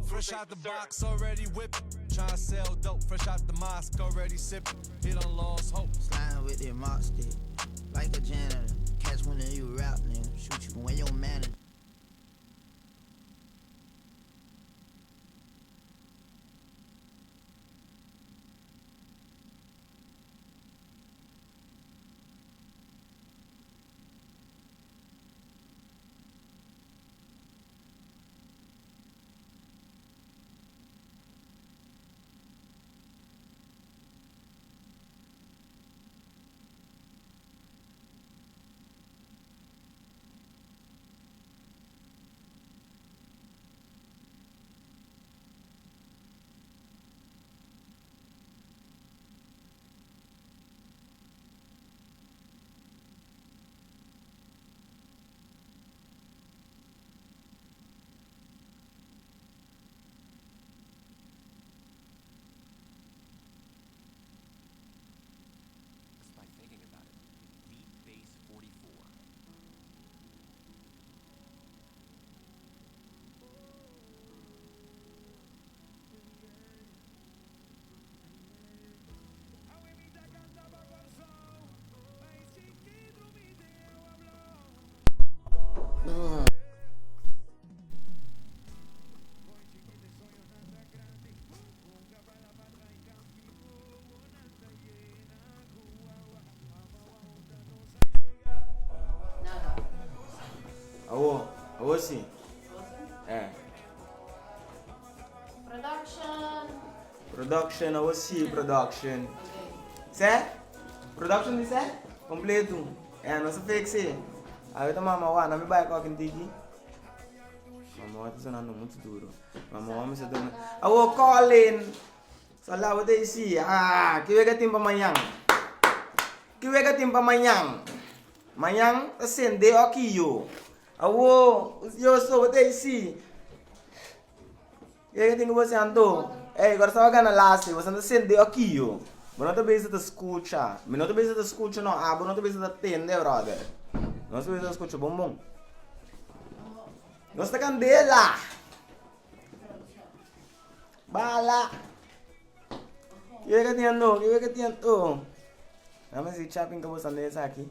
Fresh out the box, already whipped. Tryna sell dope, fresh out the mosque, already sipping. He done lost hope. Sliding with that mop stick, like a janitor. Catch one of you rap nigga, shoot you when your manager. Just by thinking about it. Meet Base 44. Awo, awo si. Eh. Production. Production, awo si production. Se? Production di se? Completo. Eh, nos a fix e. Awe ta mama wa, na mi bai kokin tiki. Mama wa ta sonando mucho duro. Mama wa mi sa duna. Awo Colin. Sala bo ta isi. Ah, ki wega tin pa mañan? Ki wega tin pa mañan? Mañan ta sende oki yo. Awo, yo so bo ta isi. Ki wega tin ku bo anto? Ey, Kòrsou a gana laatste. Boso ta sende oki yo. Bo no ta bezig ta skucha. Mi no ta bezig ta skucha no. Abo no ta bezig ta tende, brother. Nos ta bezig ta skucha bon bon. Nos ta kandela. Bala. Ki wega tin ando? Ki wega tin ando? Dame si chapin ka bosan den esaki.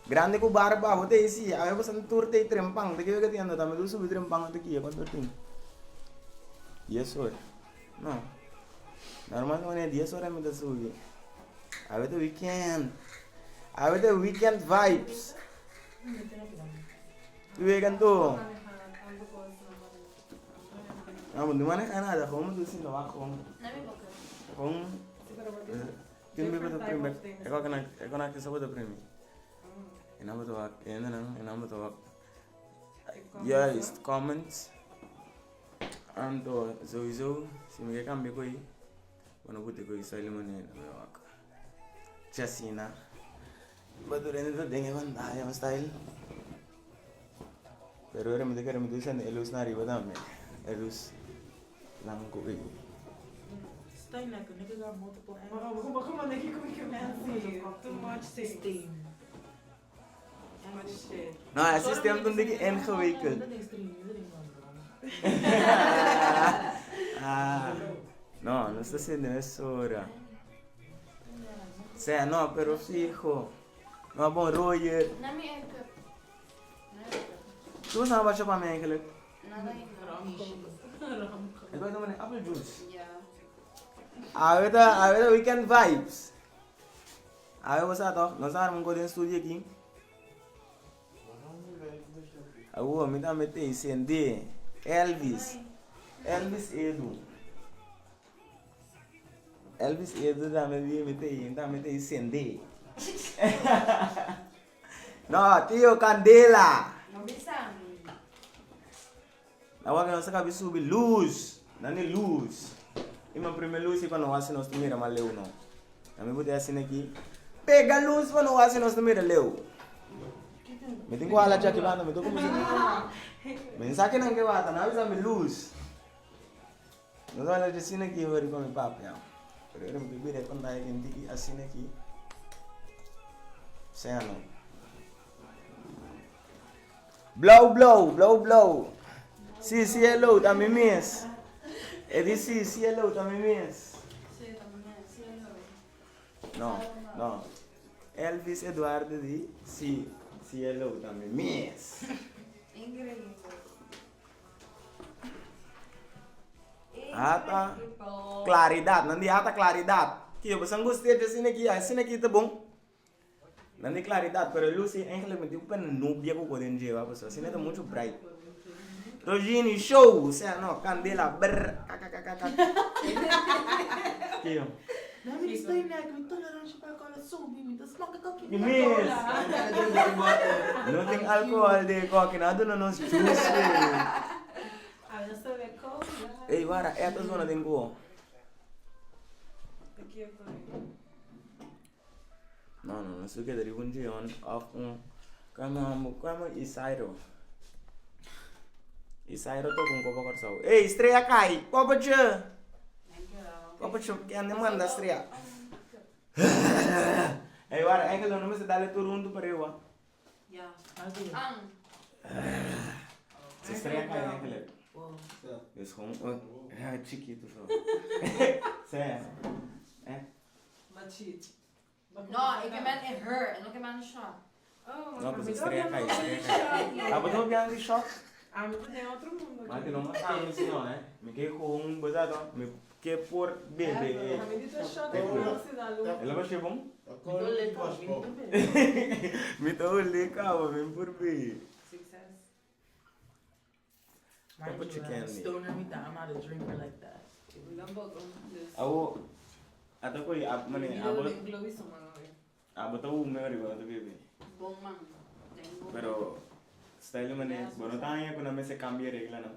Grande ku barba, bo te si. Awe bosan tur te trempan. Te ki wega tin ando? Tambe tu subi trempan ota kia. Cuanto tin? 10 ora. No. Normal mane 10 ora mi ta subi. Awe ta weekend. Awe ta weekend vibes. Ki wega ando? No, no maneja nada, gewoon moet zien, wacht gewoon. Gewoon. Tin bebe ta primi, e ko kana e ko na kisa bo ta primi. E nan bo ta wak, e nan e nan bo ta wak. Juist, comments. Anto sowieso si mi ke cambia koi, bo no pute koi style mane na mi wak. Chasina. Baturende ta den e pantaya style. Pero ora mi ta kere mi ta sende e lus na ariba tambe, e lus blanco ei. No, e systeem ta un diki ingewikkeld. No, nos ta sende mesora. Sea, no, pero fiho. No, bon royer. Ki bo sa basha pa mi eigenlijk? Ik wil doen apple juice. Awe ta, awe ta weekend vibes. Awe bo sa toch? Nos arma un den studio aki. Awo, mi tambe te sende. Elvis. Elvis Edu. Elvis Edu tambe di mi te, mi tambe te sende. No, tio, candela. No bisa mi. Na wak nos a kabi subi luz. Nani luz. I ma primer luz i pa no hasi nos ta mira mas leu no. Na mi bot'e asina aki. Pega luz pa no hasi nos ta mira leu. Mi tin ku hala djaki banda mi ta kuminsá. Mi no sa kinan ke wata, nan a bisa mi luz. Nos a hala dje asina aki ora riba mi papia. Pero ora mi ta bira e pantaya aki mi tin ki asina aki. Sea no. Blauw blauw, blauw blauw. Si, si hello, ta mi mes. E di si, cielo ta mi mes. Si, ta mi mes, cielo. No, no. Elvis Eduardo di si, cielo ta mi mes. Increíble. Ata claridad, nan di ata claridad. Kiyo boso a gusta dje asina aki? Asina aki ta bon. Nan di claridad, pero e luz ei eigenlijk mi tin ku pone nubia ku ko den dje wak pasobra asina ta muchu bright. Rojini show! Osea no, kandela brr kakakakak. Kiyo? No, mi estoy nek, mi tolerancia pa alcohol a subi, mi ta smoke koki Mi mes! No tin alcohol den e koki, nan a duna nos juice. Ey wara, e ta zona den ku. No, no, no su keda riba un gion of un kama kama Isairo. Isairo toka un kopa Kòrsou. Ey, strea kai! Popochi! Popochi, kende manda strea? Ey, wara, enkel no mester dale tur huntu pa riba. Se strea kai eigenlijk. Dus gewoon, ja, chikitu zo. Sè, eh. No, ik ben in her en ook in mijn shop. No, pues estrella kai, estrella kai. Abo ta hopi di shot? Ami ta den otro mundo. Ma ki no mata mi si no, eh. Mi ke gewoon, bo sa to, mi ke por bebe e. Ami di ta shot e por si na lu. E lo bashe bon? Mi ta hole caba, mi por bebe. Succes. Papa chicken. Stoner mi ta, I'm not a drinker like that. Tampoco. Dus. Awo, ata koy ap mane abo abo ta hume riba no ta bebe. Bon man. Tengo. Pero style mane bo no ta haña ku nan mester cambia reglanan.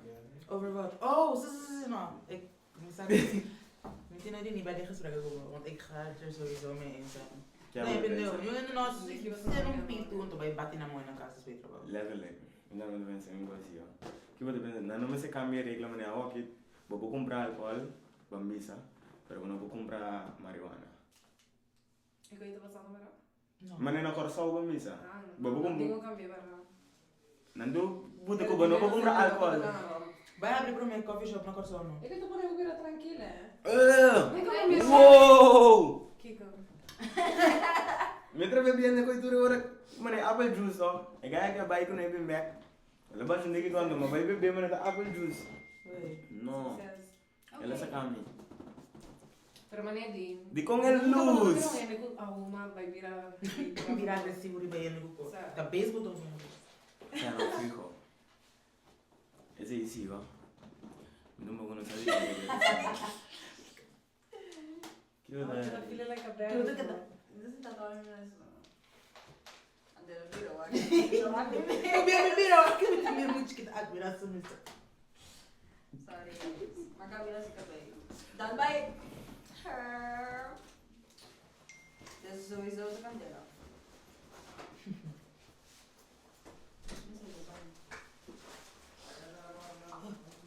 Over wat? Oh, si si si no. Ik mi sa mi tin no di ni bij die gesprekken komen, want ik ga het er sowieso mee eens zijn. Nee, ik ben nul. Nu no, si un pitu unto bij bati na mooi na casa is beter wel. Letterlijk. Mi tambe ta pensa mi gosi yo. Ki bo ta pensa? Nan no mester cambia regla mane awo aki bo por cumpra alcohol, bambisa, pero bo no por cumpra marihuana. Ik weet wat allemaal. No. Mane na Kòrsou bambisa. Ah, Bo por no. cumpra. Tengo cambio para. Nan do buta ku bo no por cumpra alcohol. Vai abrir para mim coffee shop na Kòrsou no. Ik weet toch wel tranquila, hè? Wow! Kiko. Mientras bebiendo koy tur ora mane apple juice to. E gaya ke bai ku no bin back. Ela ba shunde ki tondo ma bai bebe mane ta apple juice. No. Succes. Ela saka mi. Pero mané di. Di con el luz. Mira agresivo riba yendo ku. Ta baseball to. Ya no fijo. Ese sí va. No me conoce a Ki I'm bo feeling like a Ki bad. bo ta Mi mira, ki mi mi moet kita admira su mi. Sorry. Magkabila si Kabay. Done by her. Dit is sowieso de candela.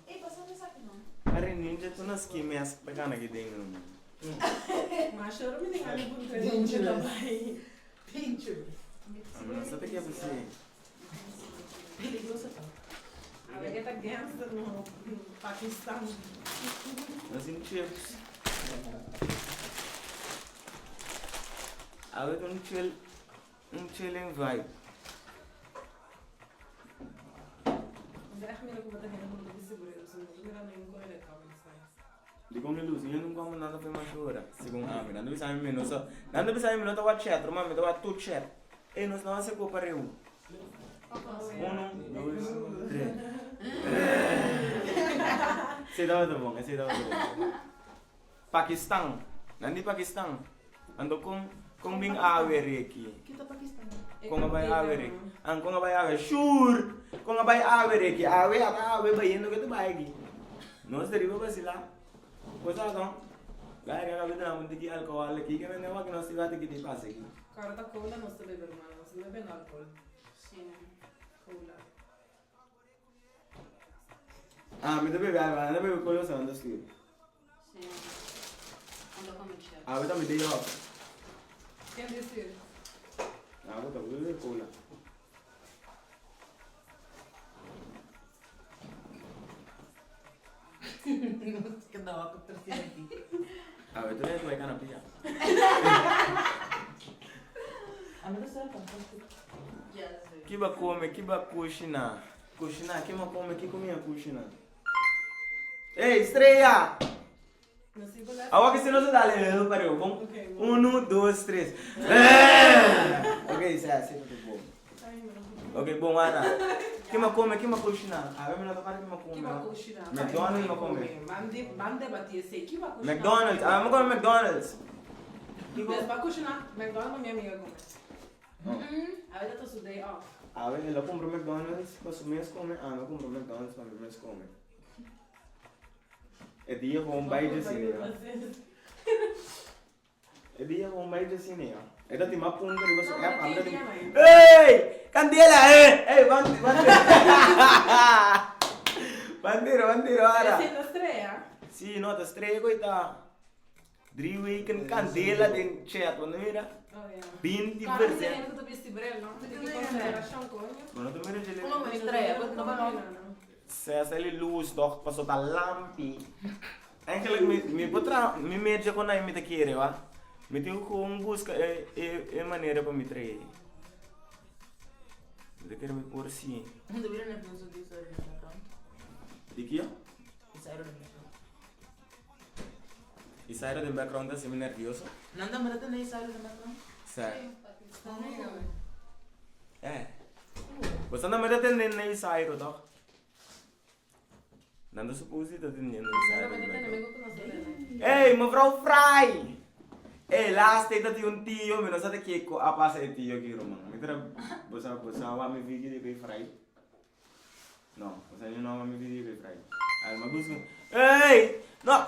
Hey, pasa na sa akin, no? Are ninja tu na ski mask pa kana ki ding. Maar sure mi ding aan de Dangerous. Dangerous. Amo no sa te ke si. Peligroso ta. A ver, que tá gangster no Pakistan. Nos in chips. Awe un chill un chilling vibe. Is echt meer ook wat de hele mundo seguro. Dus we gaan nu een kooi komen straks. Di con luz, yo nunca amo nada pe mashura. Segun ami, nando bisa mi no sa. Nando bisa mi no ta wat chat, ruma mi ta wat tu chat. E nos no se ko pareu. Uno, dos, tres. Ese tabata bon, ese tabata bon. Pakistan. Nandi Pakistan. Ando con con bin awe reki. Kita Pakistan. Con a bai awe reki. An con a bai awe. Sure. Con a bai awe reki. Awe ata awe bayendo que tu bai aki. Nos deriva basila. Cosa no? Gai ga ga na mundi ki alcohol ki ke mene wa ki nos iba te ki di pase ki. Cara, cola no se bebe, hermano. No se bebe alcohol. Sí. Cola. Ah, mi te bebe algo, no bebe cola sa ando ski. Sí. Ando con mi chips. Ah, mi day off. ¿Quién decir? Ah, bota bebe cola. Nos keda wak op tercera dik. Awe tur es bai kana pia. Ami ta sera fantastic. Ki ba come, ki ba kushina. Kushina, ki ma come, ki kumia kushina. Ey, Estrella! Awor ki si nos a dale heel pareu, bon? Uno, dos, tres. Ok, sa, si ta bon. Ok, bon, Ana. Ki ma come, ki ma kushina. Awe mi no ta para ki ma come. McDonald's ma come. Ban debati esei. Ki ba kushina? McDonald's, awe ma come McDonald's. Des ba kushina, McDonald's ma mi amiga come. Awe ta ta su day off. Awe el a cumpra McDonald's pa su mes come, ami a cumpra McDonald's pa mi mes come. E dia gewoon bai dje cine ya. E dia gewoon bai dje cine ya. E ta tin mas punto riba su app, ami ta tin. Ey! Candela! Ey! Ey, ban ban Ban tira, ban tira ora. Esei ta strea. Si, no, ta strea ku ta. Drie weken candela den chat, bo no mira? Oh ja. Binti Claro, percent. mi ta hende ku ta bisti bril, no? Mi tin consideracion, coño. Bo no ta mira dje Como mi strea, bo no no. Sesa li luz toch paso ta lampi. Eigenlijk mi mi por traha mi mecha con nan mi ta kere wa. Mi tin cu gewoon busca e e e manera pa mi trae. Mi ta kere mi por si. Mi ta bira nervioso di esei den background. Di kio? Esei den background. Isairo den background ta hasi mi nervioso. Nan ta mira tende Isairo den background? Sa. Eh. Boso no mira tende na Isairo toch? Nan ta suppose di ta tende na Isairo den background. Ey, mevrouw Fraai! Ey, laatst tijd dat un tio, mi no sa ta kiko a pasa e tio aki ruman. Mi ta boso boso a wak mi video di bay Fraai? No, o sea, yo no mi video be fry. Al ma busca. Ey! No!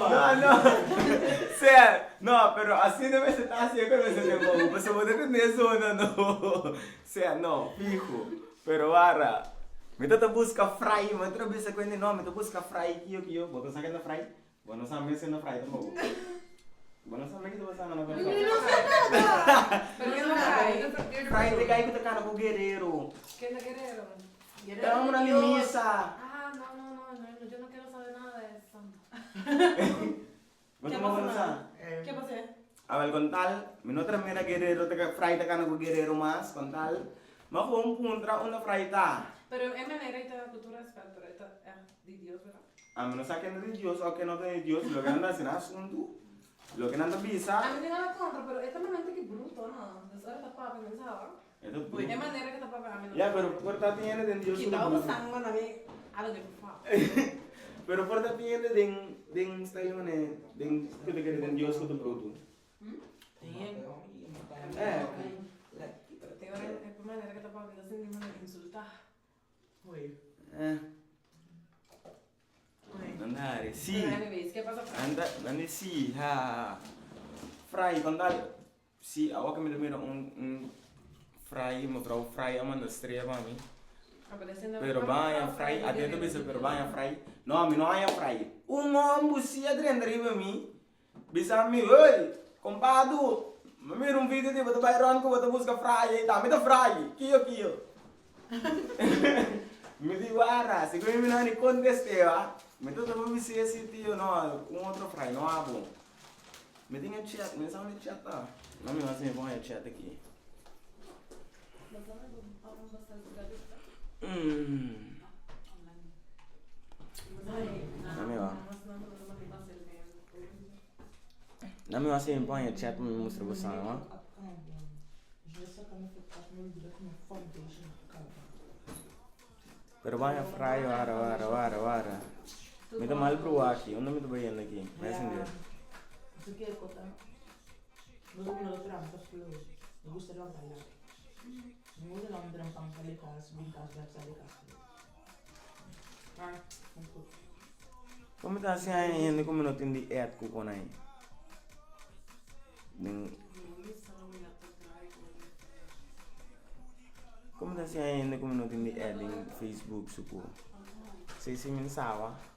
No, no. Sea, no, pero así no me se ta así que me se te pongo. Pues se puede tener eso, no, no. Sea, no, fijo. Pero wara. Mi ta busca fry, mi ta bisa cuenta, no, mi ta busca fry, kio, kio. Bo ta sa que fry? Bo no sa mes na fry tampoco. Bo no sa mes ki ta pasando na Kòrsou. Mi no sa nada. Pero ken ta fry? Fry ta e guy ku ta kana ku Guerrero. Ken ta Guerrero? E hombernan di misa. Ah, no, no, no, no, yo no quiero saber nada de eso. Bo tampoco no sa? Ke pas'é? Awel kon tal, mi no ta mira Guerrero ta fry ta kana ku Guerrero mas, kon tal, mi a gewoon puntra unda fry ta. Pero e manera ei ta ku tur respet, pero e ta echt di Dios, verdad? Ami no sa ken ta di Dios o ken no ta di Dios, loke nan ta hasi nan asuntu, loke nan ta bisa. Ami tin nada kontra, pero e ta manera ki bruto, no? Dus ora ta papia mi sa. E ta bruto. E manera ke ta papia ami no. Ya, pero por ta tin hende den Dios ku ta Kita bruto. sang manda mi I don't give a fuck. Pero por ta tin hende den den style mane den ku ta kere den Dios ku ta bruto. Tin. Eh. Pero tin ora e manera ke ta papia mi ta sinti mi insulta. Eh. Andare, si. Pero anyways, ke pasa Fry? Anda, ande si, ha. Fry, kon dal. Si, awor ke mi ta mira un un Fry, mevrouw Fry a manda strea pa mi. Pero baña Fry, ate ta bisa pero baña Fry. No, mi no haña Fry. Un homber si a drenta riba mi. Bisa mi, Hey, kompadu, mi mira un video di bo ta bai rond ku bo ta buska fraye i tambe ta fraye. Kio kio? Mi di wara, segun mi no a ni kontest'é wa. Mi ta tuma bis'é si tio, no, un otro fraye no abo. Mi tin e chat, mi no sa unda e chat ta. No mi wak si mi por haña e chat aki. No mi wak. Na mi wak si mi por haña chat pa mi mustra boso no. Pero baña fry wara wara wara wara. Mi ta mal pruba aki. Unda mi ta bayendo aki? Messenger. Como ta hasi aña hende ku mi no tin di add ku kon ai? Den Como ta hasi aña hende ku mi no tin di add den Facebook suku? Si si mi sawa.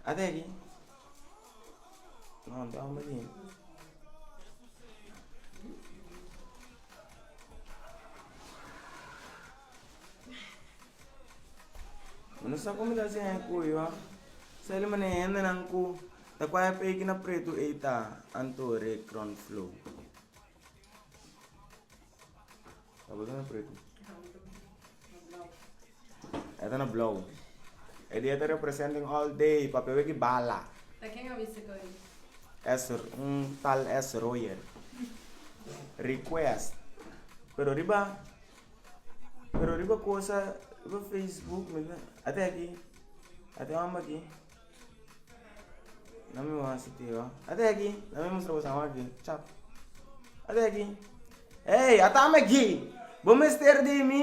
Ate aki. No, te hombre di. No sa kon mi ta hasi e ku yo. Sa e manera hendenan ku ta kua e peki na pretu ei ta anto re ground flow. Tabata na pretu. E ta na blauw. E dia ta representing all day papia weki bala. Ta ken a bisa ku ei? S un tal S Royer. Request. Pero riba Pero riba cosa riba Facebook mi ta ate aki ate homber aki no mi wak si tio ate aki la mi mustra boso awor aki chap ate aki ey atame aki bo mester di mi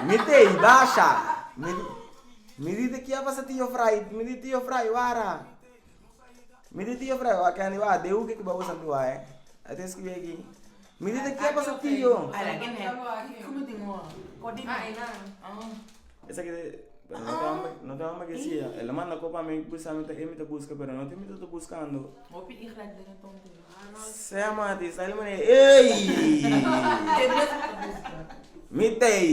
mi tey basha mi mi di te kia pasa tio fry mi di tio fry wara mi di tio fry wak kende wak de uke ki ba usa mi wak ate escribi aki. Mi di ta kia pasa tio. Ala gen he. Kiko mi tin hoor? Kodi Ah, einan. Oh. Esaki de, pero no te hombre, no te hombre que sí. El a manda copa mi busa mi ta e mi ta busca, pero no te mi ta buscando. Hopi igelijk den het tonte. Sea mati, sali mane, ey! Te mes mi ta busca. Mi tey.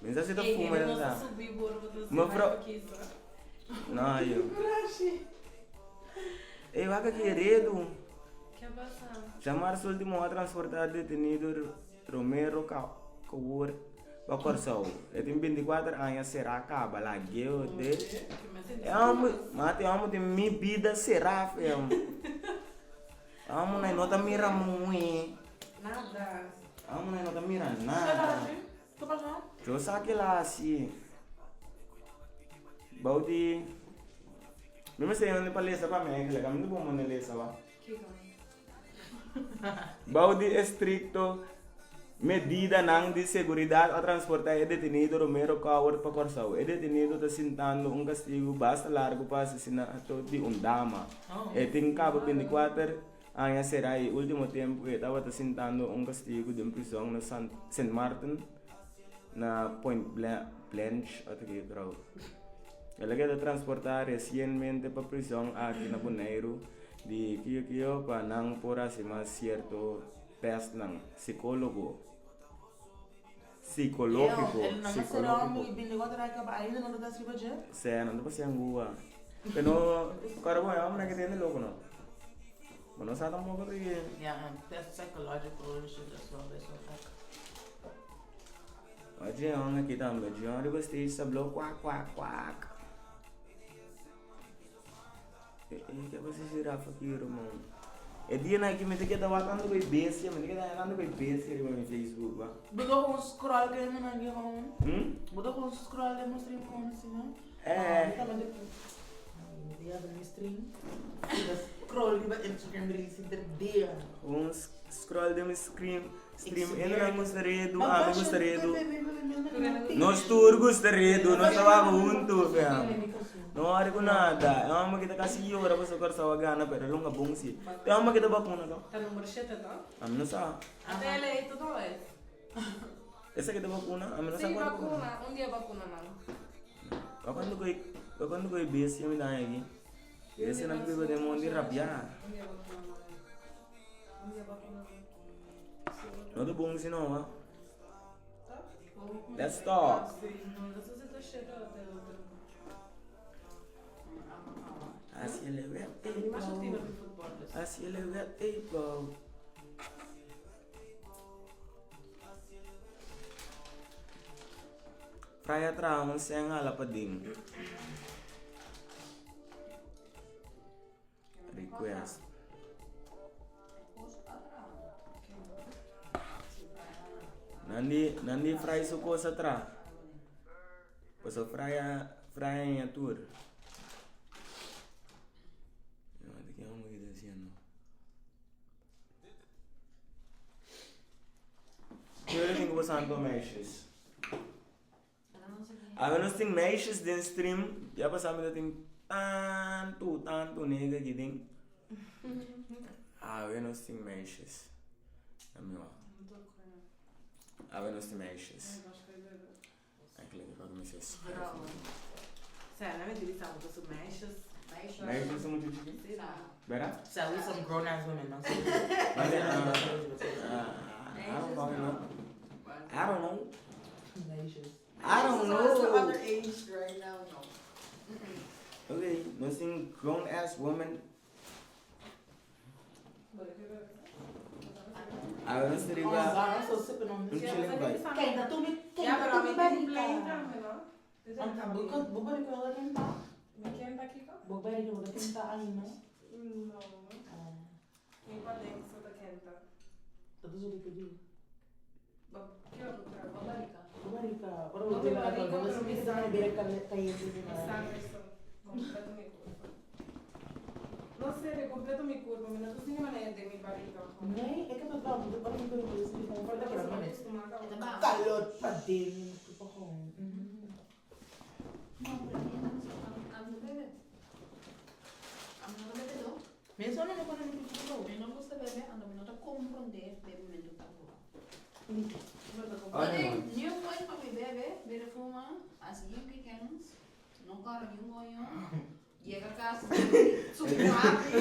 Mi sa si ta Ey, fuma no den sa. subi boro bo ta Mevrouw- kisa. No, yo. Ey, wak aki redu. Ke pasa? Djamarsu ultimo a transportá detenido Romero Cawor pa Kòrsou. E tin bintikuater aña será kaba lag'é de E hòmber, mati e hòmber tin mi bida será fem. E hòmber nan no ta mira muhé. Nada. E hòmber nan no ta mira nada. Ke pasa? Yo sa kila hasi. Bou di Mi mester yende pa lesa pa mi eigenlijk, ami no bon manda lesa ba. Kiko? Bou di estricto medidanan di seguridad a transporta e detenido Romero Coward pa Corsou. E detenido ta sintando un castigo basta largo pa asesinato di un dama. E tin caba 24 aña cera y ultimo tempo e tabata sintando un castigo den prison na Sint Maarten na Point Blanche ota ke creo. El a keda transportá resienmente pa prison aki na Boneiru di kio kio pa nan por hasi mas sierto tèstnan sikólogo, sikológiko, sikológiko. Sè, nan ta pasea angua. Pero kòrda bon e hòmber aki ta hende loko no. Bo no sa tampoko di. Oye, aki tambe. John riba stage ta blow kwak kwak kwak. Eh, eh, ke pasa jirafa aki, ruman? E dia na ki mi ta keda wak tantu bay bestia, mi ta keda haña tantu bay bestia riba mi Facebook, ba. Bo ta gewoon scroll ke hende nan gewoon. Hm? Bo ta gewoon scroll den bo stream gewoon asina. Eh. Mi tambe ta Mi ta mi stream. Mi ta scroll riba Instagram reels henter dia. Gewoon scroll den mi screen. Stream e nan gusta redu, ami gusta redu. Nos tur gusta redu, nos trabaha huntu, fam. No worry ku nada. E homber ki ta kasi yora pasobra Kòrsou a gana, pero e longa bon si. E homber ki ta bakuna to? Ta number shete to? Ami no sa. Ata el ei todo es. Esaki ta bakuna? Ami no sa Si kuantu bakuna. bakuna, un dia bakuna nan. Wak kuantu ku wak kuantu ku e bestia mi ta haña aki. Bestia nan biba den mondi rabiá. Un dia bakuna nan. Un dia bakuna nan. No ta bon si no, ha? Let's talk. As jullie wet As jullie wet able. Fraya traha un seng hala pa ding. Request. Nan di, nan di fry su cosa tra. Paso fry a, fry a ña tur. No, de qué vamos a ir haciendo? Yo le tengo santo meisjes. Awe nos tin meisjes den stream. Ya pasá mi ta tin tantu, tantu nega aki den. Awe nos tin meisjes. Dame wak. Awe nos tin meisjes. Eigenlijk ik ook mis is. Zijn, hè, met jullie samen tussen meisjes. Meisjes zijn mucho chiquito. Verá? So we some grown ass women. No? Vale, I don't fucking know. I don't know. Meisjes. I don't So it's know. underage right now, no. Okay, nos tin grown ass woman. Awe nos Oh riba God, I'm so sipping on un this. chilling vibe. Kijk, dat doe ik. Kijk, Ja, dat pero doe ik mi bij tin die play kamer. tambe, no? Dus Want boek ik wel dat in Mi kenta kiko? Boek bij die dat in ta no? No. Mi pa den so ta kenta. Dat is wat ik bedoel. Ba, kio lutra, ba Barika. Barika. Ora No, we mi barrica, doen pero mi het. sangre. We zijn Mi sangre so completo mi curva. No sé, de completo mi curva, mi no sé manera de mi barriga. Nee, ik heb het wel. Want waarom ik bedoel, is het gewoon voor de Porque minute. Het is Kalot pa din. Gewoon. No, pero I'm the bebe. I'm not a bebe, no. Mensen no kunnen niet zo. Mi no gusta bebe, ando mi no ta comprende bebe momento tampoco. Oh, nee, man. Nu point pa mi bebe, bebe fuma, as you weekends, no karo yung goyo. Llega a casa, super happy.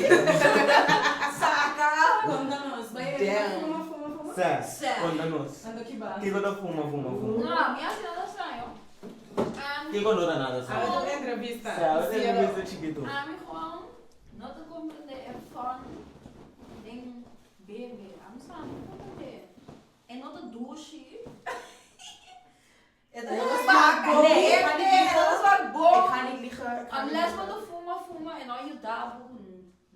Saca. Contanos, vai, Damn. fuma, fuma, fuma. Sé, Sé. conta nos. Ando que basta. Kiko ta fuma, fuma, fuma. No, mi hace nada extraño. Kiko no ta nada A extraño. ver, entrevista. Sé, a Cielo. entrevista chiquito. A mi Juan, no te comprende el fun en bebe. I'm sorry, no comprende. En no te douche. Het Dat is is vaak Nee, nee, ik ga niet nee, liegen. dat is vaak Ik bom. ga niet liegen. Ik ga niet Unless liegen. we de fuma fuma en al je daar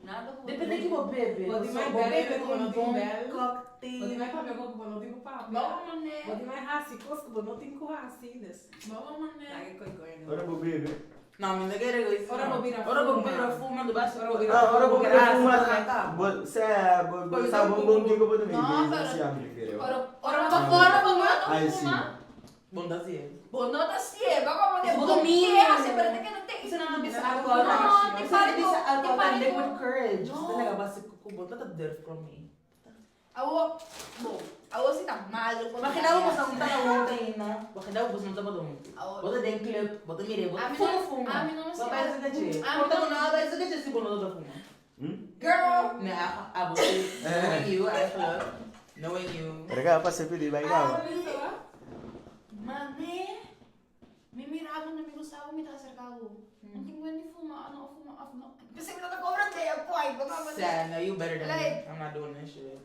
nada Dit ben ik wel bebe. Wat die mij Bo bellen, bebe ik com kom bom bel. cocktail. Wat die mij papia com no tengo papia. Bom Wat mané. die mij hasi, cosco, no tengo hasi, dus. Bom mané. Ja, ik koi koi. Ora bo bebe. Nou, mi nigga is. Ora bo bira Ora bo fuma. bira fuma do baixo. Ora bo bira Ah, ora bo bira fuma. fuma. Bo, sé, bo, bo, sa bom bom kiko bo também. No, pero- Se abre, querido. Ora ora ora bom Ai, no sim. fuma. Bom, dat is het. Bom no ta sie, bom mané. Bom Bom mi. que hace pero te que no te Isa na bisa No, alcohol. te Isa na pare bisa ko- te alcohol pare and liquid ko- courage. No. Isa talaga basta kukubo. Dat durf from me. Awo, bom, awo si ta malo. Makinaw mo sa unta na unta na. Makinaw mo sa unta ba doon? Awo. Bota den club, bota mire, bota A mí fuma no- fuma. a mí no me Bota sirve. sa gache. A mí Bota no- mo na ba sa gache si bono da fuma. Girl. Nee, I will knowing you eigenlijk. Knowing you. Rega, passa pedir, vai cá. Mané. Mi miraba un amigo sabe mi ta acercado. No tengo ni fuma, no fuma, no. Pensé que no te cobran de apoyo, bom mané. Sad, no, you better than me. Like- I'm not doing this shit.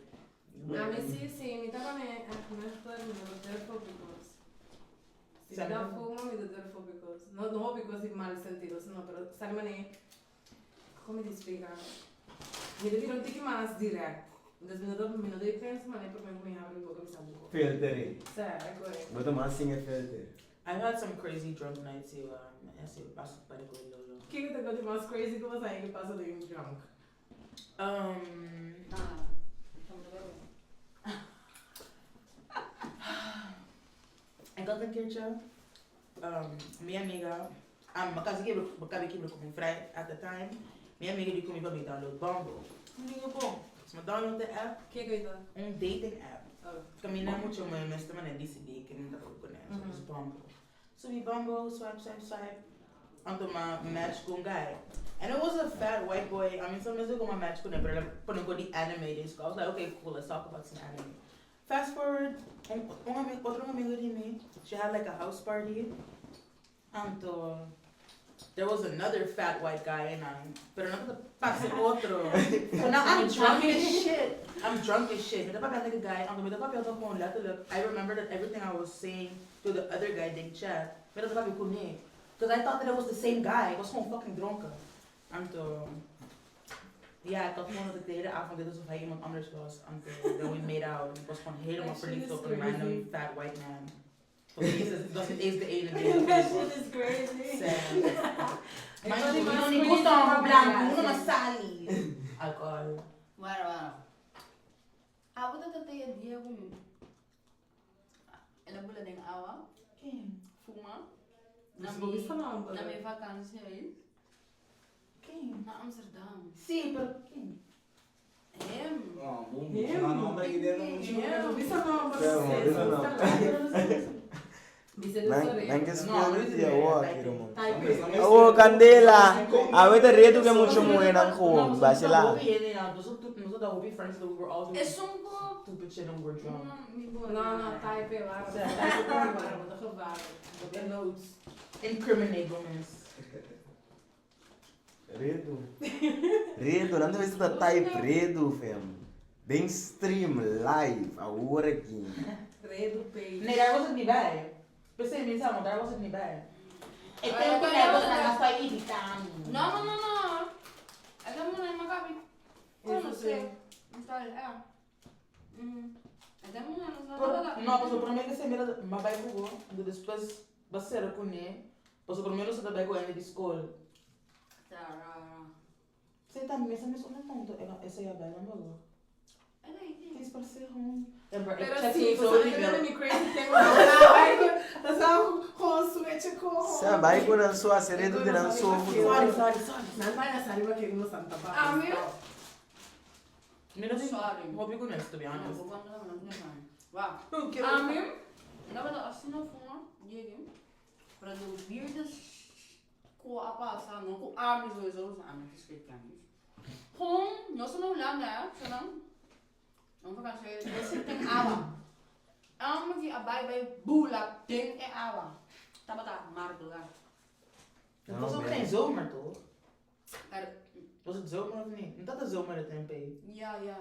A mí sí, sí, mi tapa me mejor mi dolor because. Si Sabe? no fumo, mi dolor because. No, no because in mal sentido, no, pero sabe mané, ¿cómo te explica? Mi dolor un tiki más direct. Dus mi dolor, mi dolor pensa mané por me mi abre un poco mi sabuco. Filter. Sa, ecco. Bo tomar assim é filter. I've had some crazy drunk nights here. Esse passo para com lolo. ¿Qué te coisa más crazy que vas ahí que pasa de un drunk? Ah, no bebe. Ik had een keertje, mi amiga, because ik heb ik vrij at the time. Mi amiga die kom ik bij download Bumble. Ik denk, bom. Dus me download de app, ¿Qué coisa? een dating app. Oh. Camina mucho me me man DCD ik dat ook kunnen. So Mhm. it's Bumble. So we Bumble, swipe, swipe, swipe. Until my match con guy. And it was a fat white boy. I mean, some music on my match con but like, go the anime so I was like, okay, cool, let's talk about some anime. Fast forward, un otro amigo de mí, she had like a house party. Anto, there was another fat white guy and I'm, pero no te pase otro. So now I'm drunk as shit. I'm drunk as shit. Me tapa like a guy, ando me tapa gewoon letterlijk. I remember that everything I was saying to the other guy in chat. Me tapa con Because I thought that it was the same guy. Ik was gewoon fucking dronken. Anto, ja, ik had gewoon dat ik de hele avond deed alsof hij iemand anders was. Anto, then we made out. En ik was gewoon helemaal That shit verliefd is op een crazy. random fat white man. Dat was niet eens, dat was niet eens de ene die That shit is crazy. Sad. Ik Maar was die uno más ni crazy gusta que blanco, uno me más sali. Alcohol. Bueno, bueno. Awo ta te dia com ela bula den awa, fuma. Na Dus we mi wisten al, na mi vakantie aí, Quem? na Amsterdam. Sim, pero quem? Hem. Oh, bom, não, não, aqui dentro não Yeah, we wisten al, maar Ja, man, wisten al. Sorry. Nan que spirit ya wo aqui, irmão. Type. Ô, Candela. A ver, te reto que mucho mujer nan gewoon, basila. Nosotros dat hopi friends that we were all doing Is un ku stupid shit and we were drunk. No, mi bo. No, no, type it, waar. Type it, waar, wat een gevaar. De notes. Incriminate women. Redo. Redo, não deve ser da type redo, fam. Den stream live, awor aki. Redo page. Nee, daar was het niet bij. Per se, mensen, want daar was het niet bij. Ik Oh, denk ja, dat ja, hij was ja. naar de irritaan. No, no, no, no. Ik heb me naar Maccabi. Conoce. Está ja. Ik heb me naar No, pas o primeiro que se mira, mas vai Google, então depois você era com ele, pas o primeiro você vai com ele de escola. Você tá mesmo mesmo não tanto, essa é a bela não. Het is per se gewoon. Pero check sí, sowieso pues niet ik meer. ben niet crazy thing. Dat zou gewoon switchen gewoon. Sa bai ku nan so ase redo de nan so Sorry, sorry, sorry. Nan vai salir para que uno Santa Paz. Amigo? Mira, Sorry. Hoop ik ook niet, to be honest. Wacht. Oké. Amir, dat we de asino voor, jege. Maar de weirdest ko apa sa no ko ami sowieso sa ami geschikt niet. Gewoon, no sa no Holanda, hè, zo dan. Dan vakantie, we zitten in awa. Ami die abai bij bula ding e awa. Tabata mardola. Het was ook geen zomer, toch? Er, Was het zomer of niet? Dat is zomer het MP. ja, ja.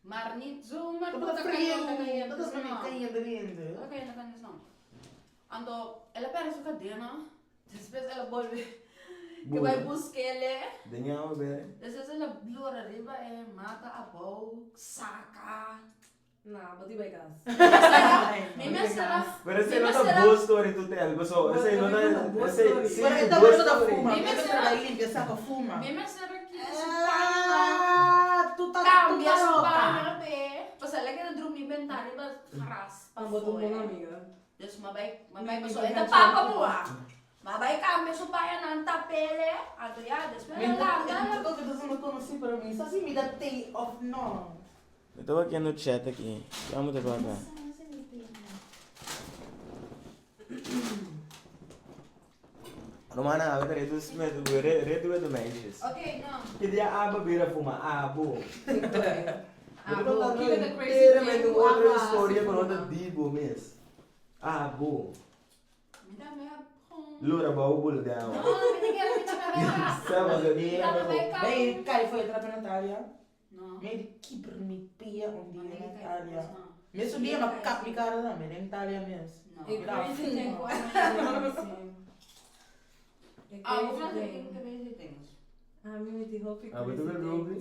Maar niet zomaar. Dat was frio. Dat is mijn kan je erin. Ok, no kan no. Ando, ela perde su cadena. Después ela volve. Que vai buscar Den jou be. Después ela blora arriba e mata a bou, saca. Nou, wat die bij gas. Mi mesera. Pero ese Mi no ta mesera. boa story to tell, so ese no ta ese sí Maar het boa was dat story. fuma. Mi Ik mesera. ben limpia, saca fuma. Mi mesera que su pana. Ah, tu tá Cambia su loca. pana, pe. Pues ela que drumi ventana e gras. Ah, wat een bonne amiga. Dus mabay, mabay Mi- pa mi so bagay ita papa mo ah. Mabay cambia su pana ng tapele. Ando ya, después Mi ela landa. dat is een conocí, pero mi sa si mi da thee of no. Eu tô aqui no chat aqui. Vamos te falar. Romana, a ver, redo redo do meisjes. Ok, no. Que dia aba bira fuma abo. Ah, Eu bo, tô kijk de crazy inteiramente thing. outra Ah, história ah, com outra digo mesmo. Abo. Mi dami gewoon. Lura bau bula No, down. no, mi quiero mi chama Sabe Nee, Ben je kijk voor je trap in Natalia? No. Me de keeper mi pia om die in Natalia. No. Meestal die maar kap mi cara dan, in Natalia mes. Ik Ja. crazy thing. Ik Ah, hoe crazy gaat het thing. in crazy things? Ah, mi mi hopi Ah, but tu bebe hopi?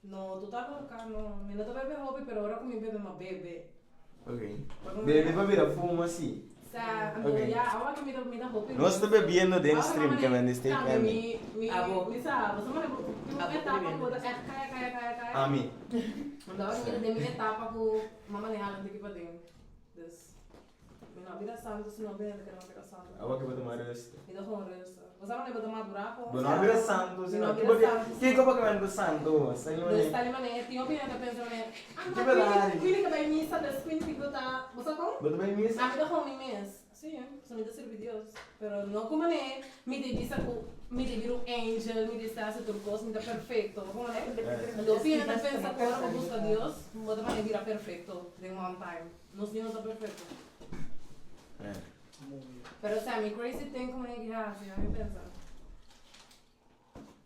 No, tu estás loca, no. Mi no te bebe hopi, pero ahora con mi bebé más bebe. Ok. Bebe para virar fuma assim. O sea, ando Ok. ya, ahora que mi da hopi. Nós está bebendo dentro stream que men este Tambe kan. Mi, mi, Abo. mi sa, você manda Abo etapa bebendo. ku echt kaya kaya kaya kaya. Ami. Want dat was de mi etapa ku mama ne halan diki pa din. Dus mi no bira santo, si no bira que no bira santo. Awa que vou tomar rust. Mi do gewoon rustig. We zijn nog niet maduraco. Bueno, bira santo, Mi no sino bira santo. que como que men santo, senhor. Dus tali mané, tinha opinião da pensa mané. Que verdade. Quindi que bij missa, dus quindi que tá, você como? Boto bem missa. A mim gewoon mi mes. Sim, so mi servir Dios. Pero no como mané, mi divisa ku mi devir un angel, mi disa se turcos, mi da perfecto. Como mané? Do opinião da pensa que ahora busca Dios, bota mané vira perfecto de one time. No si no está perfecto. É. Pero o sea, mi crazy thing como que hace, a mí pensa.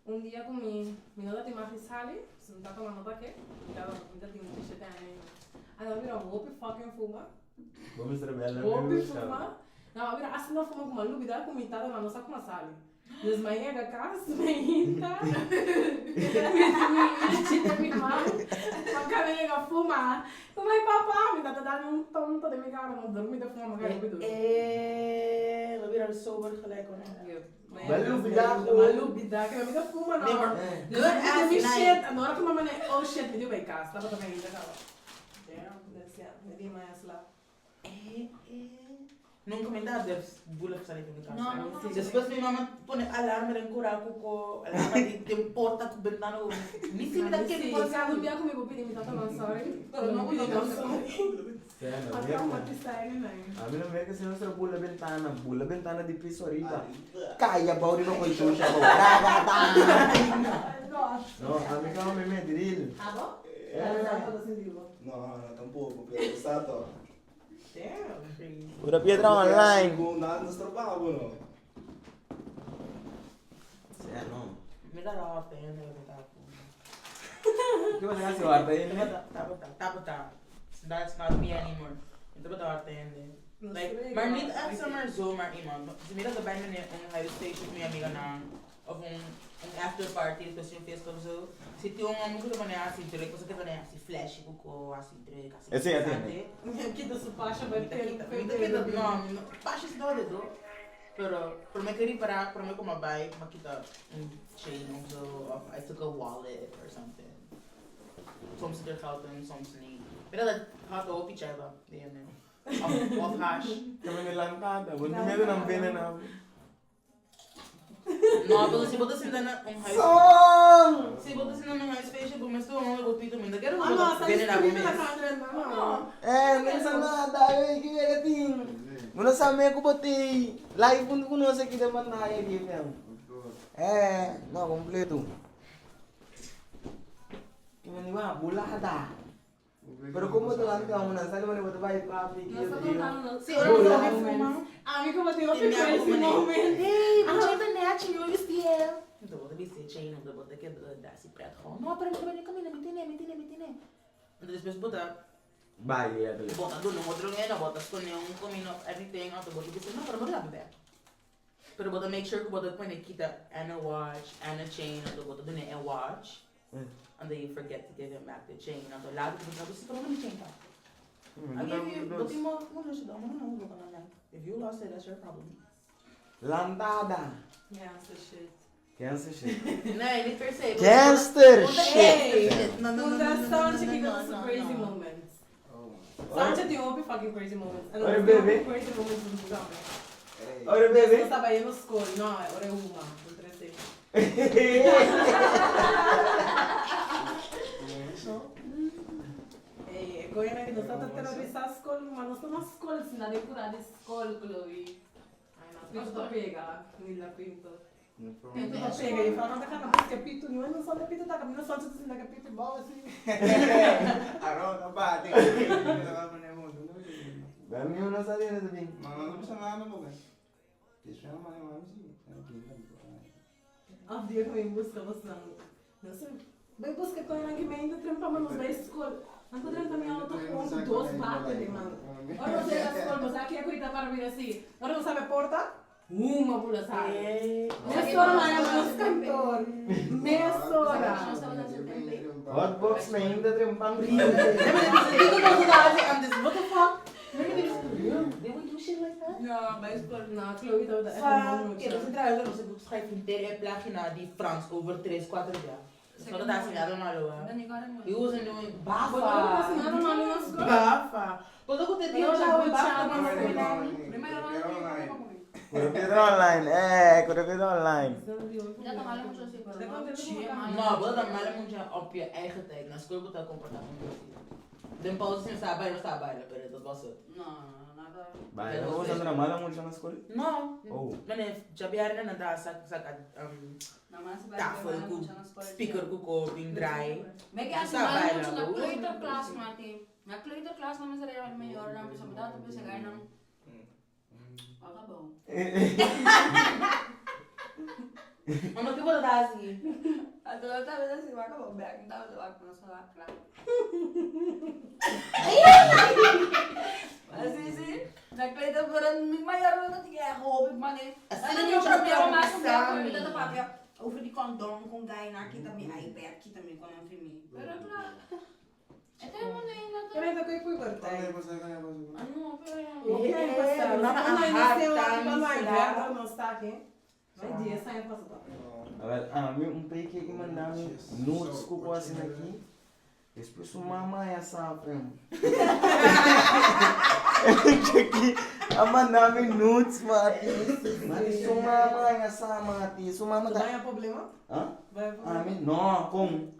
Un día con mi, mi nota te imagen sale, se me está tomando pa qué, ya mi tata tiene 17 años. Ah, no, mira, hopi fucking fuma. Vamos trabalhar. Hopi fuma. No, mira, assim não fuma com uma lubida com mi tata, mas não sabe como sale. Dus mijn eigen kaas, mijn hinta, mi chita, mi mãe, ma cara fuma. Come papà, mi tata dà un tonto di mi cara, non dormite fuma, magari qui dove. Eh, we weer sober gelijk hoor. Maar lubida gewoon. Maar lubida, que mi fuma no. Nee, maar Dus good ik ass mi night. shit, en dan mama nee, oh shit, mi doe bij kaas, dat was mijn hinta. Damn, dus ja, mi die mij slaap. Eh, eh. Nunca me da de bula salir de mi casa. No, no, no. Después mi mamá pone alarma en curacuco, alarma de te importa tu ventana. Ni si me da que Sì, por se non mi come pupini mi tata non sorry. Pero no, no, no, sorry. Sério, Ma traumatizzare lei. A mim não vem que se nostra bula bentana, bula bentana di piso arriba. Caia bauri no coi chucha. No, a mim não me me drill. Ah, boh? No, no, tampoco, pero sa toch. Damn, crazy. Pura piedra online. Nada nos trabajo, no. Sea, no. Mira la hora en de tapo. Ki bo ta hasi warda ei? Tapo, tapo, tapo. That's not me anymore. Ik heb het hard in. Like, maar niet echt zomaar zomaar iemand. Ze middag erbij me een huisfeestje met mijn amiga na. Of een afterparty, dus een feest of zo. Zit die jongen moet ik wanneer als druk, was ik wanneer als flash, ik ook als druk, als Esse é, Kita su pasha vai ter. No, pasha is dood, hoor. Pero, por me querer parar, por me como bij, maar kita een chain of zo, of I took a wallet or something. Soms zit er geld in, soms niet. Maar dat gaat ook iets hebben, die ene. Of hash. Kami nilantada. Bo no medo nan binnen na. No, pero si vos te na un huis. Song! Si vos te in een huisfeestje, vos me estuvo un pito, me quiero Ah, no, sa vienen a escribe na comer. camera, no. Eh, não sa nada, eh, que é ting. Bo no sabe ko botei. Live kun kun no se kita man na aqui, fam. Eh, no completo. Que me va bulada. Pero como te lan ka una sale mo boto vai papi Não que estou contando, não. Sí, ahora no sabe fumar. A mim como tenho E minha crazy mãe. moment. Hey, maar je bent net, je wist die. De bote wist chain op de bote que da si pret gewoon. No, pero me camina, me tiene, me tiene, me tiene. Entonces después bota, Vai, letterlijk. bota doen een otro ngeno, bota scone un comino everything out de bote dice, no, pero bota la Pero bota make sure que bota pone quita and a watch and a chain, of de bota doen een watch. And then you forget to give him back the chain. And the later bota dus pero no chain pa. I gave you, but you mo, no, no, no, no, no, no, no. If you lost it, that's your problem. Lantada. Yeah, so shit. Cancer shit. Nee, niet per se. Gangster Hey! shit. No, no, no, Contra no, no, Sanche no, que no, got no, crazy no. moments. Oh, Sanche tem um fucking crazy moments. En Ora, dat bebê. crazy moments do também. hey. Ora, Eu bebê. estava aí no escola, não, ora é uma, não três. Ei, Goiânia que nós estamos terrorizar a escola, mas nós estamos na escola, se nada é curar de escola, Chloe. Ai, nós não pega, ni la pinto. Eu tô pega e fala, não tá na busca pito, não é não só de pito, tá caminho só de na pito, bola assim. Arroz, no bate. Dami no sa din sabi. No, no pasa nada, no, porque. Isso é uma mãe, sim. Af die ik busca você não. Não sei. Vai busca com a que me ainda trampa, mas nos vai escola. Não tô trampando minha auto com dois bates, mano. Ora você na escola, mas aqui é coisa para vir assim. Ora não sabe porta? Uma pula sabe. Meia hora lá é nosso cantor. Meia hora. Hotbox na ainda trempang rin. What the fuck? Did we do shit like that? Ja, bij escola. Nou, Chloe dat echt een Oké, dat is trouwens nog eens schrijf een derde pagina die Frans over 3, 4 jaar. Dus wat dat is nada malo. He wasn't doing bafa. Bafa. Wat ook altijd die Pero jou bafa. Pura piedra online, eh, pura piedra online. Ja, dan halen we zo No, wat dan maar moet je op je eigen tijd naar school moet comporteren. De pauze is sta bij, sta bij, pero dat was het. No, nada. Vai, não vou andar mala muito na escola. No. Oh. Meneer, Jabiar na da sak sak tafel ku speaker ku ko bing draai. Make as Sa malo baila, mucho na oh. kleuterklas, Mati. Na kleuterklas naman sa real mayor namin sa dato pa sa gaya ng Akabaw. Mama que vou dar assim. Ato tabi na si Wakabaw back. Tabi sa wak na sa wakla. Asi si na kleuter pero mi mayor na tiga hoop ik man eh. Assim Ano não yung tinha problema mas exame. um papia over die condom kung gaya nakita mi iPad kita mi kung ang mi. Pero claro. Ito yung muna yung nato. Eu ainda fui cortar. Ano, pero yan. O que é passado? Mama, Não, a não sei harta, não misla. inverno não está aqui. Vai dia sai passado. Well, a mim um peke que mandame notes ko quase aqui. Depois o mama é essa primo. Aqui, a mandame notes, mati. Mati, su mama é essa, mati. Su mama tá. Vai problema? Hã? Vai A problema. mim, não, como?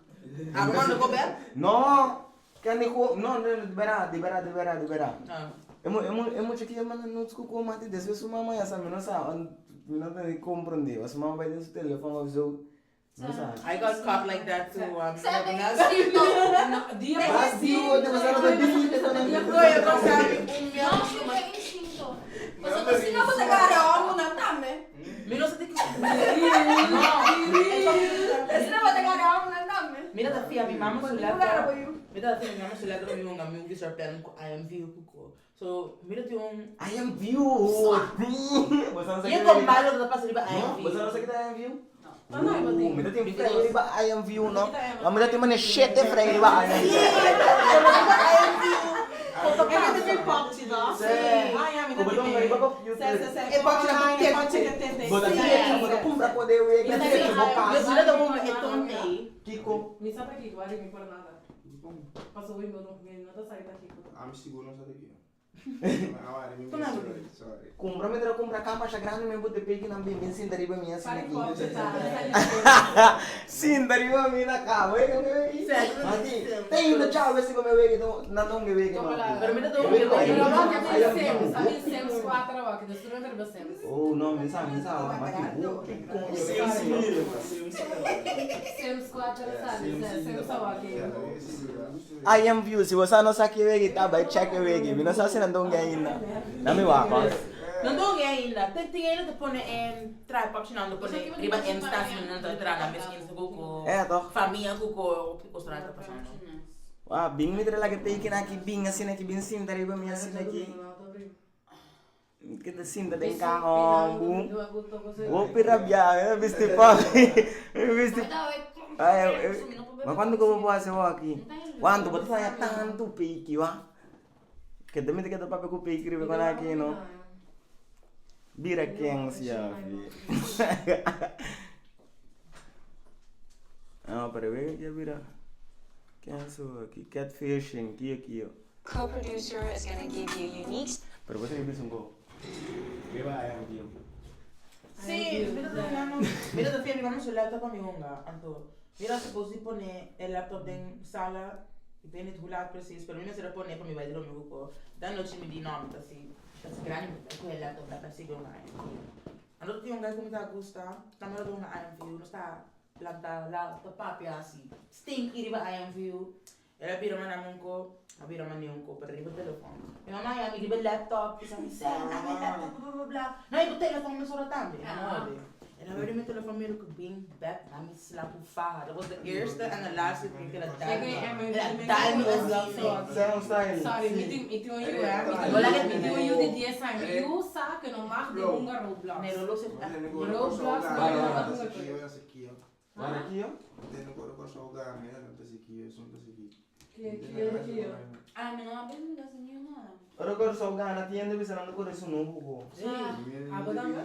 Ah, mano, go back? No, kan ik gewoon, no, no, de verdad, de verdad, de verdad, de verdad. Ah. Hemos hecho que llamar notes ko mati, después su mamá ya sabe, no sabe, no te comprende, su mamá va en su teléfono of zo. No sa. I got caught like that too. Sa den instinto. No, dia Mas digo, te pasar de dile con el Goeie, ik was daar un No, si den instinto. Pasobra si no bo ta gara òmbu nan tambe. Mi no sa di Si no bo ta gara òmbu nan tambe. Mira ta fia mi mama su Bo gara bo laptop. yu. Mi ta fia mi mama su laptop mi hunga movies or plan ku I am view kuko. So mi ta tin un I am view. Boso no sa Ye kita kon malo ta pasa riba I am No, view. boso no sa kita I am view? No, no, iba tin. Mi ta tin frei riba I am view no. Ma mi ta tin mane shete frei riba I am view. I am view. E ta tin popchi no? Sí. Ah ya mi ta Ku bo tin. ta riba computer. Se se se. E popchi na Online, te popchi na te te. Bo ta Sí. drecha, bo ta kumpra ko de wega, drecha bo Yo kas. si ta un e ton ei. Kiko. Mi sa ta kiko, ari mi por nada. Paso mi no mi no ta sa ta kiko. Ami sigur no sa ta kiko. Sorry. Kumpra mi ta kumpra kama masha grandi mi bo te peki nan bin bin sinta riba mi asina Pari aki. popchi ta. Sa Sinta riba mi na kama. Mati, tem no chao besi come wege to na donge wege Toma mati. Pero mi ta Wege un ko Pero I wak am a mi Sims, view. a mi Sims 4 wak, dus toen er Sims. Oh no, mi sa, mi sa, mati. Hopi coño. Sims 4 sa, Sims wak. I am view, si você não sabe que wege tá, vai check wege. Mi no sa se nan donge ainda. Na mi wak. Non doen ainda. Tem tem ainda te pone em try popchi nan te pone riba em station nan te tra na misschien se kuko. É, toch? Famia kuko op ostra ta pasando. Ah, bing mi trela que peki na ki bing assim aqui bing sinta riba mi assim aqui. Que te sinta den carro, bu. Hopi rabia, eu visti pa. Eu visti. Ai, eu, mas quando que eu vou fazer aqui? Quando vou fazer tanto peki, wa? Que também tem que dar papel com peki riba com aqui, no. Bira quem se fi. Ah, pero ve que bira. Quem sou aqui? Catfishing, aqui aqui, ó. Co-producer is going to give you unique Pero você nem pensa um gol. Viva I am view. Sí, mira te mama, mira te fia mi mama su laptop a mi honga, anto. Mira suppose pone el laptop den sala, ik weet niet hoe laat precies, pero mi mester a pone pa mi bai dromi kuko. Dan nochi mi di no, mi ta si, ta si grandi mi ta ku e laptop ta si go na IMV. Anto tin un guy ku mi ta gusta, tambe lo dunga IMV, nos ta planta la ta papia asi, stinky riba IMV. El a bira manda mi un ko, a bira manda un ko, pero riba telefon. Mi mama ya mi riba laptop, isa mi sê, na mi laptop, bla bla bla. No, ik telefon mi sora tambe. No, En dan werd mijn telefoon meer ook bing back naar mijn slaap faha. Dat was de eerste en de laatste keer dat ik Ik weet dat daar me was. Sound style. Sorry, meeting meeting you hè. Wala Meeting you di dies time. You sa que no mag di hunga Roblox. Nee, Roblox heeft echt... Roblox, Waar aqui, ó. Kio kio kio. Ah, mi no ha visto dat is niet nada. Ora cor so gana tiende bisa nando cor su no buco. Abo tambe?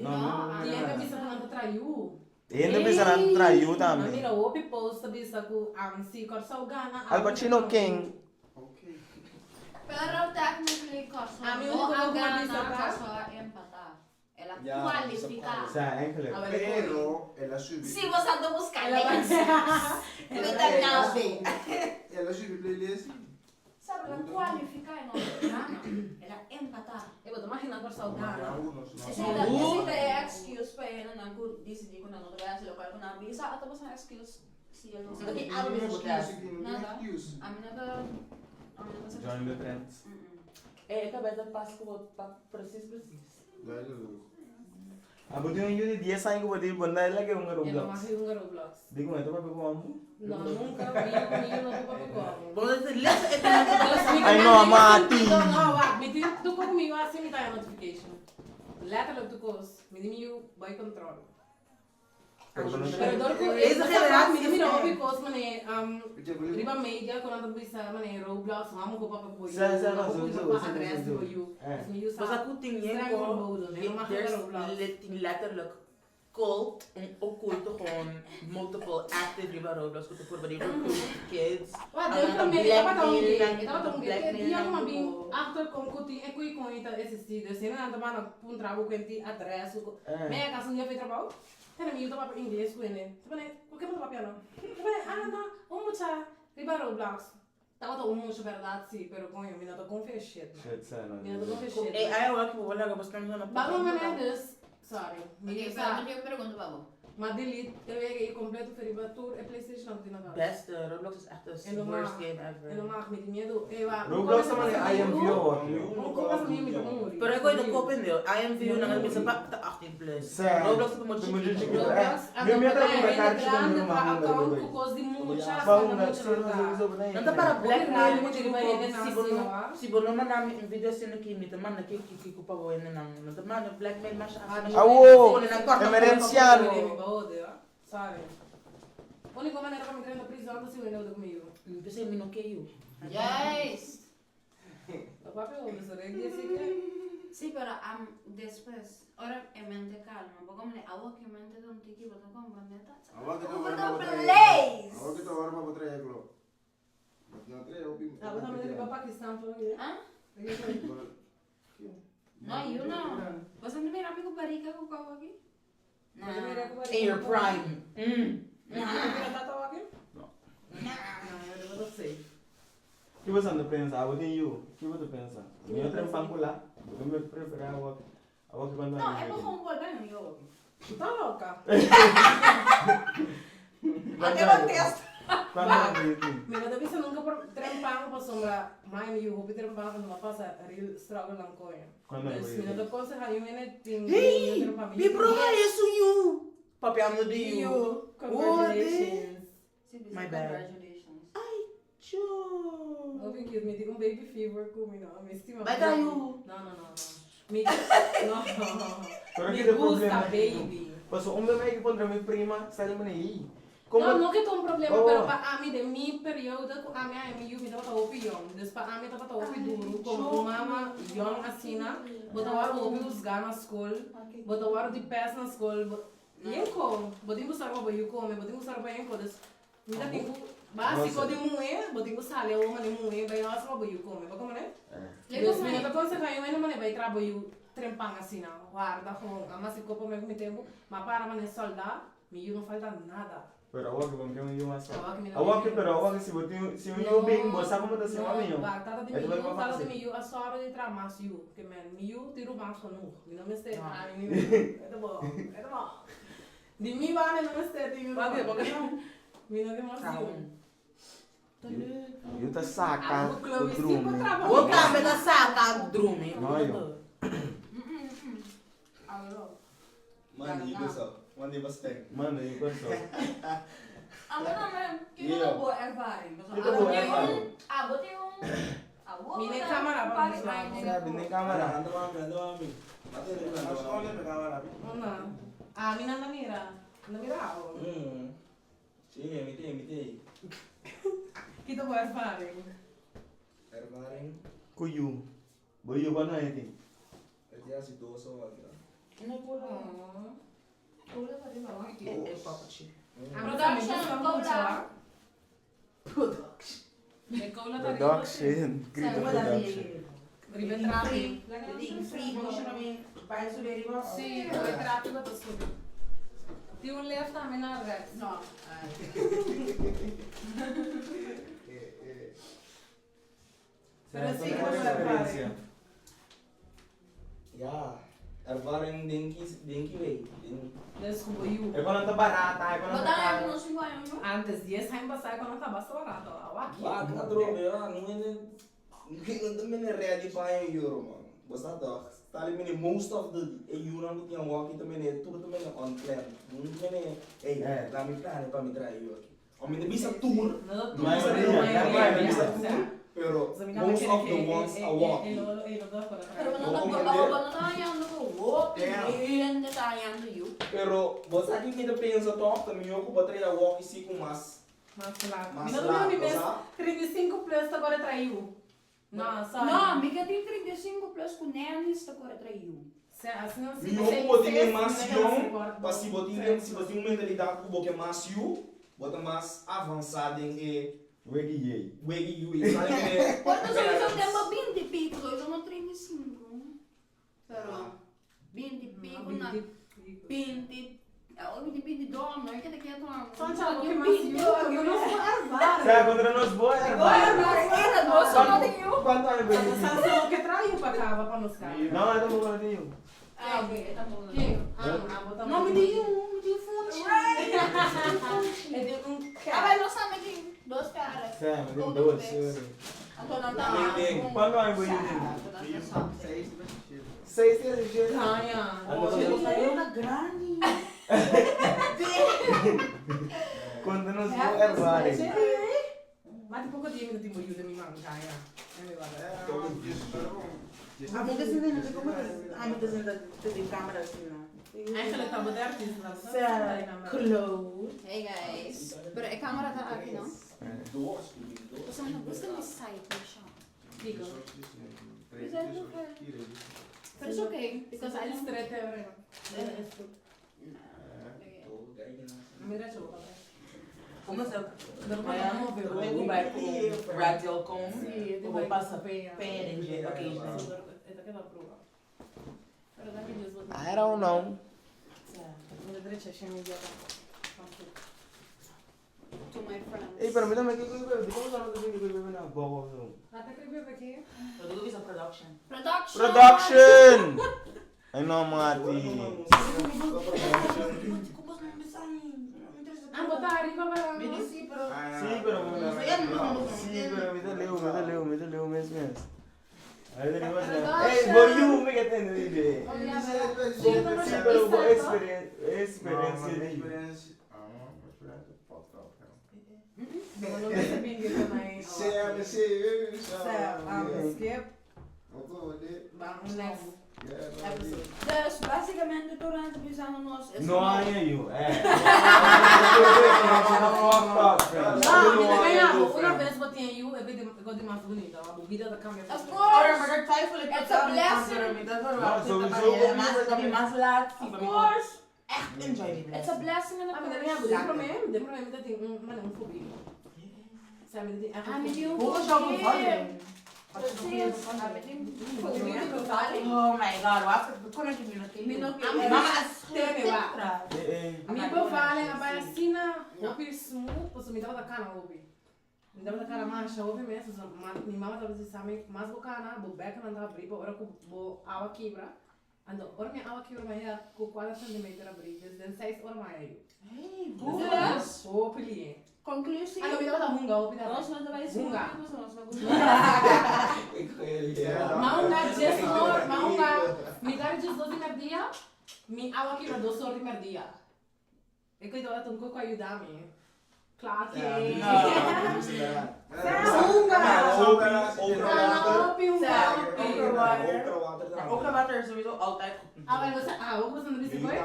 No, no. Tiende bisa nando traiu. Tiende bisa nando traiu Ma tambe. mira, o post bisa ku am si cor so gana. Al Pacino King. Pero technically Kosovo A mí no único ha que me ganado, dice acá- Kosovo ha empatado. Él ha Ya, cualificado. O sea, eigenlijk. Pero el a subi. Si bo sa ta buska links. Bo ta nabe. El a subi playlist. Sabe, él ha cualificado y no gana. Él ha empatado. Eu vou imaginar cor so gana. Esa es la excuse pa él no ku decidi ku no te voy a hacer lo cual una visa a tapos una excuse si él no Dat die oude is Nada. A mí no te a mí no te Join the trends. Eh, ik heb bij de paspoort precies precies. Abo tem um de 10 anos que vou banda ela que é um Eu não Roblox. mag di hunga Roblox. Digo, então vai pegar um. No, nunca vi mi no pa como. Want het is letterlijk... Ai, no, mati. No, wacht. Mi tin tu ko mi wa mi tayo notification. Letterlijk tu kos. Mi di mi you by control. Pero door ku Deze generatie mi di mi is no echt. opi kos mane riba media kon ando bisa mane Roblox hamo ko papa ko Sa- sa- no, sowieso, sowieso, adres sowieso. ko you. Eh. Dus mi you Was sa. dat goed ding Streng verboden. Nee, mag Er geen Roblox. is letterlijk cult, een occulte gewoon multiple active riba Roblox goed voor die recruit kids. Wa En de dan também, eu tava um blackmail, eu tava um blackmail, dia uma bem go. after com kuti e kui com ita SSC, dus ina anda mana pun trabalho com ti address Eh. Me casa um dia foi trabalho. Tena mi yuto papi inglês com ele. Tapane, o que papi não? Tapane, ah não, um mucha riba Roblox. Tava to um mucho verdade sim, pero coño, mi não tô confia shit. man. Shit, sa no. Mi não tô confia shit. Eh, ai, wat ik wil zeggen, was kan Bago mané dus, sorry. Mi Ok, sa. pero yo pregunto, babo. Ma delete e wega ei completo for riba tur e PlayStation nan tin na cas. Beste, Roblox is echt En de no worst mag, game en no ever. mag, mi tin miedo. Ey wa, un Roblox cosa ta pasa mane mi IMVU yu, awor aki. un cosa pasa mi yu mi ta muri. Pero ik gooi de kop in deel. IMVU No dan is muri. het pa 18 plus. Sè, Roblox is te mucho mucho chiquito. chiquito. Roblox, Mi anto mi pa ta ta compra hende carchi con mi grande ruman pa hunda account riba ku ei. kos di mucha, Pa saka hunda, mucha si nan no ta. sowieso bo ta Dan ta hende. para Hopi blackmail rabia moet mi je riba hende nan si bo asina no wa. si bo no manda mi un video sino ki mi te manda ki ki ki ku pa bo hende nan. No te manda blackmail masha Ah, masha. Awo, Pone nan korta emerenciano. Mi ba ode wa. Sorry. Único manera pa mi drenta prison ta si un hende ode ku mi yu. Pensei mi no ke yu. Juist. Lo papia ode sorry, ik disi ke. Sí, pero después, ahora en mente calma, porque me agua que mente de un tiki, pero comprende, Awor ki ta Over ora the pa bo trae. place. Awor ki ta ora pa bo trae klo. No trae hopi. Ah, bo tambe riba Pakistan for mi. Ah? No, you no. Você não mira amigo barriga com qual aqui? Bo ta mira ku In your prime. Mira tata aqui? No. No, eu vou safe. Ki bo ta pensa? Abo tin yu. Ki bo ta pensa? Mi no trem pangula. Bo mi prefera awor. Awor ki cuando No, é bom volver no yo. Tu tá louca? Até contesta. Cuando mi tin? Mi no ta bisa nunca por trempan pa sombra mai mi yu hopi trempan no pasa real struggle lang ko eh. Cuando Dus mi no ta conseha yu ene tin Hey, trempan mi broer is un yu. Papiando di yu. Congratulations. My bad. Congratulations. Tjo. Hopi cute, mi tin un baby fever ku mi no, mi stima. Vai dar yu. No, no, no, no. Mi no. Pero Mi ki de gusta problema? baby. Paso un bebé que pondrá mi prima, sale mane ei. No, no que é um problema, Oh. pero pa ami de mi período ku ami a mi yu mi tabata hopi young. Dus pa ami tabata hopi duro, como un mama young asina, bota war hopi usga na school, bota war di pes na school, yenko, botin busar pa yu come, botin busar pa yenko, dus mi ta tin ku básico di muhe, botin ku sale o mane muhe, bai hasa pa yu come, ba como ne? Dus mi no ta aconseja yu mane bai trabo yu trempan asina, guarda gewoon, ama si copo me mi tempo, ma para mane solda, mi yu no falta nada. Pero awor ki con un yu mas. Awor ki mi no Awor ki tin pero awor ki si bo tin si un yu bing, bo sa como ta si mami yo. No, tata di Het mi wordt yu, wel tata di fácil. mi yu, a sorry di tra mas yu. Ke men, mi yu tiru mas genoeg. Mi no mester, No. ah, mi het bo, het bo. Di mi bane no mester di mi. Wat wat Mi no di mas yu. Te leuk. Yu ta saca. Ah, Chloe, o si drume. bo traba. Bo tambe ta saca drumi. No, joh. Alô. Mano, you go so. Mano, you spek. Mano, yu corso. Ah, maar dan, que Ja. uma boa ervaring. Que uma boa ervaring. Ah, botei um. Ah, vou Mi nem botar câmara um pra par- mostrar. Ai, nem Sabe, nem câmara. Anda mami, anda mami. Mate anda mami. Ona. Ah, mi nanda mira. Nanda mira awo. Sí, mi te, mi te. Kita boa ervaring. Ervaring. Ku yu. Bo yu cuando é tin. Het is si dos of wat. Oh. Eh, pappertje. Production, cola. Production. De cola ta Production, grito production. Ribe trapi. Ding free, moet je nog meer bij zo weer iemand? Sí, ribe trapi wat is goed. Die un left tambe na rechts. No. Pero sí, Esa que es boa la experiencia. ervaring. Ja, ervaring denk ik, denk ik weet. Dus goed yu. É quando tá barata, é quando tá Botar cara. no 5 anos. Antes 10 anos passar quando tá bastante barato. Aqui. Wak, adro, ja, nu in de nu in ready pa een euro man. Was dat toch? Stel ik most of the euro moet je walk in mene tour te mene on plan. Moet mene hey, Eh. laat me plannen pa mi draai euro. Om in de bisa tour, No, Maioria, maioria, ja, maioria. bisa tour, pero most of the ones are walking. Pero Não não compreender. tá não tá olhando o outro, ainda tá olhando you. Pero você aqui me pensa toch, também eu vou trazer walk sim com mais Mas lá. mais Não lá, dormi mesmo. sabe? 35 plus agora traiu. Não, sorry. Não, amiga tem 35 plus com nenis tá agora traiu. Se, assim não se Mi eu vou ter mais jong, pa si botin si botin uma mentalidade que boke mais you, bota mais avançado em e Wegi yei. wegi you, sabe que Quantos anos eu tenho 20 e pico, eu sou 35. Pero 20 e pico na 20 Eu me 22, não é que daqui a tomar. Santiago, que mais you? Eu não sou ervara. Sabe, quando nós boa ervaring. Era nossa, não tem eu. Quanto ano bo Santiago que traiu para cá, para nos cá. Não, eu não vou ter yu. Ah, ok, tá bom. Quem? No, mi tin un, mi tin funchi. Right! E tin un cat. Aba nos tambe tin dos perros. Sí, mi tin dos, sorry. Anto nan ta Ding, Cuando hay voy ding? Seis tres siete. Caña. Una grandi. Conta nos bo ervaring. Maar die poco dia mi no tin bo yuda mi man caña. Amo te sinta no como amo te sinta te den camera asina. Eigenlijk ta bo de artista ta bo Sa Claude. Hey guys. Pero e camera ta aki no? Pasobra mi no gusta mi side mi shop. Kiko? Is that okay? But it's okay because I don't. Strete Mira zo. Como se Tengo bij com ragtail comb. Sí, Of passa peña. peña den je occasionally. Esta queda prueba. Pero dank je dus I don't know. To my friends. Ey, pero mira, me quedo bebé. ¿Cómo se llama que bebé na boca of zo? Laat ik even kijken. Dat doe ik production. Production! Production! Ay no, Mati. Ah, botar arriba para Me disse, pero Sí, pero Sí, pero mira Leo, mira Leo, mira Leo mes mes. Ahí tenemos la. Hey, for you, me get in DJ. Sí, pero bo experience, experience di. Skip. Next episode. Dus basicamente durante pisando nos is No hay you, eh. No, mi kaya, una vez wat in you, ik weet ik die maar bonita, maar vida da cambia. Of Ora, course! maar daar twijfel ik It's a blessing. Dat No, wordt sowieso. Dat je mas laat. Of course! Echt enjoy die It's a blessing and a Ah, maar dan curse. heb ik probleem, de probleem dat ik een man een fobie. Zijn we die echt Ah, met die Hoe was jouw bevalling? Precies. Ah, met die fobie bevalling. Oh my god, wat kon ik nu Mi no nog ke- Mama is Teme, wa. Mi bevalling abaya sina, hopi smooth, pues mi tava kana hopi. Mi tava kana masha hopi mesmo, so mi mama tava dizendo sami, mas bo kana, bo beka nan tava bri, bo ora ku bo awa kibra. Ando ora mi awa kibra ma ya ku 4 cm abri, dus den 6 ora ma ya. Hey, Dus hopi li. Conclusie. Ando mi tava hunga hopi da. Nos no te Hunga. Nos no Ma unga just or, ma unga, mi tava just 12 merdia, mi awa kibra 2 horas di merdia. Ik weet wel dat een koko ayudami. Klaar que. Okra water is sowieso altijd goed. Ah, maar você, ah, vou passando isso foi?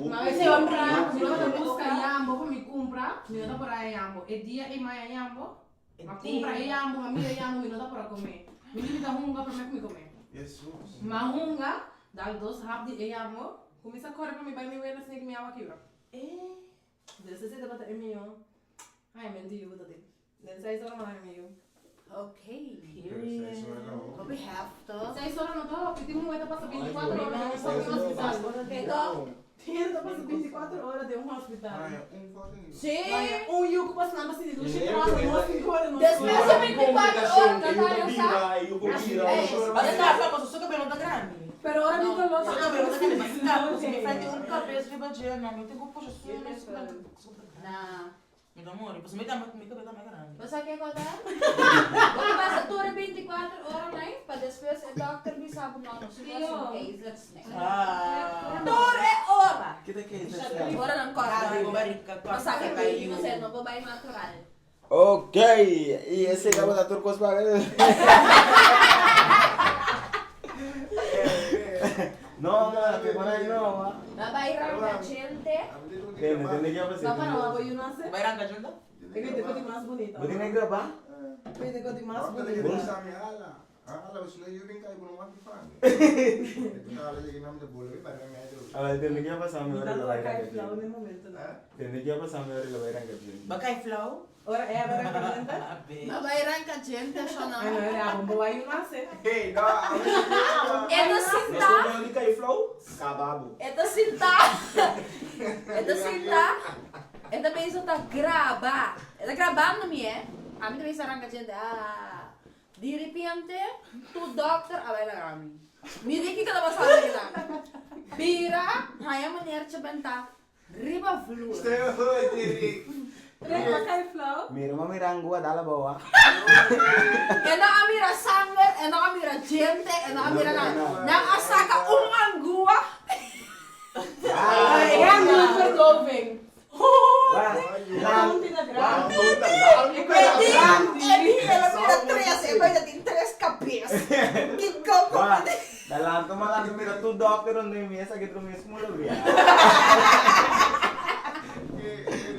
Mas você compra, mi no busca yambo, pa mi compra, mi no ta por aí yambo. E dia e maya yambo, ma compra e yambo, ma mira yambo, mi no ta por comer. Mi limita hunga para me comer. Ma hunga, dá dos rap de yambo, começa a correr para mi vai mi wena sem que mi água quebra. Dus esse debate é meu. Ai, meu Deus, dat ik. Dan zei ze allemaal meu. Oké. Wat heftig. Seis horas no tava, porque tem um momento passa 24 horas de um hospital. Oké, toch? Tem passa 24 horas de um hospital. Sim. Um yuko passa na base de luz e passa no hospital. Después de 24 horas, dat hij Wat is daar van? Zo'n cabelo da grande. Pero ahora mismo no Zo'n cabelo da grande. Mas tá, você me frente um cabelo, você vai dizer, não, eu tenho que puxar só. Nah. Meu amor, você me dá meu cabelo tá mais grande. Você quer contar? Wat was het door 24 horas, nee? Maar después el dokter me sabe no, no, si Ah. Door e hora. Kita que Hora não corta. Barrica, Mas sabe que você não vai natural. Ok, y ese acaba de turcos para. No, no, que por ahí no, va. Vai ranca gente. Tiene, tiene que Dá para não, aparecer. eu não sei. Vai ranca junto? Ik weet het mais bonita. ¿Vos tienes que grabar? Ik weet het mais bonita. A ver, tiene que pasarme ahora lo va a ir Cai a flow no momento, não. Tiene que pasarme ahora lo va a ir a Bakay flow? Ora é a branca bonita? Vai ranca gente, só Ah, não, era a bomba vai não sei. Esta sinta. Não cai flow? Cababo. Esta sinta. Esta sinta. Esta vez está graba. Esta grabando me, é? A mim também se arranca gente. Ah. Di repente, tur dokter a bai laga mi. Mi di kiko ta pasando akinan. Bira, haña meneertje bentá riba vloer. Trek pa kai flauw. Mira mami rango a dal abou a. E no a mira sanger, e no a mira djente, e no a mira nada. Nan a saka un angua. Ja, nu verdoving. Dalanto malanto mira tur dokter rond den mesa ke tur mes mula bia.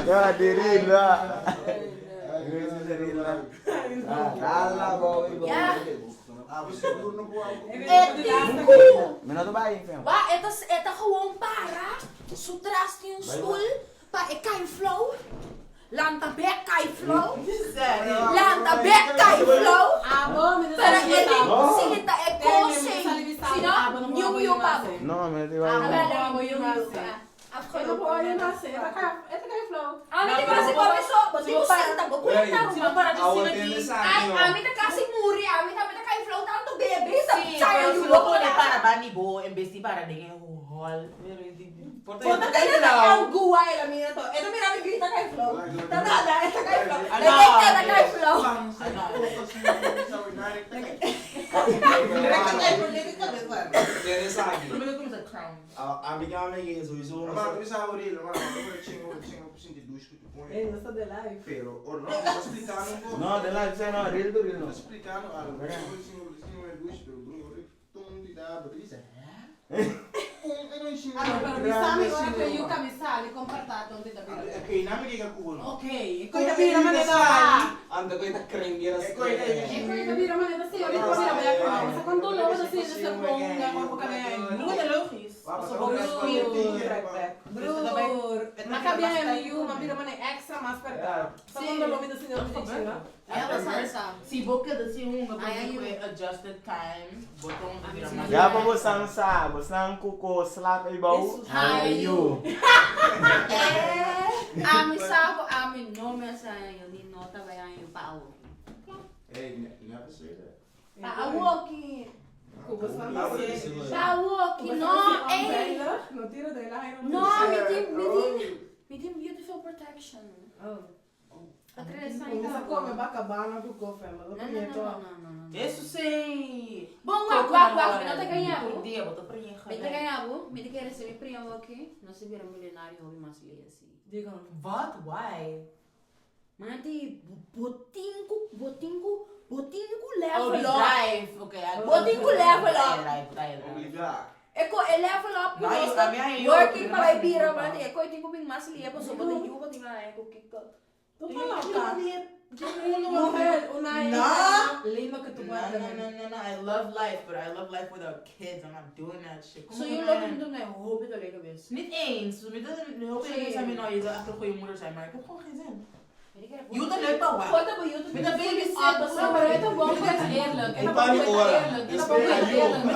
Ya dirila. Mi no ta bai fem. Wa e ta e ta gewoon para su tras di un stoel pa e kai flou. Lanta bek kai flou. Lanta bek kai flou. Pero e tin ku sinta e kos ei. Si no, niun yu pa bo. No, mi no ta bai. Ami ta kasi por eso, bo tin ku sinta, bo kuenta ruman. Ai, ami ta kasi muri, ami tambe ta kai flou tantu bebe sa Sí, saya pero yu si lo bo pone por para bandi bo en bes di para den e hall. Por ta Bo ta kai kere ta flou. angua el a mira to. E ta mira mi grita kai flou. Ta nada, e ta kai flou. Ah, E no. ta ta kai flou. Direct kai flou, direct kai flou. Tiene esaki. Lo mi kuminsa crown. Ami ke ami ke sowieso no Maar we zijn real, maar we chingo, chingo, sinti douche ku tu Hey, dat is de life. Pero, or no, no explicando un poco. No, de life zijn no, real to real no. Explicando algo. Chingo, chingo, douche, pero dun tum di da, but dice, hè? Ah, pero mi sabi ora che io camisali comportato un dita bira. Ok, nami ke ka no. Ok, e coi da bira maneta. Anda koy ta krem E coi da E coi da bira maneta sì, ora ti bira bira come. Sa quando loro da sì, se ponga, ma poca bene. Nu is het logisch. Broer, ma cabia MU, ma bira mane extra mas per Sa quando loro da sì, non ti no? Ja, dat is zo. Si boke dat si hunga Ai, ai, porque adjusted time. Bottom Ya pa bo sang sa, bo sang kuko slap e bau. Hi, you. Eh, ami sabo, ami no me sa yo ni nota ba yan yung pao. Hey, never say that. Pao ki. Ah, Pao ki no, eh. No tiro de la No, mi tin, mi tin, mi tin beautiful protection. Oh. Atres Sa come bacabana ku koffie, ma No, dat no, niet no, toch. no, no, no. Eso sí. Bom, wak, wak, wak, mi no te ganhavo. Dia, boto prinha. Mi te ganhavo, mi te quer ser mi primo aqui. No se vira milionário, hobby mas lazy. Digo. Wat? Why? Mati, botinko, botinko, botinko Oh, level die up. drive. Oké, ja. Botinko level up. Drive, drive, drive. Obligaar. Eko e level up Nou, no, joh, kami ay joh. working para ibira man. Eko itin ko bing mas liya po so botin yu botin na eko kiko. Doe maar elkaar. Mujer, una No. Lindo que tú No, puedas no, tener. no, no, no. I love life, but I love life without kids. I'm not doing that shit. Kom So op, you man. love me na hobi talaga bes. Niet eens. Met dat hoop ik Nee. zijn nou, je zou echt een goede moeder zijn, maar ik heb gewoon geen zin. Je doet een leuk pa, Quanta ba yun? Met een babysit. No, pero esto es bom que eerlijk. Ik kan niet horen. Esto es bom que eerlijk. Met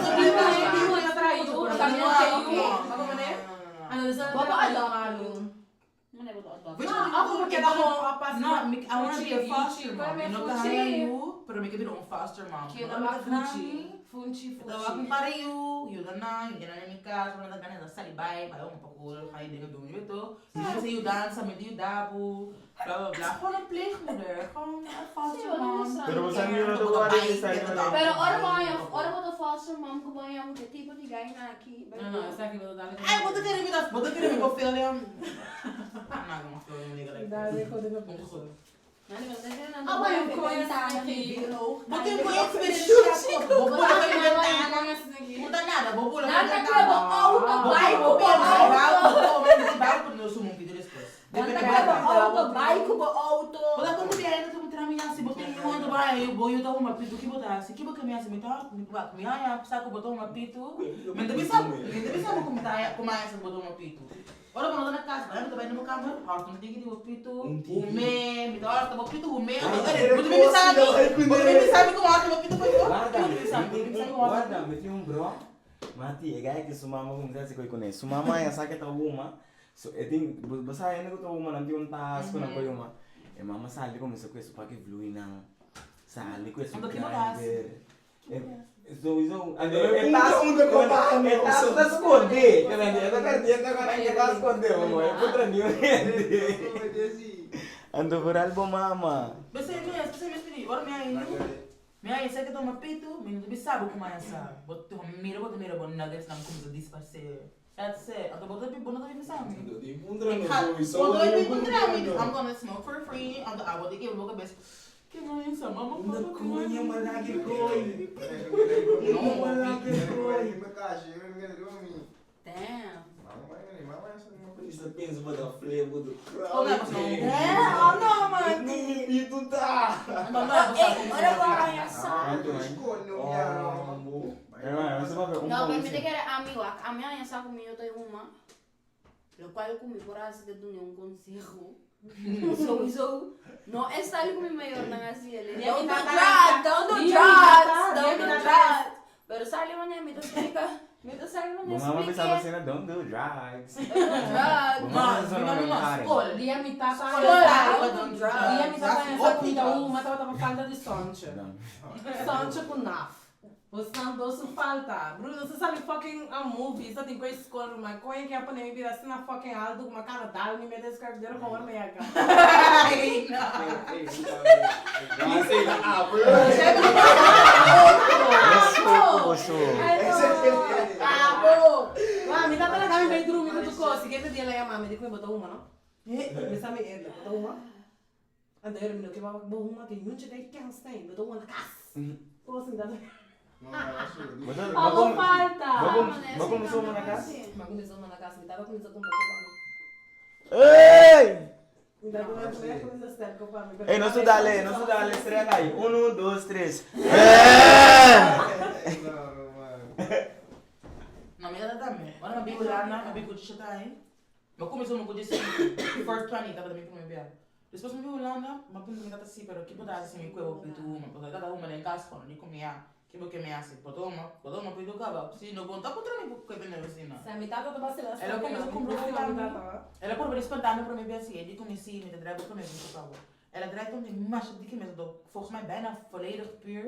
een Baba adopt. Weet je Ah, wat ik porque ik ela wil- gewoon apart- No, ik- I wanna be a Fuchi, foster mom. Fuchi. You know, Fuchi. ik you, pero ik ben een foster mom. Que Maar não ik Fuchi. Funchi, Dat was een Fuchi. paar you, je daarna, je naar mijn kaas, maar dan kan je dat sali bij, bij om pakol, ga je dingen doen, je weet toch? Dus je je dansen, met je dabu, bla bla bla. Gewoon een pleegmoeder, gewoon een foster mom. Pero bo sang yun to wari sa Pero ora mo yung ora mo to foster mom ko ba yung que tipo de guy na aqui. No, no, essa aqui vou dar. Ay, wat ik er met wat ik er met film. I'm not gonna film nigga like Daar this. ik gewoon even Komt goed. Ah, maar je kon je Wat ik wil ook weer shoot. Wat ik Moet daar nada, vou pular. Nada que eu auto, vai Vou com auto. Depende Nada que eu auto, vai com auto. Bola quando vier ainda tu me assim, botei um ando vai, eu vou eu tô uma pitu que botar assim, que boca me assim, me tá, me me ai, saco botou uma pitu. Me deve sabe, me deve sabe como tá, como é essa botou uma pitu. Ora quando na casa, vai, me vai no câmera, ah, tu tem que ir pitu, o me, me dá, tá pitu, o me, você me sabe, você me sabe como é que pitu foi, Guarda, você me sabe, você me sabe como é. guarda, meti um bro. Mati, e gai que su mama como se coi con Su mama ya sabe que ta uma. So, e tem, você ainda que ta uma, não tem um tasco na coi uma. E mama sali como se com isso pa que blue na. Sali ku esun Anto ki bo ta hasi? grinder. Sowieso. E punta unda ku a baha mi E tas ta skonde. E ta perdiendo kon e ta skonde momo. E puntra niun hende. Anto vooral bo mama. P'esei mes, p'esei mes pidi, ora mi a yu, mi a sa ke tuma pitu, mi no ta bisa bo kuma a sa. Bo ta mira, bo ta mira bo nuggets nan kuminsa disparsé. That's it. Anto bo ta bo no ta bisa mi. Anto tin puntra Ik no ga, sowieso bo no tin ta puntra mi, puntra no. I'm gonna smoke for free. Anto abo ta kebra bo kabes, ke no a sa mama Unda papa koño koño. malaki koy. No. Unda malaki koy. Damn. Isa pensa ba da flevo do Oh, não, mas não. É, oh no, man. Não me pito tá. Anto no a Ei, ora bo a sa. Oh, Hermano, eso va a un No, pero mi te kere ami wak. Ami a sa ku mi yo ta huma. Lo cual ku mi por hasi te duna un conseho. Sowieso. No es tal ku mi mayor nan hasi ele. Dia Don't mi do tata drugs, don't do Dia mi drugs, tata, don't dia do mi tata. drugs. Pero sali mané, mi ta explica. Mi ta sali mané Bo mama pensaba explique. cena, don't do drugs. Don't do drugs. Bo No, mama mi solo mama no no, hare. skol. Dia mi tata Skol, a don't drugs. Dia mi tata That's a sa comida drugs. uma tava falta de sonche. No. Sonche com naf. Você não doce falta. Bruno, você sabe fucking a movie, só tem coisa escola, uma coisa que a pandemia vira assim na fucking alto, uma cara dal, me mete escrever com uma meia cara. Ai, não. Boso, boso. Abo! Wa, mi tata na kami may drumi ko ko, siguiente dia la llama, me dijo me botó uma, no? Me sabe ele, botó uma. Ando eu me que va bo uma que nunca dei cansa, botó uma na casa. Como assim dá? Abo falta. Bo começou uma na casa? Ma começou uma na casa, mi tata começou a comprar pa mim. Ei! Mi tata começou a sterco pa mim. Ei, não dale, não dale, estrela aí. Um, dois, três. No, mi tata tambe. Ora mi bi Hulanda, mi bi Gucci aí. Ma começou no Gucci 420, tava também com mi bia. Depois mi bi Hulanda, ma punto mi tata sì, pero que botar assim mi cuevo pitu uma, porque tata uma em casa quando ni comia. Que bo que me hace? Botou uma, botou uma pitu caba. Si no conta contra mi que vende vecina. Se mi tata tava se la Ela começou a comprar pa mim. Ela por espantar me para mi bia assim, ele comecei me draai ook met mi caba. Ela draait om die masje dikke met dat volgens mij bijna volledig puur.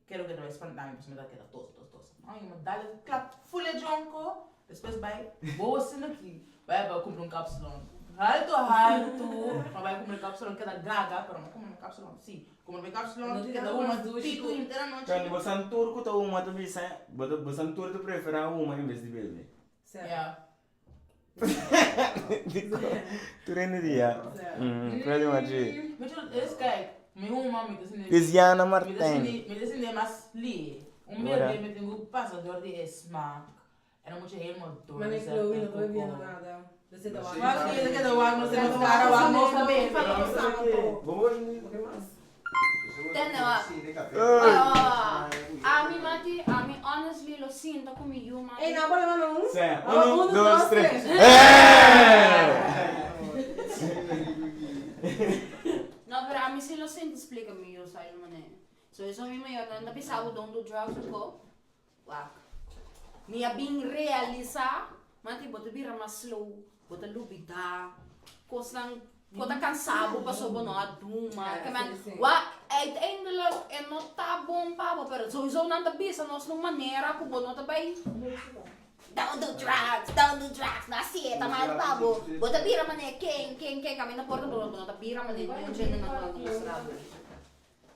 Quero que erbij espantar me, met dat que tos tos tos. Ai, maar dale klap, volle jonko. Después bij boa aqui. Wij hebben comprar um capsulão. Alto, alto. Maar wij comprar um capsulão que era gaga, pero não comprar um capsulão. Sim, comprar um capsulão que era uma pico inteira Quando noite. você é turco, tá uma, tu bisa, você é turco, tu prefere uma em vez de bebê. Ja. Tu rende dia. Pretty much it. Weet je wat het is? Kijk, mijn oma, met de Tiziana Martijn. Met de mas li. Om Ora. weer met een goed passen door die smaak. En dan moet je helemaal door. Ma ne Chloe não tô vendo nada. Você tá lá. Maar zie je dat de waag nog steeds cara waag nog steeds. Tende wa. Ei! Ami mati, ami honestly lo sinto come io mati. Ei, não, bora lá um. Zé, Um, um, dois, três. No, pero a mí sí lo siento, explícame yo, sai mané. So eso mi mayor nanda pisavo don't do drugs ko. Wak. Mi a bin realiza, mati boto bira mas slow, boto lubida. Koslang kota cansado paso bo no aduma. Ja, Que man, sim, sim. wa uiteindelijk en no ta bom pa bo, pero sowieso nanda bisa nos no manera ku bo no ta bay. Don't do drugs, don't do drugs. Na sieta mal pabo. Bota bira mané ken ken ken kami na porta bo no ta bira mané no gender na ko na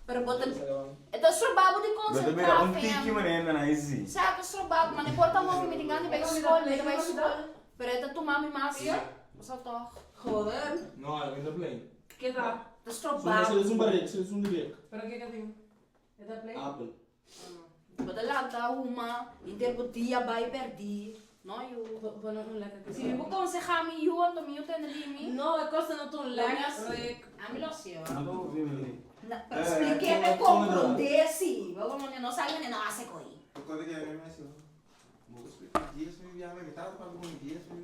Pero bota ito strobabo di Você bira um concentrare. tiki mané na easy. Sa to strobabo mané porta mo mi tingani bij school, mi bij school. Pero ito tu mami mas. Basta toch. Joder. No, in de plane. Que tá? Ito Soms strobabo. is een barek, is een direct. Pero que que tem? É da play? Apple. Bota lanta uma, interbotia vai perdi. No yo. Bueno, um lekker. Si mi aconseja mi yo anto mi yo tendrí mi. No, é coisa não tão lekker. A mi lo sé. Eh, Pero expliqué comprende sí. Luego no no sale no hace coi.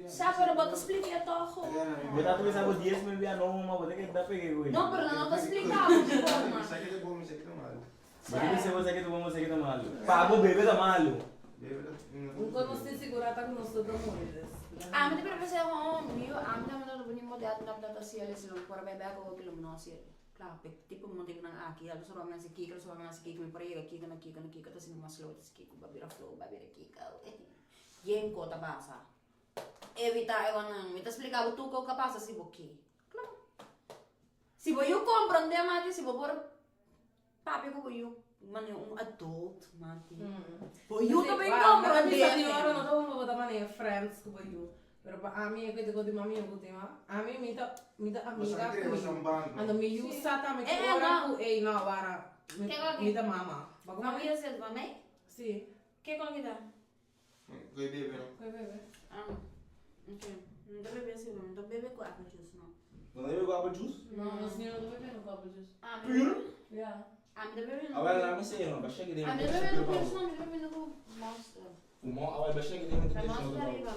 Sa pero bota expliqué toch. Você tá pensando 10 mil via no uma, você que dá pegue güey. No, pero no te explicaba de forma. Você pensa você que tu vamos que tá malo. Pago bebê tá malo. Um quando se segurar tá com nós todo mundo. A mí te parece oh, mío, a mí también lo ponemos de atrás de así el lo por bebé algo que lo no así. Kla, pe tipo momentonan aki, algo soba mi hasi kiko, algo soba mi hasi kiko, mi por a yega kiko na kiko na kiko, ta asina mas slow, ta hasi kiko, ba bira flow, ba bira kiko. Yen ko ta pasa. Evita e onan. Mi ta splika bo tur ko ka pasa si bo ke. Kla. Si bo yu komprondé mati, si bo por papia ku bo yu manera un adult mati. Bo yu ta bin komprondé. Bisa di ora no ta un bo ta manera friends ku bo yu. Pero pa ami e ku di mami ku tin ami mi ta mi ta amiga ku mi. Anto mi yu sa tambe ki ora ku ey no awara mi ta mama. Mami yu sa pa mi? Si. Ke kon ki ta? Koe bebe no. Koe bebe. Ah, ok. No ta bebe así, no ta bebe ku apple juice, no. No ta bebe ku apple juice? No, nos niño no ta bebe ku apple juice. Pure? Ja. Ami ta bebe no. Awel, laat me sien, no. Basha ki den. Ami ta bebe no pure, no. Mi ta bebe ku Monster. Ku mo, awel, basha ki den. Monster ariba.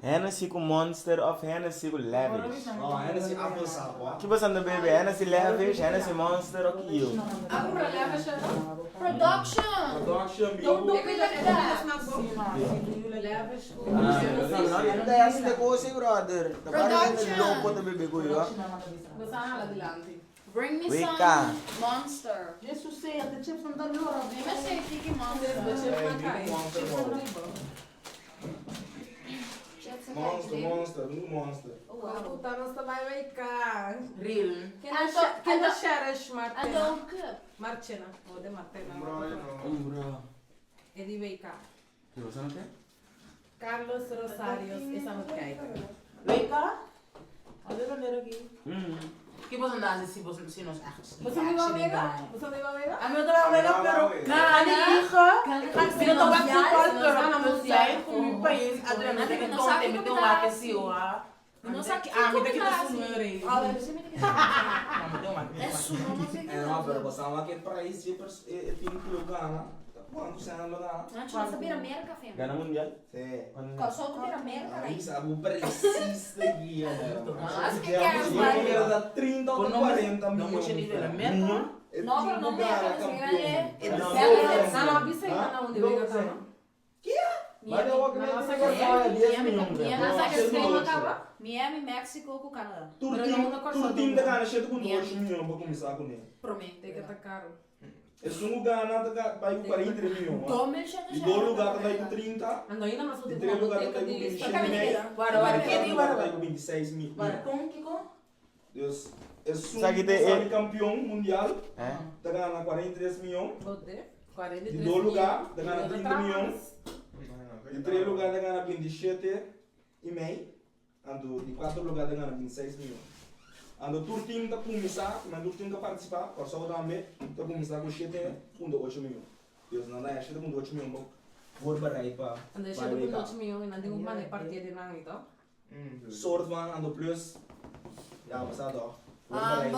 Hennessy ku Monster of Hennessy ku Lavish? No, Hennessy appelsap, hoor. Ki boso anda bebe? Hennessy Lavish, Hennessy Monster of kiyo? A kumpra Lavish ero? Production! Production, biu. Don't do me like that! Lavish ku No ta hasi de kos ei, brother. Ta para hende loko ta bebe ku yo. Boso a hala dilanti. Bring me Weka. some Monster. Jesus sei, de chips não tá lora. Mi mester tiki Monster. Chips na riba. Monster, monster, nu monster. Oh, wow. Puta, nos ta bai WK. Real. Kenda cherish Martena. Anto cup. Marchena. Oh, de Martena. Umbra. E di WK. Ki boso no ke? Carlos Rosarios is aan het kijken. WK? Alweer wanneer ik hier? Que você não se você se nos echt. Você não vai wega? Você não vai wega? A mim também wega, pero ga niet liegen. Ik ben toch wat voetbal, pero we zijn voor mijn país. Adriana, ik ben toch met de waken zie hoor. No sa Ah, mi que tá sumere. Eh, no, pero pasamos que país siempre tiene que lo gana. ¿Cuánto se han lo gana? Antes nós sabia América, fem. Gana mundial? Sí. Só tu pira América, Aí aí. sabe o precisa guia, Mas que quer, mano? 30 ou 40 Não milhões. moet je niet willen merken. No, pero no me hagas grande. Não, não, bisa aí na onde wega tá, não? Mas eu acredito Mas que nossa, é 10 milhões. Miami, México com Canadá. Tur team da gana 7.8 milhões para começar com ele. Prometo. Tem que tá caro. Esse um gana vai com 43 milhões. Tome já E dois lugar vai com 30. Ando ainda mais E três lugar vai com 27 Guarda, guarda, E guarda. lugar vai com 26 mil. Guarda, com Kiko? Dus esse um Sabe que tem- campeão mundial, Eh? tá ganhando 43 milhões. Poder? 43 De dois lugar, tá ganhando 30 milhões. De três lugar, tá ganhando 27 e meio. Ando de quatro lugar, tá ganhando 26 milhões. Ando tur team tá começar, mas tur team tá participar, corso também, tá começar com 7.8 milhões. Deus não dá 7.8 milhões voorbereid para Ando 7.8 milhões e não tem uma partida de nang ito. Soort van ando plus. Ja, we staan toch. Amber.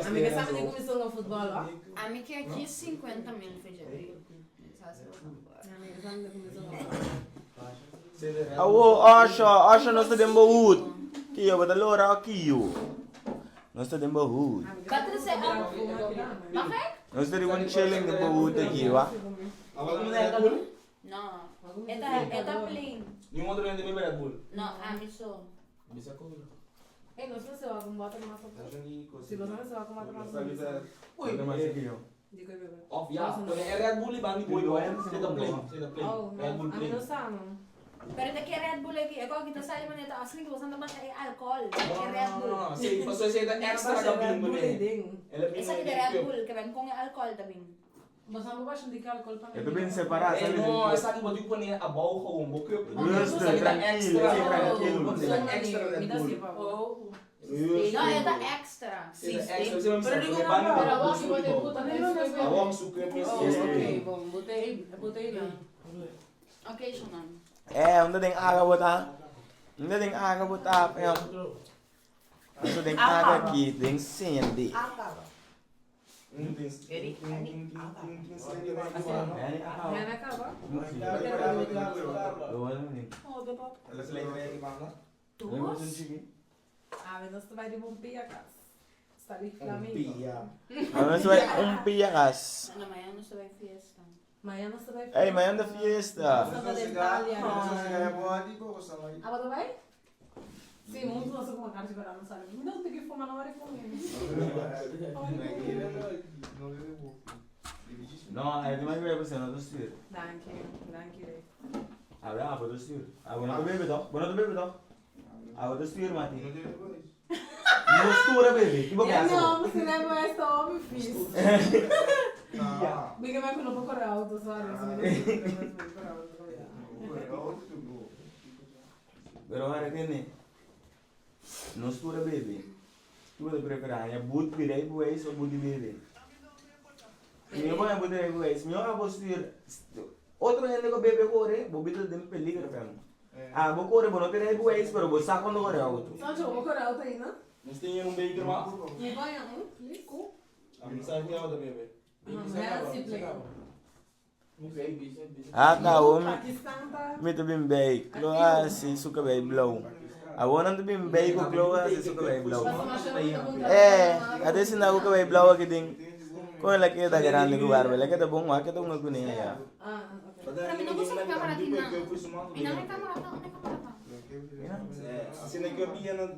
Amiga, sabe de começou no futebol, ó? A mim que aqui 50 mil feijão. Amiga, sabe de começou no futebol. Awo, Osho, Osho nos ta den bohut. Kiyo, bata lora kiyo. Nos ta den bohut. Wat is het? Mag ik? Nos ta gewoon chilling den bohut aqui, wa. No. Eta plain. Nenhum outro ainda bebe Red Bull. No, a mim só. Bisa cola. Ei, não sei se vai com bota massa. Se você não se vai com bota massa. Oei. Digo, bebê. Of ja, wanneer Red Bull die boy boy, zit op plane, zit op plane. Oh, Red Bull a mim plane. não sabe. Pero de que Red Bull aqui? É que tá saindo maneta assim que você anda mais é álcool. Que Red No, Bull. no, no, sim, passou esse da extra cabine meneer. Essa aqui de Red Bull que vem com álcool também. Você não vai indicar álcool para Eu tô bem separado, Eh, sabe? no, essa aqui wat u wanneer a bouw gewoon, bo cup. Rustig, tranquilo, tranquilo. Wat is extra Red Bull? Oh. No, é da extra. Sim, extra, Pero digo, Pero abaixo vou ter puta Awang suka Oh, ok, bom, botei, botei lá. Ok, Shonan. Eh, omdat ding aga bota. Omdat ding aga bota, ja. Zo ding aga aqui, ding sende. Acaba. Não acaba? Ah, mas nós vai de bom pia casa. Está ali Flamengo. Vamos vai um piagas. Não, amanhã não vai fiesta. Amanhã nós vai Ei, amanhã da fiesta. Nós vai de Itália. Ah, Ah, você vai? Sí, mundo no sé cómo cara de no sabe. No te que fumar no vale comer. No, é demais que você não stuur. Dank je, dank je. Ah, ja, voor de stuur. Ah, we nog baby toch? We nog baby toch? Ah, we de stuur, Mati. No stuur, baby. Que Ja, no, se leva esta homem fiz. Ja. Diga me que no puedo correr auto, sorry. Se me no puedo correr auto. Pero ahora que No stuur, baby. Tu moet preferar, ja, boot bi rijbewijs of boot die baby. Mi boy boot rijbewijs. Mi ora bo stuur. Otro gente ko baby corre, bo bito den peligro fam. Ah, bo corre, bo no te rijbewijs, pero bo sa quando corre auto. Sancho, vou correr auto aí, não? Mas tem um beker maar. Me vai um, please. A mim sabe que é outra bebê. Ah, tá, homem. Pakistan tá. Mi te bin bij, Kroatië, zoeken bij blauw. Ah, te bin bij, Kroatië, zoeken bij blauw. Eh, até se na bij blauw aqui ding. Com ela que tá grande com barba, ela que tá bom, aqui tá um com nem ya. Ah, ok. Pero mi no gusta la cámara tina. Mi no cámara ta, una cámara ta. Assim é que eu vi na.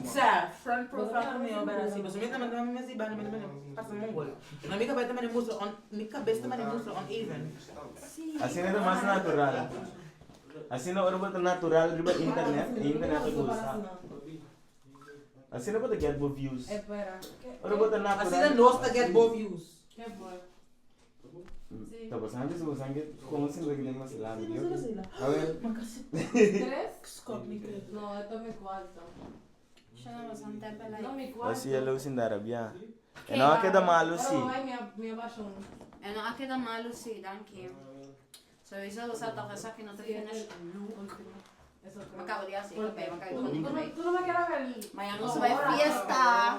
Sa, front profile ko meio bem assim, mas me também me se bani me também passa mongol. Na minha cabeça também mostra on, minha cabeça também mostra uneven. Assim é mais natural. Assim não era natural riba internet, internet gosta. Assim não pode get both views. É para. Ora bota natural. Assim não nós get both views. Que bom. Tá passando isso, você que como se vai ganhar mais lá, A ver. Três? Scott me No, esto es mi cuarto. Yo no lo senté pela No, mi cuarto. Assim é luz in Arabia. E não queda malo Pero sim. ay, mi, mi abashon. En dan queda malo, sí, dank je. Sowieso, o sea, toch esa que no te Sí, tienes es el último. Eso Me creo. acabo de hacer, Porque me acabo tú, de tú, no, tú no me quieres ver. Mañana no se va a fiesta.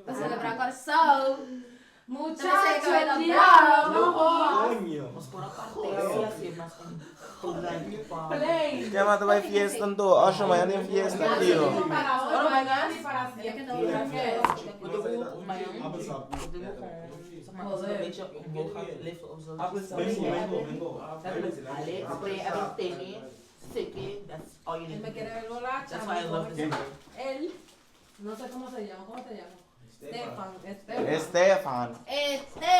Para celebrar Corazón. Muchacho, el el diablo. diablo, no jodas. Coño. Mas por aparte, assim, mas Play. Quer matar vai fiesta então? Acho amanhã tem fiesta, tio. Para hoy, mañana y para siempre. ¿Qué es? Een beetje omhoog gaat liften of zo. Mango, mango, Everything, sicky, that's all you Él me need. quiere ver borracha. That's why I love this. Él, no sé cómo se llama, ¿cómo te llamas? Stefan, Estefan. Estefan. Este.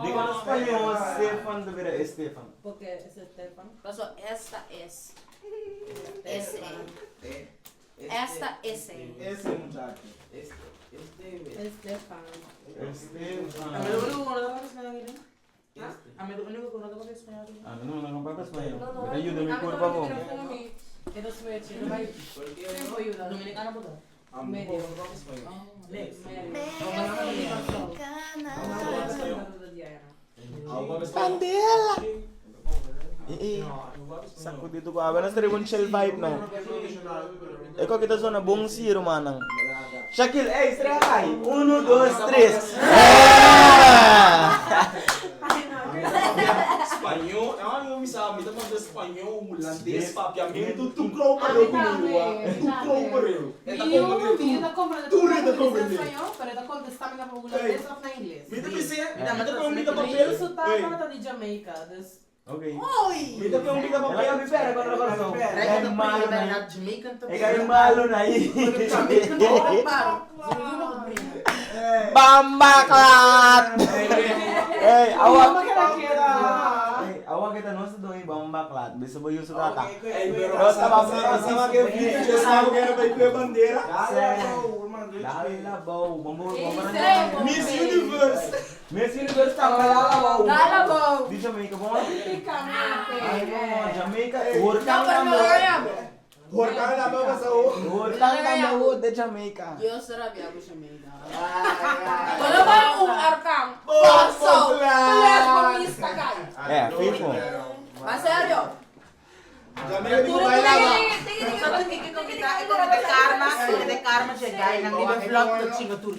Diga no espanhol, Stefan deveria Estefan. Porque es Estefan. Pasó, esta es. S. Esta S. Esse muchacho. Estefan. Estefan. A mí lo único que no tengo español aquí. A mí lo único que no tengo español aquí. Ah, não, não, não paga espanhol. No, no, Me ajuda, me a mí por no favor. me quiero mi Quiero switch, no hay tiempo ayuda. Dominicano por todo. Medio. Next. Candela! Eh, eh. Sacudido ko. Abe, nasa rin chill vibe no. Ikaw kita zona bom siro manang. Shaquille, ei, estreia aí. Um, dois, três. Espanhol, ah, eu me sabe, me tá falando espanhol, holandês, papiamento, tu crow para eu comigo, tu crow para eu. Mi uno, mi comprando. Tu reta comprende. Español, pero está contestando na holandês of na inglês. Me tá pensando, Me me tá com um papel. Isso tá tá de Jamaica, dus Ok. Me tá com um Ela papel. me pera quando ela coração. É malo na Jamaican É malo na aí. Jamaican Bamba clat. Ei, awa. Ei, Ei, awa kita no sa doon bamba clat. Bisa ba yung sukata? Ei, pero sama que vídeo, sabe que era para ir bandeira. Dale bom, bambu, bambu. Miss Universe. Miss Universe tá lá, Dale, bom. Di Jamaica, bom. Ay, Típicamente. bom, Jamaica. Huracán No, pero no também. Huracán la baba sa Huracán também de Jamaica. Dios rabia ko siya, Mega. Wala ba yung arcang? Bombo Please, kay. É, fico. Ma serio? Jamaica di bailaba. Karma, de karma chegar e não give vlog tot chingo tour.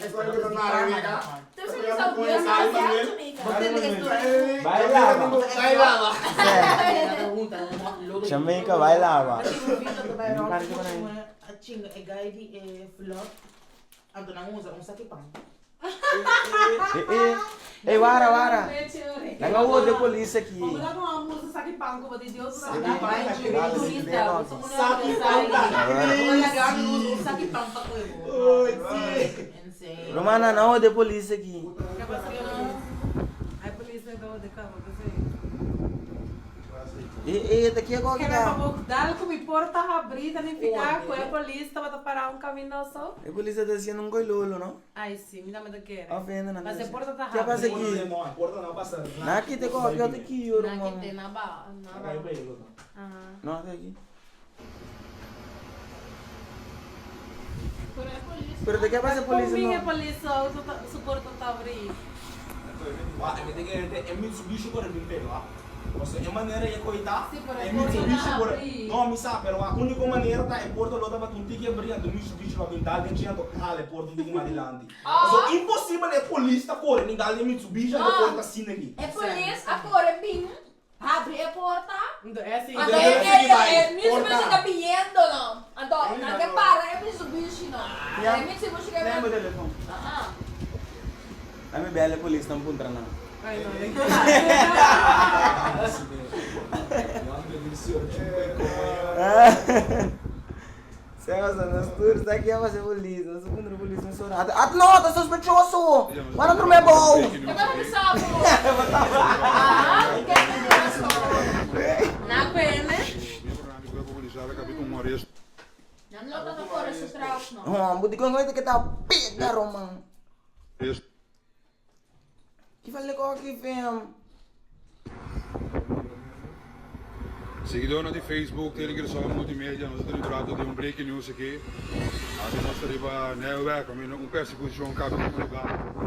Bailaba. Bailaba. Jamaica bailaba. Chinga, e gai di vlog. Anto nang usa un sakipan. Eh eh. Ey wara wara. Nan a worde polis aki. Romana nan a worde polis aki. Eh eh ta kico aki ta? Dal cu mi porta habri ta nifica cu e polis tabata para un caminda oso? E polis ta haciendo un coilolo no? Ay si, mi tambe ta kere. Of hende nan Mas e porta ta Ke pasa habri. aki? No, e porta no a pasa nada. Nan a kita e koki ota ki yo Nan ruman. kite na ba, na A ba. kai pa e Aha. No ata aki. Pero e polis. Pero ta ke pasa e polis Kon bin e no? polis su auto ta su porta ta habri? Wak, e mete kere te e Mitsubishi por e bin pega, wak. Pasobra e manera e koe ta, Sí, pero e e porta Mitsubishi ta por abrí. No, mi sa, pero wak, úniko manera ta e porta lo tabata un tiki abrí, anto Mitsubishi lo a bin dal den dje, anto hala e porta un tiki mas dilanti. Pasobra imposibel e polis ta kore ni dal den Mitsubishi, anto e porta asina aki. E polis a kore bin habri e porta, Anto e asina. anto Anto e e sigui bai, e Mitsubishi porta. ta biniendo no, anto nan ke para e Mitsubishi no, Ya, e Mitsubishi ke Lei bo telefon. Ah. A mi bel e polis nan puntra nan. Ay no. Sebas nos tur sa ki a pasa e polis, nos a puntra polis mesora. At at no, ta sospechoso! Wara drumi abou! E tabata bisa bo. Ah, ke peligroso. Na kwene. Nan lo ta kore su tras no. Hombo, dikon ku ke ta pega roman. Ki fal de koki fam? Seguidornan di Facebook, Telegrasao Multimedia, nos ta librado di un breaking news aki. Aki nos ta riba Nijlweg, kaminda un persekushon kabe tuma lugar ku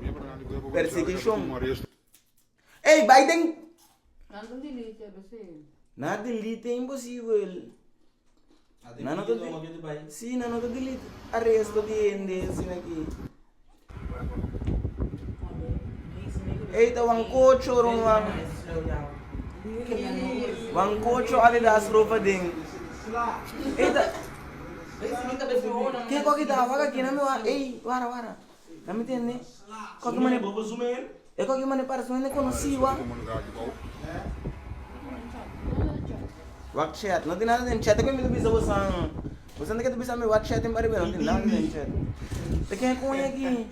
miembronan di Kuerpo Polisial a kabe Persekushon? tuma un aresto. Ey, bai den. Nan ta delete a bes. Na delete e imposibel. Nan no ta Sí, nan no ta delete aresto di hende asina aki. Ey, ta wan kocho ruman. Wan kocho Adidas ropa den. Ey, ta. Ke koki ta? Wak aki, nami wak. Ey, wara, wara. Nami tende. Koki mane. E koki mane parse un hende konosí wak. Wak chat. No tin nada den chat. Te mi ta bisa bosan. Bosan ta ke ta bisa mi wak chat tin pariba. No tin nada den chat. Ta ken e koña aki?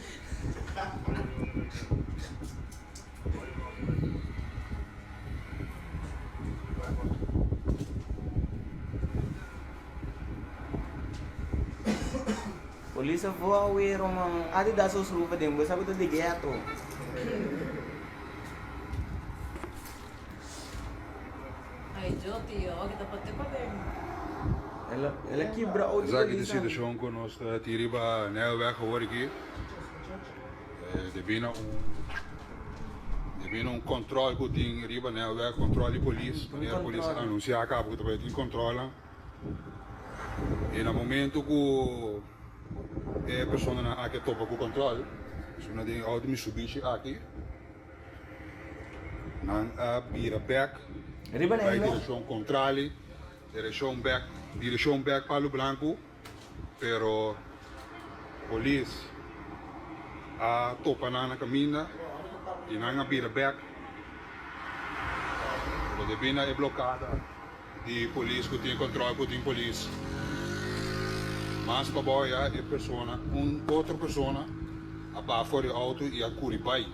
Polis a voa awero man. Adidas os rufa den bo sa ku ta di ghetto. Ay yo tio, aki ta pate paden. El a kibra auto Esaki ta polis. situacion cu nos ta tin riba Nijlweg awor aki. Debi na un debi na un control cu tin riba Nijlweg, control di polis, manera polis a anuncia caba cu ta bay tin controlnan. Y na momento cu e personanan aki a topa cu control, esun den e auto Mitsubishi aki, Nan a bira bek bai direccion contrali, direccion bek, direccion bek Palo Blanco, pero polis a topa nan na caminda y nan a bira bek, pero debi na e blocada di polis cu tin control cu tin polis mas pabao ya e persona, un otro persona a baha for di auto y a curi bai.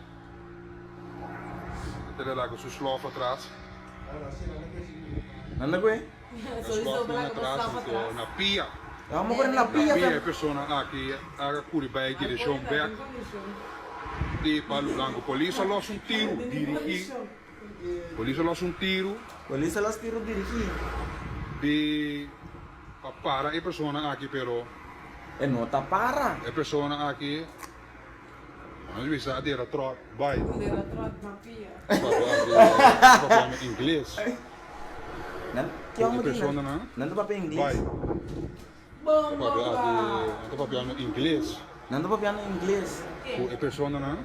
E ta laga su slof atras. Nan ta kue? Slof nan atras anto na pia. E homo kore na pia. Na pia e persona aki a kuri bai direccion bek di Palo Blanco. Polis a los un tiru dirigi. Polis a los un tiru. Polis a los tiru dirigi. Di pa para e persona aki pero. E no ta para. E persona aki. Nos bisa a dera trot bai. Dera trot na pia. Papia ingles. Nan ki homo di nan? Nan ta papia ingles. Bai. Nan ta papiando ingles. Nan ta papiando ingles. Ku e personanan.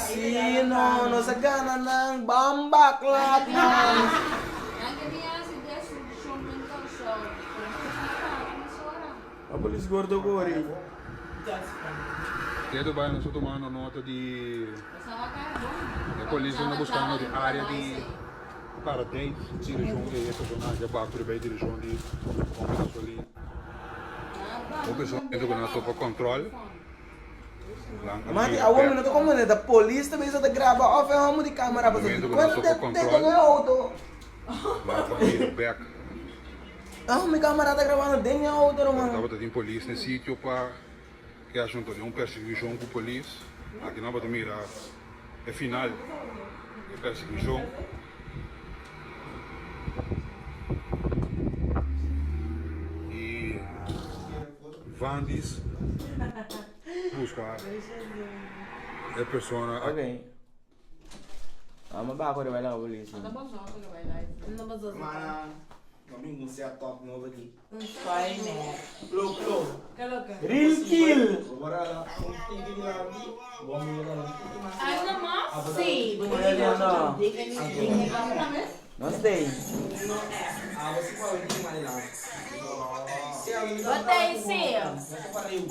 Si no, nos a gana nan bamba klat man. A polis gordo kore. Keto bai nos ta tumando nota di e polisnan ta buscando di area di Paradijs direccion di e persona aki a bak riba e direccion di bomba gasolina. Un persona cu nan a topa control nan a Mati bira awor mi bek. no ta comprende ta polis ta bisa ta graba of e homo di camera pasobra Momento cu nan a di topa cuenta te control den e auto. nan a bira bek. Ah mi camera ta grabando den e auto ruman. Tabata tin polis na e sitio pa e asunto den un persiguishon ku polis. Aki nan bo ta mira e final di e persiguishon. I Vandis buska e persona. Ok. Amo ba ko riba la polis. Ata boso ako riba live. No boso. Mana, no bin un set top nobo aki. Fine. Klo klo. Ke loke? Real kill. Ora un tiki di lampi, bo mira un tiki mas. Ay una mas? Sí, No, no. No stay. No echt. Ah, bo si pa un tiki mas di lampi. Wat hij zegt. No ta pareu.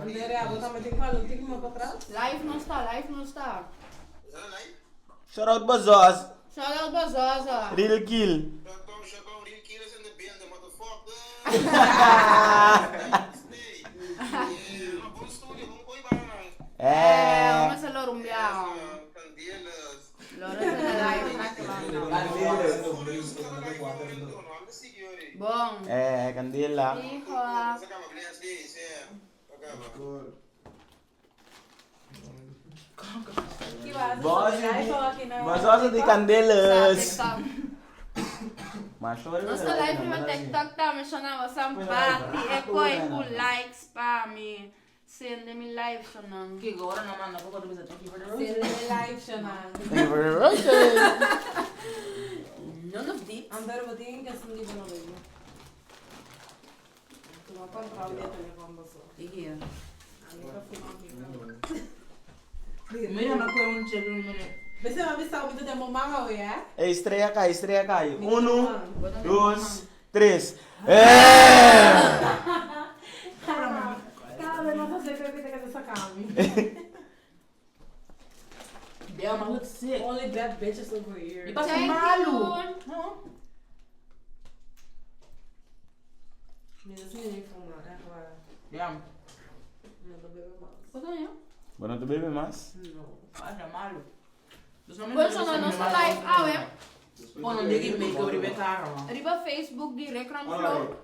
Andrea, bo tambe tin kwal un tiki mas patras? Live no sta, live no sta. Shout out Bazos. Shout out Bazoza. Real kill. Eh, vamos a lo rumbeado. Loro sa na live na Bon. Eh, candela. Hijo. Bazos di candelas. TikTok. Maar sorry. Nos ta live riba TikTok tambe shona wasan bati e koi ku likes pa mi. Sende mi live shona. Kiko, ora no manda poco tu bisa thank you for the rose. Sende mi live shona. None of these. Andrea, bo tin que sindi bo no baby. Tuma control di e telefon boso. Hier. Ami ta fuma pipa. Mira, no koe un check un minute. Bese ma bisa mi ta den bo man awe, eh? Ey, estrella cai, estrella cai. Mi ta Uno, man. dos, tres. Eh! Cada vez mas así que te quedas sacando. Damn, I look sick. Only bad bitches over here. Mi pasa Thank malu. you. No. Mi no sé ni fumar, echt waar. Damn, No te bebe mas. Wat dan ja? Bueno, tu bebe mas? No. pasa malu. Dus no me Bueno, shona, nos ta live awe. Pon un digi make-up riba cara, man. Riba Facebook di Rekran Flow.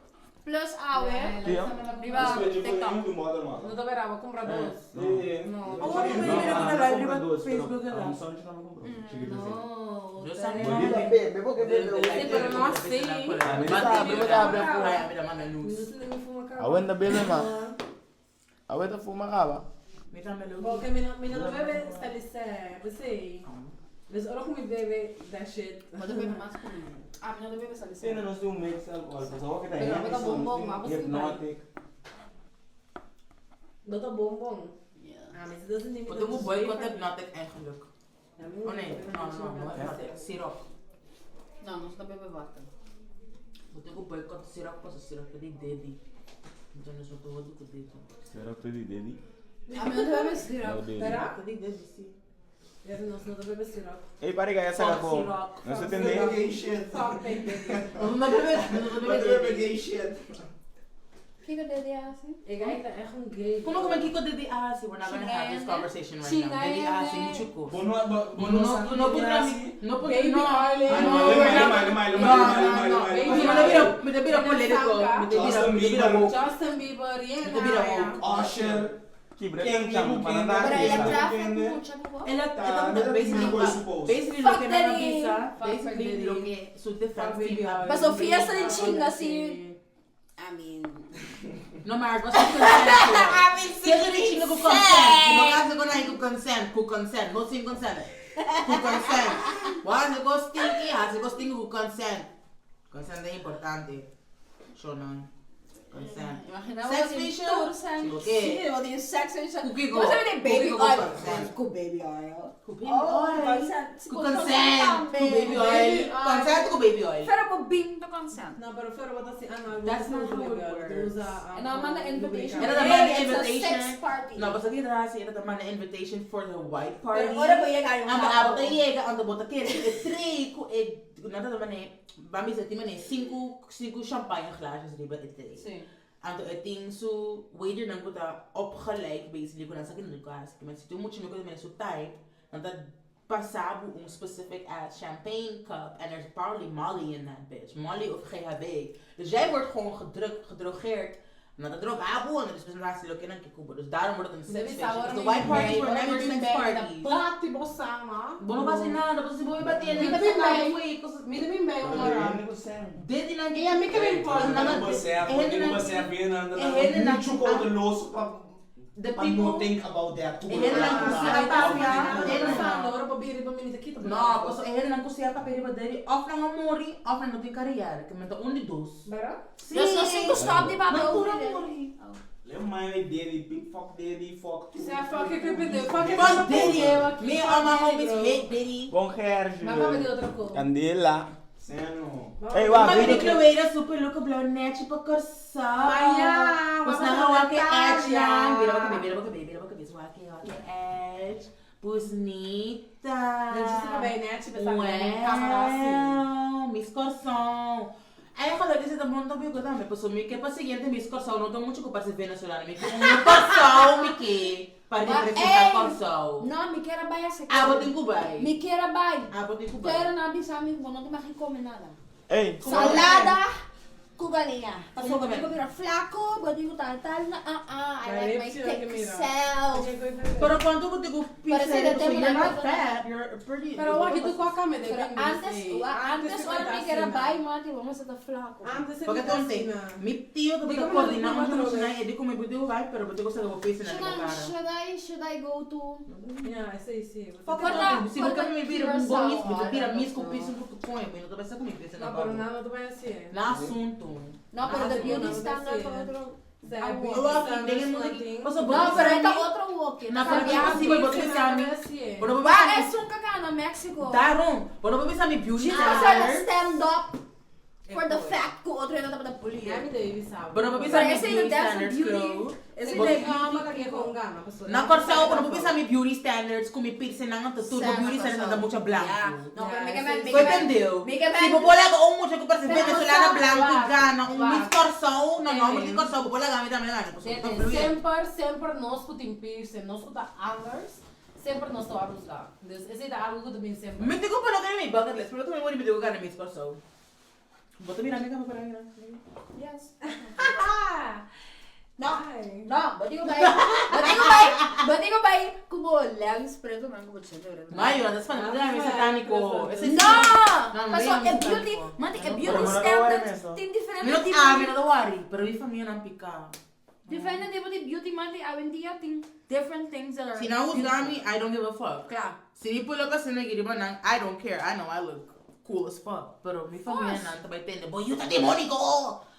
Plus awe. Ja. Riba TikTok. No te verá, voy a comprar dos. No. Oh, mi mira con la riba Facebook No. era. No. Yo te- sabía. Bebe, porque bebe. Sí, pero no así. Mira, mira, manda No luz. sé ni fuma acá. Aguanta bebe ma. Aguanta fuma caba. Mira, me luz. Porque mi no, mi no bebe stalice, pues sí. Dus ora ku mi bebe that shit. Wat de bebe mas ku. Ah, mi no de bebe sali. Sí, no, no es un mix alcohol. Pues ahora que te Pero bota bombón, ma, pues sí, Hypnotic. Dat een bonbon. Ja. Ah, maar dat is niet Wat doen we boycott hypnotic eigenlijk? Ja, Oh nee, no, no, no, hypnotic. Siroop. Nou, nos ta bebe water. Wat doen we boycott siroop pas siroop di daddy. Então nós não tô do daddy. Será que tu daddy? Ah, mi no de bebe siroop. Será? Di daddy sim. Ja, nos no bebe siroop. Ey, pare que ya saca Fuck con. siroop. No se entendí. Gay shit. Fuck baby. Não bebe, não Wat bebe bebe daddy. gay shit. Kiko dedi asi. Ik ga echt een gay. Como como Kiko daddy asi? We're not gonna have this conversation right now. Daddy asi, mucho Bono, bono, No, no pondrá mi, no pondrá, Baby no, oil. no, Mali, we're not- mali, mali, no, mali, no, mali, no. mali, Me mali. te bira, me te bira political, me te bira, me te bira woke. Justin Bieber, Rihanna. Me te bira woke. Usher. Kibra. Ken, ken, ken, Pero ela ken, traffic ken. mucho, po. Ela, Tá, ela mas basically, ela suppose. basically lo Fuck que não daddy. avisa, Fuck basically daddy. lo que su defense Fuck baby team oil. Mas Sofia sa din chinga si... I mean... No, maar het was niet consent. I mean, Siempre de chinga con consent. No hace con ahí con consent, con consent, no sin consent. Con consent. Hace con stinky, hace con stinky con consent. Consent es importante. Shonan. Consent. Imagina Sex wat die facial? toer zijn. Sí, oké. Sí, wat die sex facial. Cookie Wat zijn die baby Cookie oil? consent. Goed baby oil. Con baby oil. Consent. Ku consent, ku baby oil. Consent ku baby oil. Pero bo bin ta consent. No, pero pero wat als ah, That's not how it works. En dan manda invitation. Era da Hey, manda it's a invitation. sex party. No, basta kita hasi, era da manda invitation for the white party. Pero ora bo yega yung Ando kapo. abo ta yega, ando bo ta kere e tray ku e nada da mane, bami sa ti mane cinco champagne glaasjes riba e tray. Si. Anto e tin su waiter nan ku ta opgeleid basically ku nan sa kende ku hasi. Men si tu mucho mi ku mane su type, nan ta pasa bo un specific ass champagne cup and there's probably Molly in that bitch. Molly of GHB. Dus jij wordt gewoon gedrukt, gedrogeerd. En dat droga bo en dus presentatie loke nan ke kubo. Dus daarom wordt het een seksfeestje. Dus de white parties were never sex parties. Bati bo sama. Bo no was nada, bo si bo ba tiene. Mi ta bin bij. Mi ta bin bij ora. Dit die nan Ja, mi ke bin pon. Mucho cauteloso pa The pa no think about that. E hende nan kusia papia. No, No, paso e hende nan kusia papia riba deri of nan a mori of nan no tin carrière. Ke men ta un di dos. Bera? Si. Dus nos tin ku stop di papia Nan over tur a dit. mori. Let my daddy, big fuck daddy, fuck you. Zeg, fuck ik heb het. Fuck ik Fuck Diddy. Me and all my homies hate Diddy. Bom Gerge. Maar mama die otro ko. Candela. Seno. Hey, wacht. Maar weet die je- Chloe dat super leuke blauw netje pa corsa. Maar ja, Was maar nou wat wake een edge yan. Bira wake ja. bira wake bira wake bira wake wake edge. Busnita. Dat is toch bij netje bestaan bij camera Wow, Miss Corson. Eigenlijk is het een mond op je kota, me mi que pa siguiente Miss Corson, no tengo mucho que parece venezolano, mi que un Corson, mi que para Maar, representar ey, Corson. No, mi quiera bay ase. Ah, bo tin Kubay. Mi quiera bay. Ah, bo tin Kubay. Pero na bisa mi bo no te mag come nada. Hey. Salada ku galinha. Pasó Bo kami. digo mira flaco, bo digo tal tal na ah ah. I Maar like my heeft ze ook thick mira. self. Pero cuánto que te Pero sí, de tema you're na- not fat, you're pretty. Pero wat je doet qua kamer. Pero antes, antes ora mi quiera bay, mati, vamos a estar flaco. Antes Porque tonte, mi tío que Digo, te coordina no, mucho no, mucho no. na e dico mi budu vai, pero budu sa go pisa na Should mo I, cara. should I, should I go to? Ja, sim, sim. Fuck Corta- it, si boca corta mi vira un Curaçao, bonis, mi ah, tira dat mis zo. com piso com põe, mi no te pasa con mi pisa na No, pero babo. nada, tu vai assim. Na assunto. No, pero the Ah, beauty sí, standard sí. otro. Zij I beauty want. Eu acho que standards, tem nothing. muito. No, pero esta otro walk. Na pero é possível você sabe. Pero Waar is zo'n kaka naar Mexico? Daarom, pero não precisa me beauty She's gonna standards. stand up for the fact ku otro na dapat bully. Ja, mi Davis sabe. Pero não precisa Pero me ese beauty that's a standards, beauty. Chloe. Ese Bo- de Calma, que com gana, pastor. Na Corsao, pero não precisa me beauty standards, com me piercing na turbo beauty standards da mucha blanco. No, pero me que Foi entendeu? Me Se bobola um mucho que parece Pero venezolana sabe, blanco wacht, gana, um wacht. Miss Corsao, não, não, Nee. Miss Corsao, bobola gana também gana. Sempre, sempre nós que tem piercing, nós que tá anders, sempre nós tá a Dus esse é algo que também sempre. Me digo para não ganhar mi bucket list, pero também vou me digo gana Miss Corsao. Bota mirar minha cama para mim. Yes. Ah! No, Ai. no, but you bay. But you bay. But you bay kubo lens preto man kubo chete. Maio, dat is van de Ah, satanico. Esse No! No, Paso no, e beauty, mati e beauty Pero no standards lo tin Mi diferente não tipo. ah, mi não worry, pero mi família não pica. Diferente tipo de beauty mati awendia tin different things that are. Se não usar me, I don't give a fuck. Claro. Se me pulo ka sina giriba nang, I don't care. I know I look cool as fuck. Pero mi família course. não também entende. Boy, you tá demônico!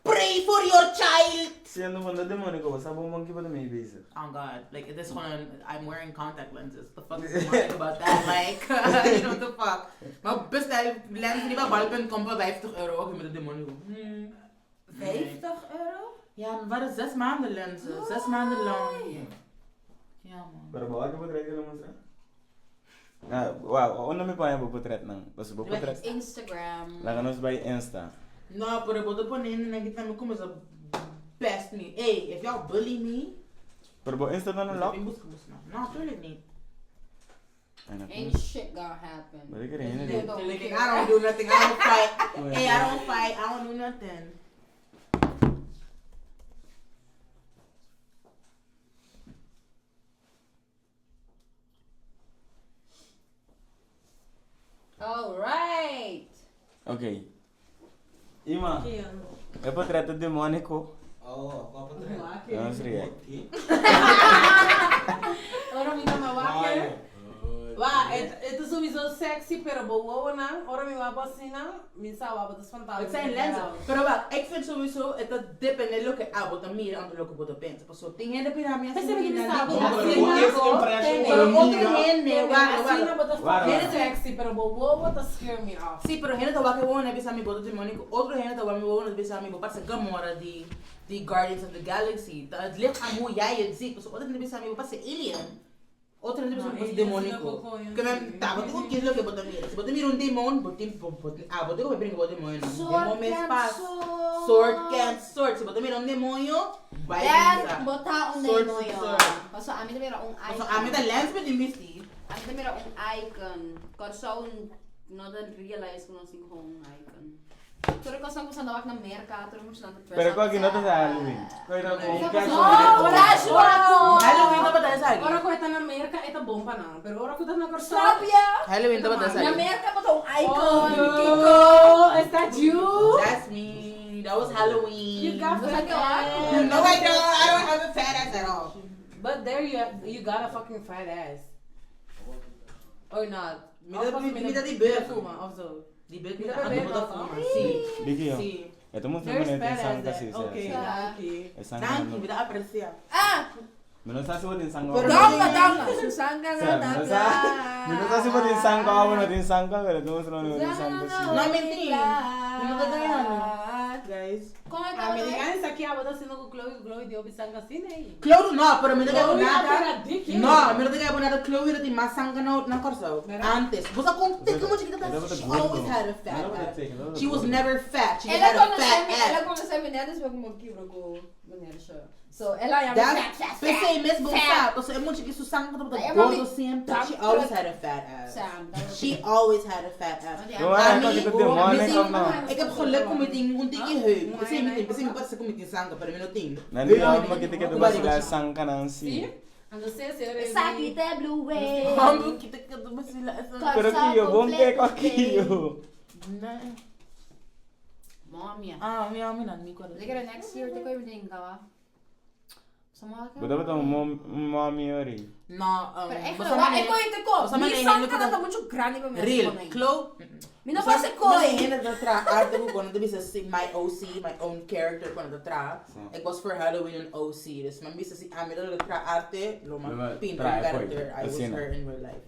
Pray for your child! Sendo van de demônico, você sabe um bom que pode me bezig. Oh god, like it is gewoon, I'm wearing contact lenses. The fuck is demonic about that? Like, you know what the fuck. Maar bestel lens die bij bal.com voor 50 euro, ook met de demonico. 50 euro? Ja, maar waren 6 maanden lenzen. 6 maanden lang. Ja man. Pero welke portret willen we Nou, wauw, onder mijn pijn portret nou. Dat is portret. Instagram. Laat ons bij Insta. No, pero boto poniendo en aquí también como se best me. Hey, if y'all bully me, Pero bo Insta dan een lok? No, natuurlijk niet. Ain't shit gonna happen. Wat ik erin They doe. don't Like, care. I don't do nothing. I don't fight. Hey, I don't fight. I don't do nothing. All right. Oké. Ima, e portret demônico. Oh, wat portret? Dat is react. Ora mi tama wakker. Wa, Het is sowieso sexy, pero bo wowonan, ora mi wak bo asina, mi sa wak bo ta spantado. Het zijn lenzen. Pero wacht, ik vind sowieso, het dat depende loke abo ta mira anto loke bo ta pensa. Paso tin hende bira mi Pensé asina que na sabe, di asina, Pero tene, Pero otro hende, wacht, asina bo ta wacht. fucking sexy, pero bo wowo ta scare me off. Sí, pero hende ta wak e wowo na bisa mi bo ta demonico. Otro hende ta wak mi wowo na bisa mi bo parse Gamora di di Guardians of the Galaxy. Ta het ligt aan hoe jij het ziet. Paso otro hende bisa mi bo parse alien. Otro hende bisa mi bo parse No, aliens demonico. no coño, Ke men sí. ta bo tin ku kies loke bo ta mira. Si bo ta mira un demon, bo tin bo bo ah bo tin ku bringa bo demonio. Soort Demon mes kent pas. soort. Soort kent soort. Si bo ta mira un demonio, bai Dan bisa. bo ta un Soort demonio. soort. Paso ami ta mira un Paso icon. ami ta lens met die misti. Ami ta mira un icon. Kòrsou no ta realize ku nos tin gewoon un icon. Tur e kosnan ku sa wak na Merka, tur e muchanan ta dress Pero up ko aki no ta sa Halloween. Ko ta kon No, casual. ora ku Halloween tabata esaki. Ora ku e ta na Merka e ta bon pa nan, pero ora ku ta na Kòrsou. Snap je? Halloween tabata esaki. Na Merka bo ta un icon. Oh, is that you? That's me. That was Halloween. You got fat ass. No, I don't. I don't have a fat ass at all. But there you you got a fucking fat ass. Or not. Mi ta- mi ta di beuk. Fuma, of zo. Die beuk Mi mi ta ta bebe ando nog, fuma. toch? Si. Biggie, joh. Si. Het moet There's een fat in ass sanka there. si. Oké, dankie. E sanka. Dankie, mi ta aprecia. Ah! Mi no sa si wat in sanka. Danka, danka. Susanka Sa, mi no sa. Mi no sa si wat in sanka of no in sanka, pero tu no no in sanka si. No, mentira. Mi no ta ganhando. Guys. Kon e A tabata? Amerikaans aki abo ta haciendo ku Chloe, Chloe di hopi sanka asina ei. Chloe no, pero mi no ta Chloe nada. apera dik, eh. No, mi no ta nada. Chloe dat die mas sanka na na Kòrsou. Verdad? Antes. Bo sa kon teken mo chiquita Dat She was always had a fat Dat was ass. teken, dat was She was gordo. never fat. She just Ela had a conoce fat mi, ela ass. conoce mi net después como kibro ku meneer Shaw. So, ela ya That's fat, fat, fat. Pensei mesmo Fat. fat. Paso é muito que su sangue tava É, gordo mami, sempre. tá She always had a fat ass. Sam, dat was- She always had a fat ass. Ja. Doe maar, Ami, ik heb demon mi of no. Ik heb geluk om met een dikke heup. Pensei met pensei met pasek met die sangue, pero mi no tin. Nan di maar kita kita basila sanka nan si. Ando se se Esaki te blue way. Mambo kita kita basila. Pero kiyo, bom pek kiyo. Nee. Mommy. Ah, mi ami nan mi kwara. Lekker next year, te ko yung ding ka. Sama ka. Buta buta mommy ori. No, Pero echt, basta wa, mane- ik kon je te koop. basta Mi mane sanka hende na ku ta mucho grande pa mi. Real, Chloe. Mi no pasa kooi. Mi no tra arte ku kono bisa si my OC, my own character kono tra. Ik was voor Halloween een OC, dus mijn bisa si ami dat tra arte, lo ma Lo ma pin tra character. kooi. I was Asina. her in real life.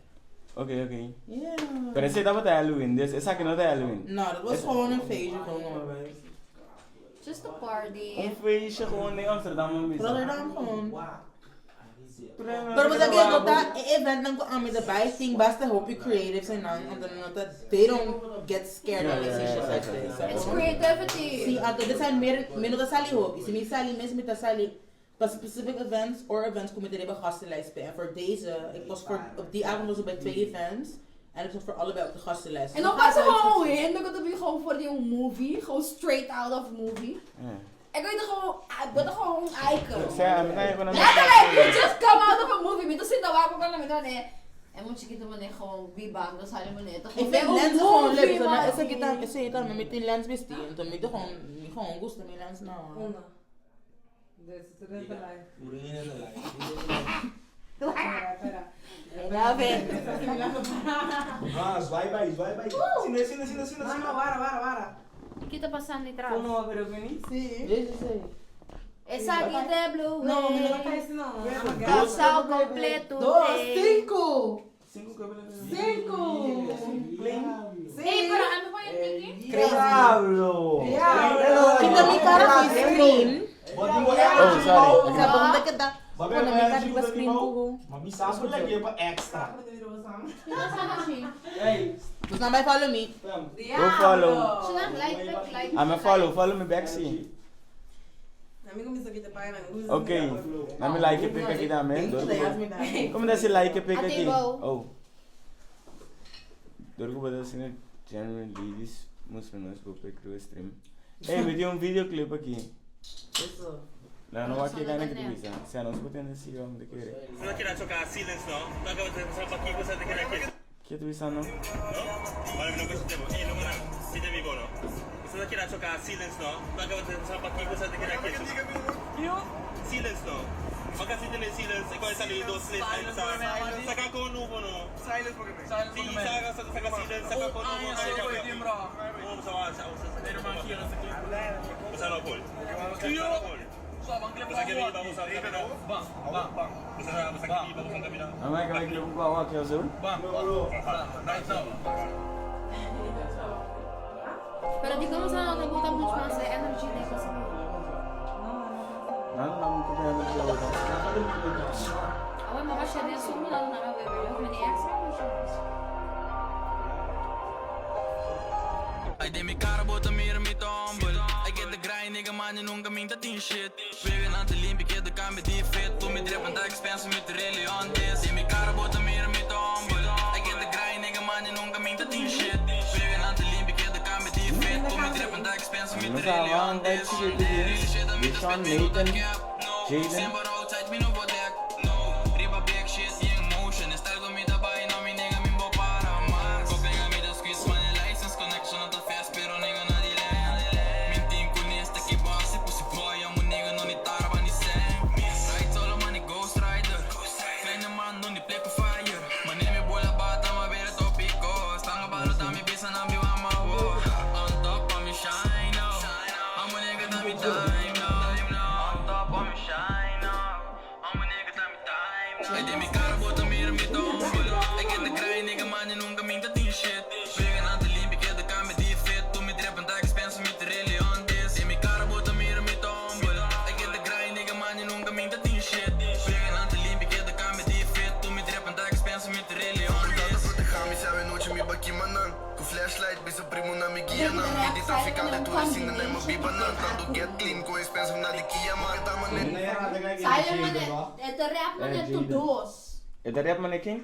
Oké, oké. Yeah. Pero ese tapa Halloween, dus esa que no de Halloween. No, dat was gewoon een feestje gewoon maar. Just a party. Een feestje gewoon in Amsterdam man bisa. Rotterdam gewoon. Pero mas again, dat dat event dan ko ami erbij thing basta hope you creative zijn dan want dan dat they don't get scared when they see shit like this. It's creativity. Sí, anto dit zijn meer, meer dat sali hoop. Is mi sali mis met dat sali pas specific events or events kom ik er even gastenlijst bij. En voor deze, ik was voor, op die avond was ik bij twee events. En ik zat voor allebei op de gastenlijst. En dan pasa gewoon heen, dan komt het gewoon voor die movie, gewoon straight out of movie. Ik weet het gewoon, ik ben gewoon een icon. Sea, mi ta con Letterlijk, you just come out of a movie. Mi zit daar waar ik dan nee. En moet je meneer gewoon biba, dan zal je meneer toch Ik vind lenzen gewoon leuk. Zo, nou, is ik dan, is ik dan met die lens besti. En toen met gewoon, gewoon gusto mi lens nou. Una. Dus het is de life. I love it. Ah, zwaai bij, zwaai bij. Sina, sina, sina, sina. No, no, wara, wara, wara. ¿Qué está pasando detrás? Como pero que ni? Sí. Sí, sí, sí. Esaki te blue No, mi no way. caes no. Calzado completo. Dos, cinco. Cinco que Cinco. Ey, pero a mí voy a tiki. Diablo. Diablo. Quita mi cara van screen. Oh, sorry. Sa banda kita. Pone mi cara riba screen Google. Maar wie sabe lá que é para extra. Hey, Dus nou bij follow me. go follow. Like, like, like. I'm a follow, follow me back see. Amigo mi sakit pa na. Okay. Let me like pic aqui também. Como dá esse like pic aqui? Oh. Dorgo bota assim general ladies mostrando vou pegar o stream. Ei, me deu um videoclip aqui. Isso. Não, não vai chegar na camisa. Se não se pode assim, vamos de querer. Que tu bisa no? Silence no. Maka si tene silence, e koi sali dos les ay sa. Saka ko nubo no. Silence porque me. Si saka saka saka silence, saka ko nubo kay kay. Oh, sa sa sa sa. Sa no pol. Sa kami ba sa kami na. Bang, bang, bang. Sa sa kami ba sa kami na. Amai kami klip ko ako kaya zo. Bang. Right now. Pero di como sa no bota mucho más de energy de cosa. Nan nam ko kaya nag Awe mama share sumo na na bebe. Yo me extra mucho. Ay de mi cara bota mira mi tumble. I get the grind, nigga, man, je nunca minta tin shit. Wegen aan de limpi, keer de kamer die fit. Toen mi drip en expense met really on this. De mi cara bota mira mi tumble. I get the grind, nigga, man, je nunca minta tin shit. Wegen aan de limpi, keer de kamer die fit. Toen mi drip en expense met Ano sa really ang on this. kahit sige sige. Sean Nathan, Jaden. Outside mi no bodek, no. Riba big shit, yung motion. Style ko mi tabay, no mi nigga, mi bo para mas. Ko pega mi da squeeze, money license connection not fast, pero nigga na delay. Mintin ko ni esta ki boss, pussy boy, amo nigga no ni taraba ni sem. Ride solo money ghost rider. Kleine man, no ni play ko fire. Mani mi bola bata, ma bere topico. Stanga balo ta mi bisa na mi wa ma wo. On top on mi shine now. Amo nigga ta mi time now. On top on mi shine now. Amo nigga ta mi time now. Ay de mi cara bota mira mi tumble. I get the grind nigga man, je nunca minta tin shit. Wegen aan de limpi, keer de kamer die fit. Toen mi drip en expense met really on this. In mi cara bota mira mi tumble. I get the grind nigga man, je nunca minta tin shit. Wegen aan de limpi, keer de kamer die fit. Toen mi drip en expense met really on this. Gami sabe noche mi baki manan. Ku flashlight bisa primo na mi guia nan. Hindi traficante tu resina na mo biba nan. Tanto get clean ko expensive na di kia man. Tama net. Silent man, het rap man Eh, het Jaden. dos. Ito rap man king.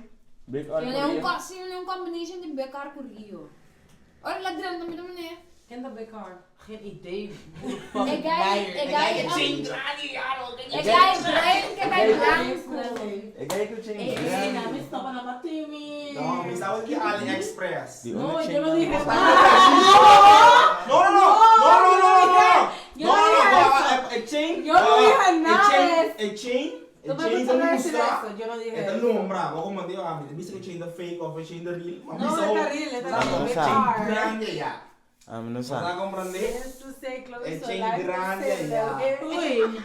Big R. Tiene un casi un combination de Bekar con Rio. Ora la drum también también. Ken dat Bekar? Geen idee. Ik ga ik ga ik ga bruin, ik ga blanco. Ik ga ik Hey, hey, nou, mi stop aan mijn No, mi sabes que AliExpress. No, yo no dije No, no, no. No, no, no, no, no. Yo No, no no, dije no. eso. A chain. Yo no dije nada de eso. A chain. Tú A me chain gusta da decir mustra. eso, yo no dije Esta eso. nombra, vos como digo a mí, viste que chain da fake of a chain da real. No, está real, está real. No, chain grande ya. Ah, no ¿Vas a sa. comprender? Eso se El chain grande ya. Uy.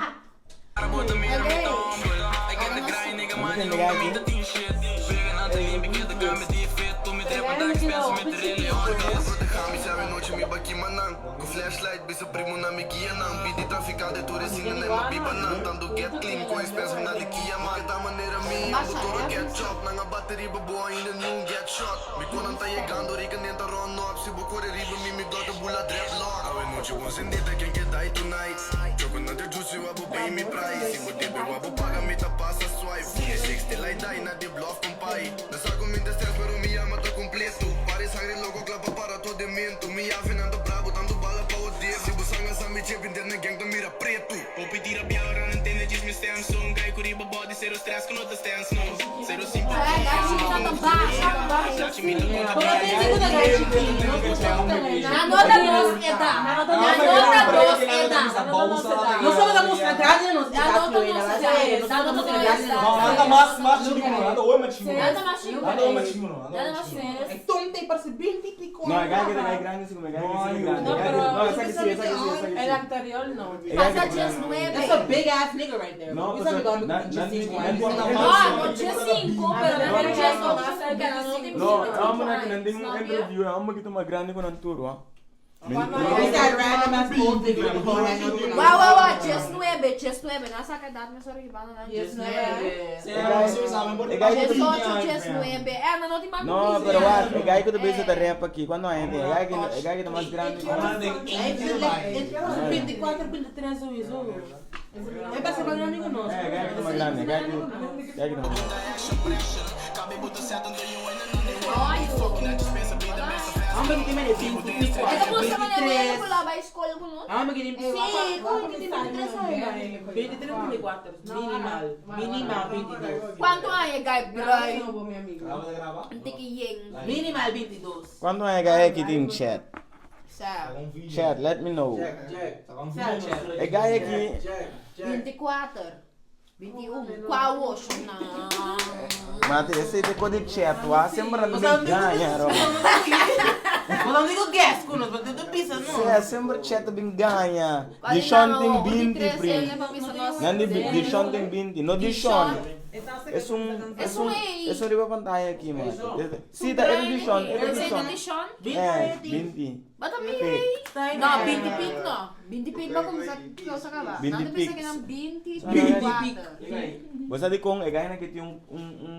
Bota mira mi tumble. I get the grind, nigga, man, je nunca minta tin shit. Wegen aan de limpi, keer de kamer die fit. Toen mi drip en expense met really on this. Gami sabe noche mi baki manan. Ku flashlight bisa primo na mi guia nan. Pidi traficante tu resina na mo biba nan. Tanto get clean ko expensive na di kia man. Da maneira mi toro get chop. Nanga battery babo ainda new get shot. Mi konan ta llegando rica nenta run up. Si bo corre riba mi mi got bula dreadlock. Awe noche was in dit can get die tonight. Choco na de juicy wa bo pay me price. Si bo debe wa bo paga mi ta pasa swipe. Six till I die na de bluff compay. Na saco mi stress pero mi llama to completo. Pare sangre loco clapa para todo demento. Mi afinando brabo tanto bala pa o dedo. Si bo sanga sa mi chip internet gang to mira preto. Hopi tira biara, não entende, diz me Samsung. Gai Curiba body, zero stress, que não te stance, no. Zero Na nota dos edad. Na nota dos edad. No solo damos grande, nos Na nota dos edad. Na nota dos edad. No, anda más, más chico, no, anda hoy más chico. Nada más chico. Anda hoy más chico, no. Nada más chico. Tonte, parece 20 y pico. No, ik ga ik grande, ik ga grande. No, esa que sí, esa que sí, esa que El sí. anterior no. Pasa just nueve. That's a big ass nigga right there. No, We pues, sabi ko, na- just na- cinco na- años. No, no, just cinco, pero no just ocho, porque no tiene No, amo na que nanding un interview, amo que toma grande con Anturo, ah. Is that random ass gold digger with the hand on Wow, wow, wow, just nueve, just nueve. No saca edad, me sorry, van a Just nueve. Just ocho, just nueve. No, no te mando No, pero va, el guy que te besa te rap aquí, cuando hay gente, el guy que el guy que más grande. Es 24, 23 sowieso. Es para ser amigo no. El guy que más grande, el guy que el guy que más Vamos a meter 24, Ito po sa mga 23. wala ba school ko no? Vamos a meter Sí, ¿cómo que tiene 23 años? 23, 24. Minimal. Minimal 22. ¿Cuánto hay, guy, bro? Graba? Un tiquillín. Minimal 22. Cuando hay guy que tiene chat? Sa. Chat, let me know. Jack, El guy aquí Jack. 24, 21, kua wosho nan? Mate, esei ta ko di chat wa, semper nan ta bin gaña ro. Bo no digo guess ku nos, bo ta bisa nos. Sea, semper chat ta bin gaña. Dishon tin 20 print. Nan di Dishon tin 20, no Dishon. Esun, esun, esun riba pantaya aki mate. Si ta e ta Dishon, e ta Dishon. Eh, 20. Bata mira ei. No, 20 pik no. 20 pik ba kumsa kos a kaba. Nan ta bisa ke nan 20 pik. Bo sa dikon e gainan ke tin un un un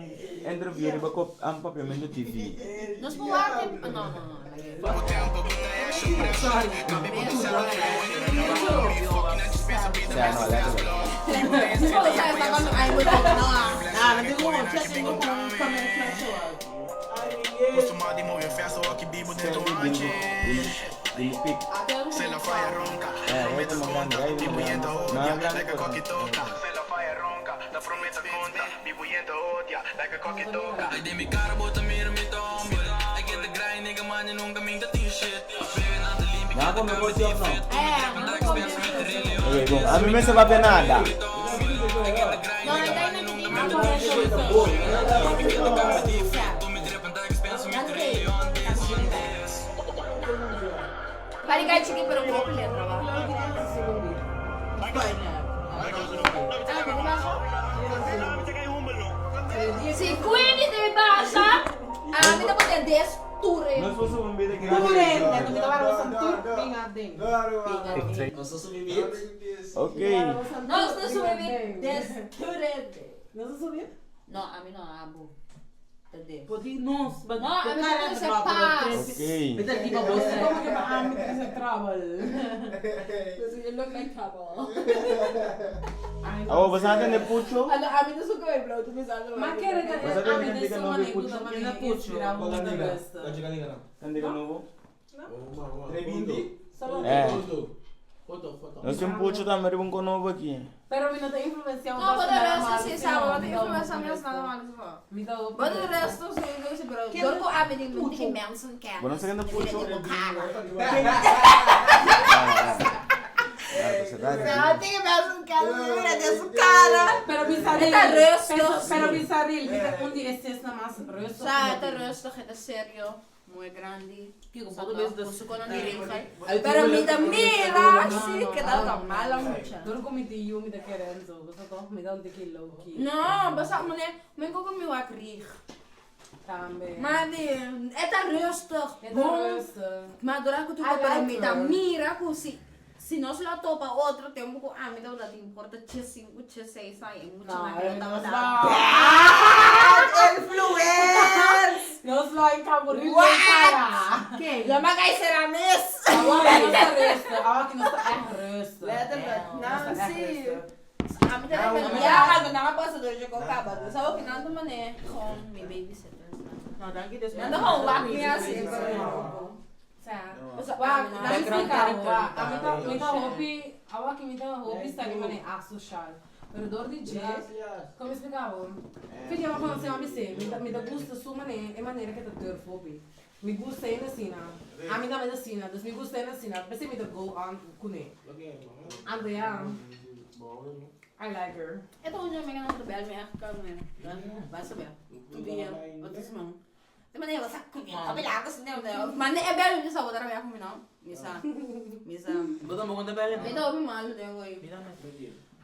interview riba kop am Papiamento TV. Nos por wak e no no no. Sea no letterlijk. Ami mester papia nada. Barriga chiki pero un poco letra va. Si Queenie de basa, a mi ta poner des ture. Ture, neto mi ta wara bosan tur pinga den. Nos ta subi bit? Ok. Nos ta subi bit des ture. Nos ta subi? No, a mi no abo. Ta des. Podi nos, but No, a mi ta trese pas. Ok. Mi ta riba boso. Como que pa ami trese trouble? Because you look like trouble. Awo, bo sa tende pucho? Ano, ami ta su cabello blauw, tu pensando. Ma kere ta Bo sa tende ami cantica de nobo suma e ne pucho? kuta mane inspira un Cantica, beste. cantica no. Cantica nobo? Trebindi? Eh. Foto, foto. Nos tin pucho tambe riba un konobo aki. Pero mi no ta influencia un No, but de resto sí, sabe, no no te influencia mi nada malo. Mi ta But de resto sí, yo sí, pero yo ko ami din mi mensen ken. Bo no sa kende pucho? No, tiene mensen ken, mira de su cara. Pero bizarril. Está rustig. Pero bizarril, mi ta un di estes na mas rustig. Sa, het is rustig, het is serio. Muy grande. Kiko, Sa bo toch, bes bo kon niet regel. Uit Pero mi huwelijk, ta mira, sí, que tal mala mucha. Door kom mi di you, mi ta kere zo. Basta toch, mi ta un tiki low key. No, basta meneer, mijn koko mi wak rieg. Tambe. Maar die, het is rustig. Het is Bom. rustig. Maar door ik I tu pero like mi ta her. mira ku si si no se la topa otro tempo ku a mi ta dat importa che cinco che seis ai mucho No, na que no tava nos da. va. Bad influence! Nos va in caburrir What? cara. Que? La maga será mes. Awa que no está rustig. Awa que no está echt rustig. Letterlijk. No Nou, está echt zie. rustig. A mi ta ja, ga na passa door je kokaba. Dus ook in andere manier gewoon mijn babysitter. Nou, dank je dus. En dan gewoon wak me assim. Sa. Dus Wak, na na explicar, wak. A mi ta mi ta hopi, awa que mi ta hopi sta di mané asocial. Pero door di J, como explicava? Fica uma coisa assim, mi se, mi ta gusta su mané, e maneira que ta durf hopi. Mi gusta é assim, a mi também assim, dus mi gusta é assim, pensei mi ta go on kune. Ando ja. I like her. Het is een mega de bel me echt kan me. Waar ze bel? Dia, wat is man? De maneira você come lá, você não, mas nem é belo de saúde, era como não. Misa. Misa. Bo ta mo konta bellen. Me dá um malo de agora.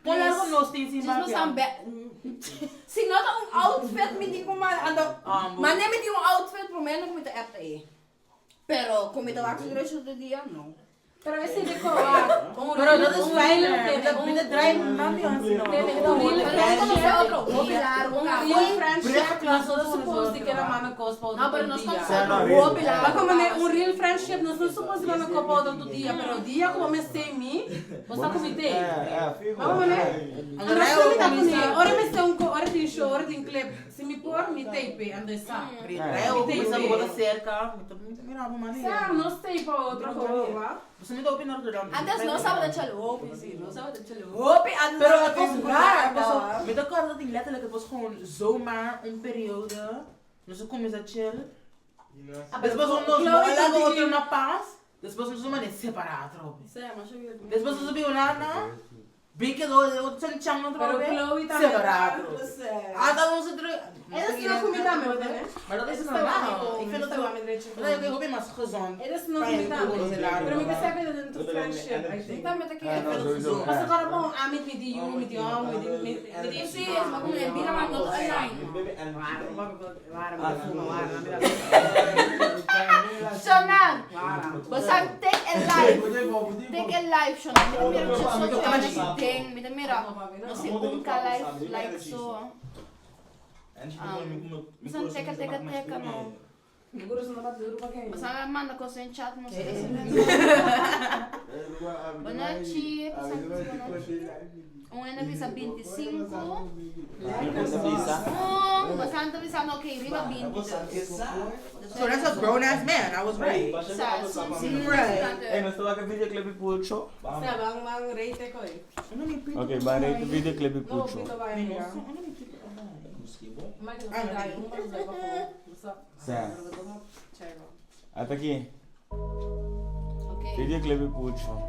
Kon largo nos tin sin Dus we staan bij. Si no ta un outfit mi di como ando. Maar nee mi di un outfit por menos mi ta app e. Pero como mi ta wak su de dia no. Pero esse de coar. Pero dat is fijner. Met de draai, mami, Un real friendship. Un real friendship. Nós não supposed que era mana cospa No, pero nos dia. estamos Maar como né, un real friendship, nós não supposed mana copa outro dia, pero dia como me sei mi, você comitê. É, fico. Maar como né? Ando se mi ta kuni, ora me sei un ko, ora tin show, ora tin clip. Se mi por mi tape, ando sa. Reo, mi sa bola cerca. Mira, mo Sa, no tape pa outro ko, wa. Você me dá opinião Rotterdam. Antes no sabe dat je hopi zie, no sabe dat je hopi anders. Pero het was raar. Het was zo, met elkaar dat ik letterlijk, het was gewoon zomaar een periode. Dus ik kom eens dat chill. Dus was om nos lago outro na paz. Dus was zomaar net separaat, Robin. Dus was zo bij Olana. Big do chan chan no Pero trobe. Chloe tambe Separado. ta- Ah, dat onze druk. Het is nog goed met hem, hè? Maar dat is Het is normaal. wel Ik vind dat wel ook. met Rachel. Dat is ook maar gezond. Het is nog niet aan. Pero mi kasi dat een friendship, I think. Tambe ta Ja, kere. nou, sowieso. Mas agora bom, ah, met die you, met die om, met die met die Sim, mas como é bira maar not online. Shonan, we zijn take a life. Take a life, Shonan. Met mira zo ding, met mira. No si unka life like so. We zijn teka teka teka no. We zijn manda coisa em chat, não sei se Boa noite, boa noite. Um ainda visa 25. Um, você anda visando ok, riba 22. So that's a grown ass man. I was right. Right. Hey, nós estamos aqui videoclip pucho. Sa bang bang rate ko eh. Ok, vai rate videoclip No, pucho. pito ba yun? Certo. Até aqui. Videoclip pucho.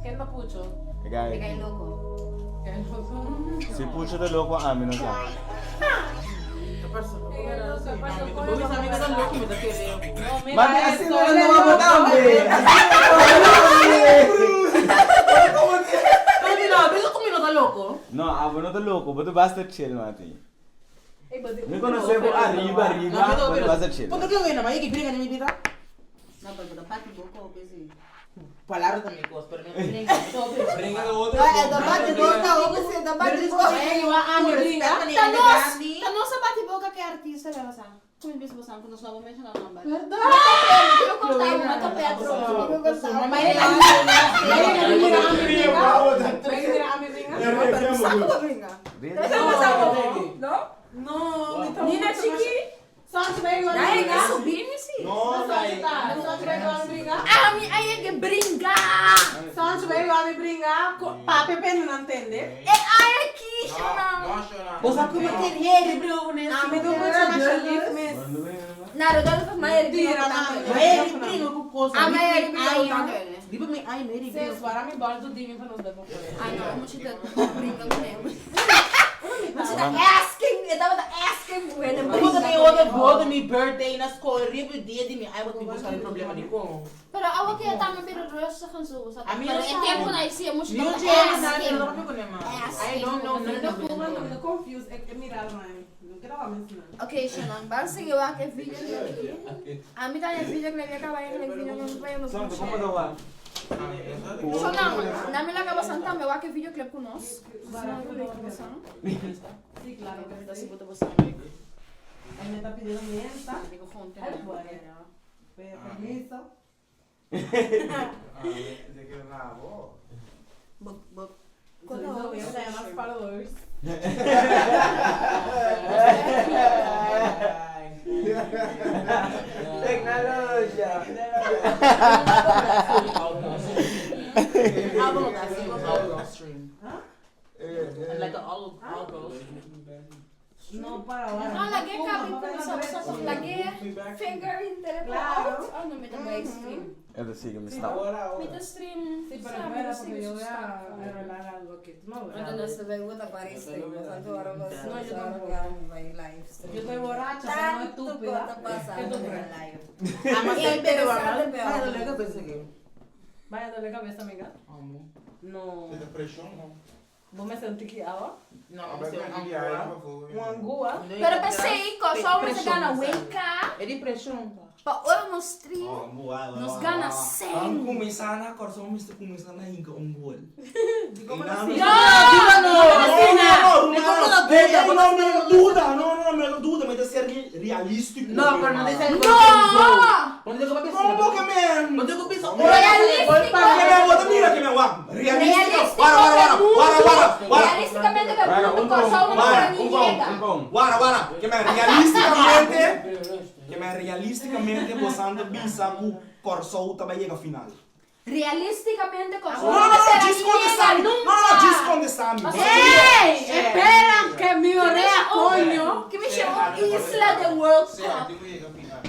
Ken na pucho? Guy. Kay loco. Ken loco. Se pucho de loco a mí no sabe. Mami, assim não é não vou dar, homem. Assim não vou Pero no, como no está loco. No, ah, no te loco, pero basta chill, Mati. Me conocemos arriba, arriba, pero basta chill. ¿Cuánto que bueno, ma, que brinca en mi vida? No, pero da pati boca kasi. Palabras también cosas, pero no brinca. Brinca de otro. Da pati boca o kasi da pati boca. Tanos, tanos sa pati boca kay artista la sa. Kung ibig sabihin ko nos mention ang number. Verdad? Pero kung tayo mata Petro. No? No, Nina Chiki? Soms ben je wel Dahil ka subir si. No, dai. Soms ben je wel bringa. Ami ay que bringa. Soms ben je wel bringa. Papi pen não entende. E ay aqui, Shonan. Vos como que here, bro, né? Ah, me dou muito mais lief, mis. Na, Rodolfo, may Tira na. Mary brinca com coisa. Ah, may bringa. Di ba may ay Mary Sis, waarom je bal doet die van ons dat Ay, no, mo siya bringa ko na yun. Asking, ito ba asking when Ako na may order bodo mi birthday na school, ribu dia di mi ay wat mi buscar el problema di ko. Pero awa kaya tama pero rustig en zo. Sa Ami pero no e tempo na isi mo siya New Jersey na asking. no ko naman. I don't know. Ik confused. Ik mira maar. Ik heb al mensen. Okay, Shonan, bang sige wa ke video Ami tayo video clip ya kabayan ng video ng bayan mo. Santo, como te va? Shonan, nami la kabasan tambe wa ke video clip kunos. Sí, claro. Él me está pidiendo mienta. Ay, bueno. Permiso. Bok bok. Sowieso, we hebben más followers. Tecnologia. Album that single all girl stream. Like an all all girl stream. No, para ahora. No, lagi kami kung sa sa lagi finger in telephone. Claro. Oh, no, may tabay stream. Ito, sige, me está. May stream. Sí, pero espera, porque yo voy a arreglar algo aquí. No, Ito na sa bago ta pariste. Santo araw No, yo tampoco. live Yo estoy borracha, pero no Tanto estúpida. ko ta ¿Qué tú crees? live. Ama Interesante, pero pero. Vaya dolor de cabeza que. Vaya dolor de cabeza, amiga. No. Depressão, não. Vos me sentí que agua. No, un Un angua. Pero pensei ko so mo sa gana wake up. É depressão. Pa ora no stream. Nos gana 100. Vamos começar na corção, vamos começar na inca um gol. No, no, no, no, no, no, duda, no, no, no, duda, mas é ser realístico. No, pero no dice No! No digo papi. Como que man? No digo piso. Realístico. Que me bota mira que me guau. Realístico. Guara, guara, guara, guara, guara. Realisticamente que mundo corso no para ni llega. Guara, guara. Que me realisticamente, que me realisticamente bosando bisa ku corso também chega final. Realisticamente corso No, no, no, diz quando sabe. No, no, no, diz quando sabe. ¡Ey! Esperan que mi oreja, coño. Que me chamou Isla de World Cup.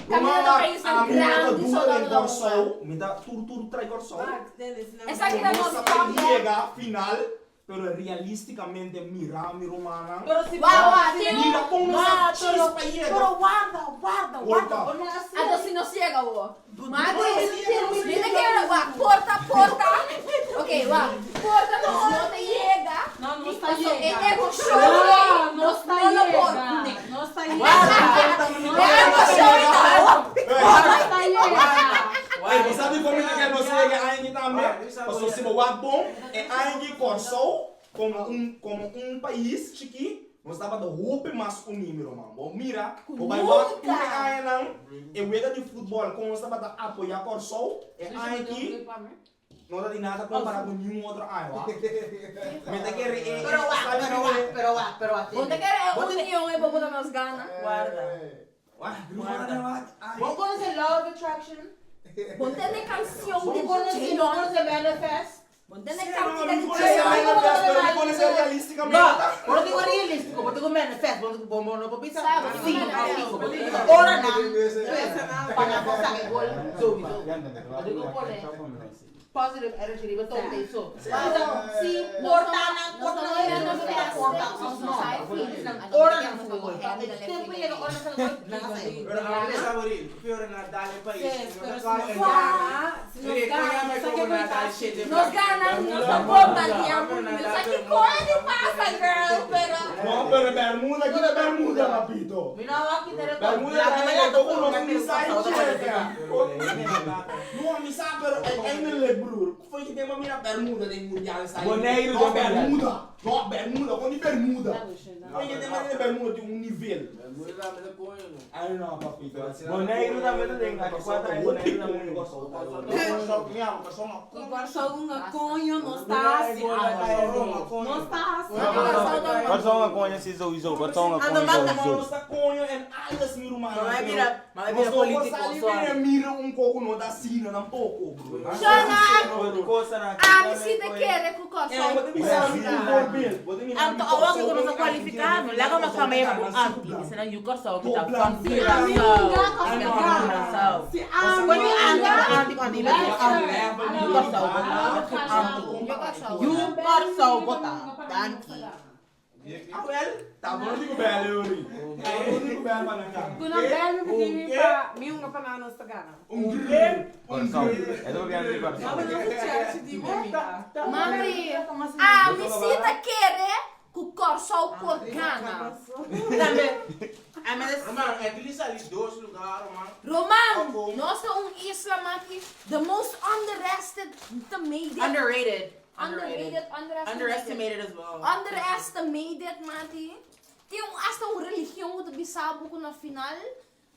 Caminho do país A minha grande, só dúvida em do corso, me dá tur tur trai corso. Essa aqui da nossa Chega final. Pero realisticamente mira mi rumannan. Pero si Wa, wa, tin un- Mira con nos a chispa yega. Pero warda, warda, World warda. Cup. Bo no a Anto si nos yega awo. Mati, Pero mi ta kere wak, porta, porta. Ok, wak, porta nos no ta yega. No, nos ta Paso e yega. emoshon No, ei, nos ta no lo por. yega. Nos ta yega. E emoshon ei ta hopi. Nos ta yega. Ey, bo sabi kon mi ta kere nos yega aña tambe? Pasobra si bo wak bon, e aña ki Kòrsou komo un komo un pais chikí, nos tabata hopi mas uní, mi ruman. Bo mira, bo bai wak tur e añanan e wega di futbòl kon nos tabata apoyá Kòrsou, e aña ki no ta di nada kompará ku niun otro aña, wak. Mi ta kere e Pero wak, pero wak, pero wak, pero wak. Bo ta kere e union ei bo por ta nos gana? Warda. Warda. Bo conoce law of attraction? Bo tende cancion Bo di conoce, bo Jaylon? conoce manifest? Bo tende Sí, cantica no, di mi conoce Jaylon? manifest, pero mi conoce realisticamente. No, bo no digo realistico, bo digo manifest, bo bo bo no por bisa Sa, bo digo sí, manifest. sí, bo digo ora nan, pa nan por saca e gol sowieso. Bo digo pone positive energy riba todo te so. Si porta nan, porta nan, no se ta porta, of no. Ora nan saca gol. E tempo yega ora nan saca gol, nan a saca gol. Pero a mi saboril, fiore na dale país. Sis, pero si nos gana, si nos gana, sa ke koita. Nos gana, nos ta bomba dia mundial. Sa ki koe di pasa, girl, pero... No, pero Bermuda, kita Bermuda, papito. Mi no a kita de Bermuda ta e toko nos mi sa e cheka. No, mi sa pero uiteindelijk broer. Foi que tema mira Bermuda den mundial sa. Boneiru No, den mundial. Bermuda. No, Bermuda, con di Bermuda. Foi que tema mira Bermuda di un nivel. Ay no, papito. Boneiru tambe ta den, aki cuatro aña Boneiru tambe den. Ku Kòrsou un coño no sta hasi. No sta hasi. Kòrsou un coño si sowieso, Kòrsou un Ando coño mata sowieso. Nos ta coño en alles mi rumano. Maar wij bira, maar wij bira Nos no por politico, sali sorry. mira mira un poco no da sina tampoco, bro. Shona, Cosa na ami si te kere ku Kòrsou Eh, bo ta bisa mi un voorbeeld. Bo ta mira Anto awor ku nos a kwalifiká, no laga mas fama yama ku anti. Esei nan yu Kòrsou ku ta van Si ami hunga, Kòrsou gana. Si ami Kwan yu anti, hunga, anti, anti, anti, anti. Yu Kòrsou bota, anti. Yu Kòrsou bota, danki. Ah, wel, tá bom, digo bel, Yuri. Tá bom, digo bel pa nan Ku nan bel mi pidi mi pa mi hunga pa nan nos ta gana. Un grip, un Kòrsou. grip. E ta papiando di Kòrsou. No, pero nos ta church di mi amiga. Mami, ami si ta kere ku Kòrsou por gana. Tambe, ami ta Roman, at least ali dos lugar, Roman. Roman, nos ta un isla maki, the most underestimated. Underrated. Underrated, underestimated. Underestimated as well. Underestimated, mati. Tin un hasta un religion ku ta bisa bo ku na final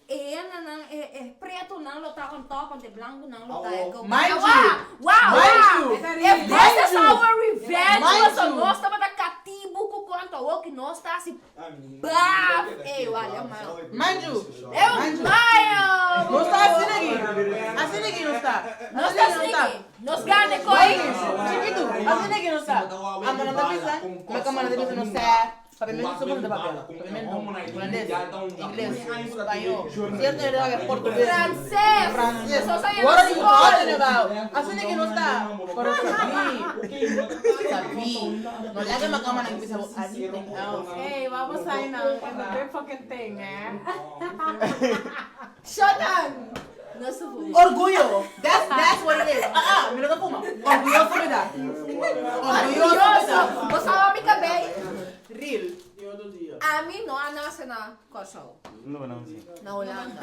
e hendenan, e e pretonan lo ta on top ante blankonan lo ta e go. Mind you. Wow, Mind wow. you. If this Mind is you. our revenge, Mind paso you. nos tabata katibu ku kuantu awor ki nos ta hasi baf. Ey, wale, man. Mind you. Eu Mind you. maio! No sta asina aki. Asina aki no sta. Nos ta asina aki. Nos gana koi. Chikitu, asina aki no sta. Amo no ta bisa, ma kama no ta bisa no sa. Papiamento so ta papia. Papiamento, hulandes, ingles, spañó. Cierto era papia portugués. Francés. Francés. Nos a What are you skol. talking about? Asina aki no sta. Pero sabi. Sabi. No laga makama nang bisa anything else. Hey, wat was hij nou? En de big fucking thing, hè? Shut up! Nos ta fuma. Orgullo. That's what it is. Ah, ah, mi no ta fuma. Orgulloso mi ta. Orgulloso mi ta. Orgulloso. Bo sa mi kabei. Real. Ami no a nase na Kòrsou. No, no, si. Na Hulanda.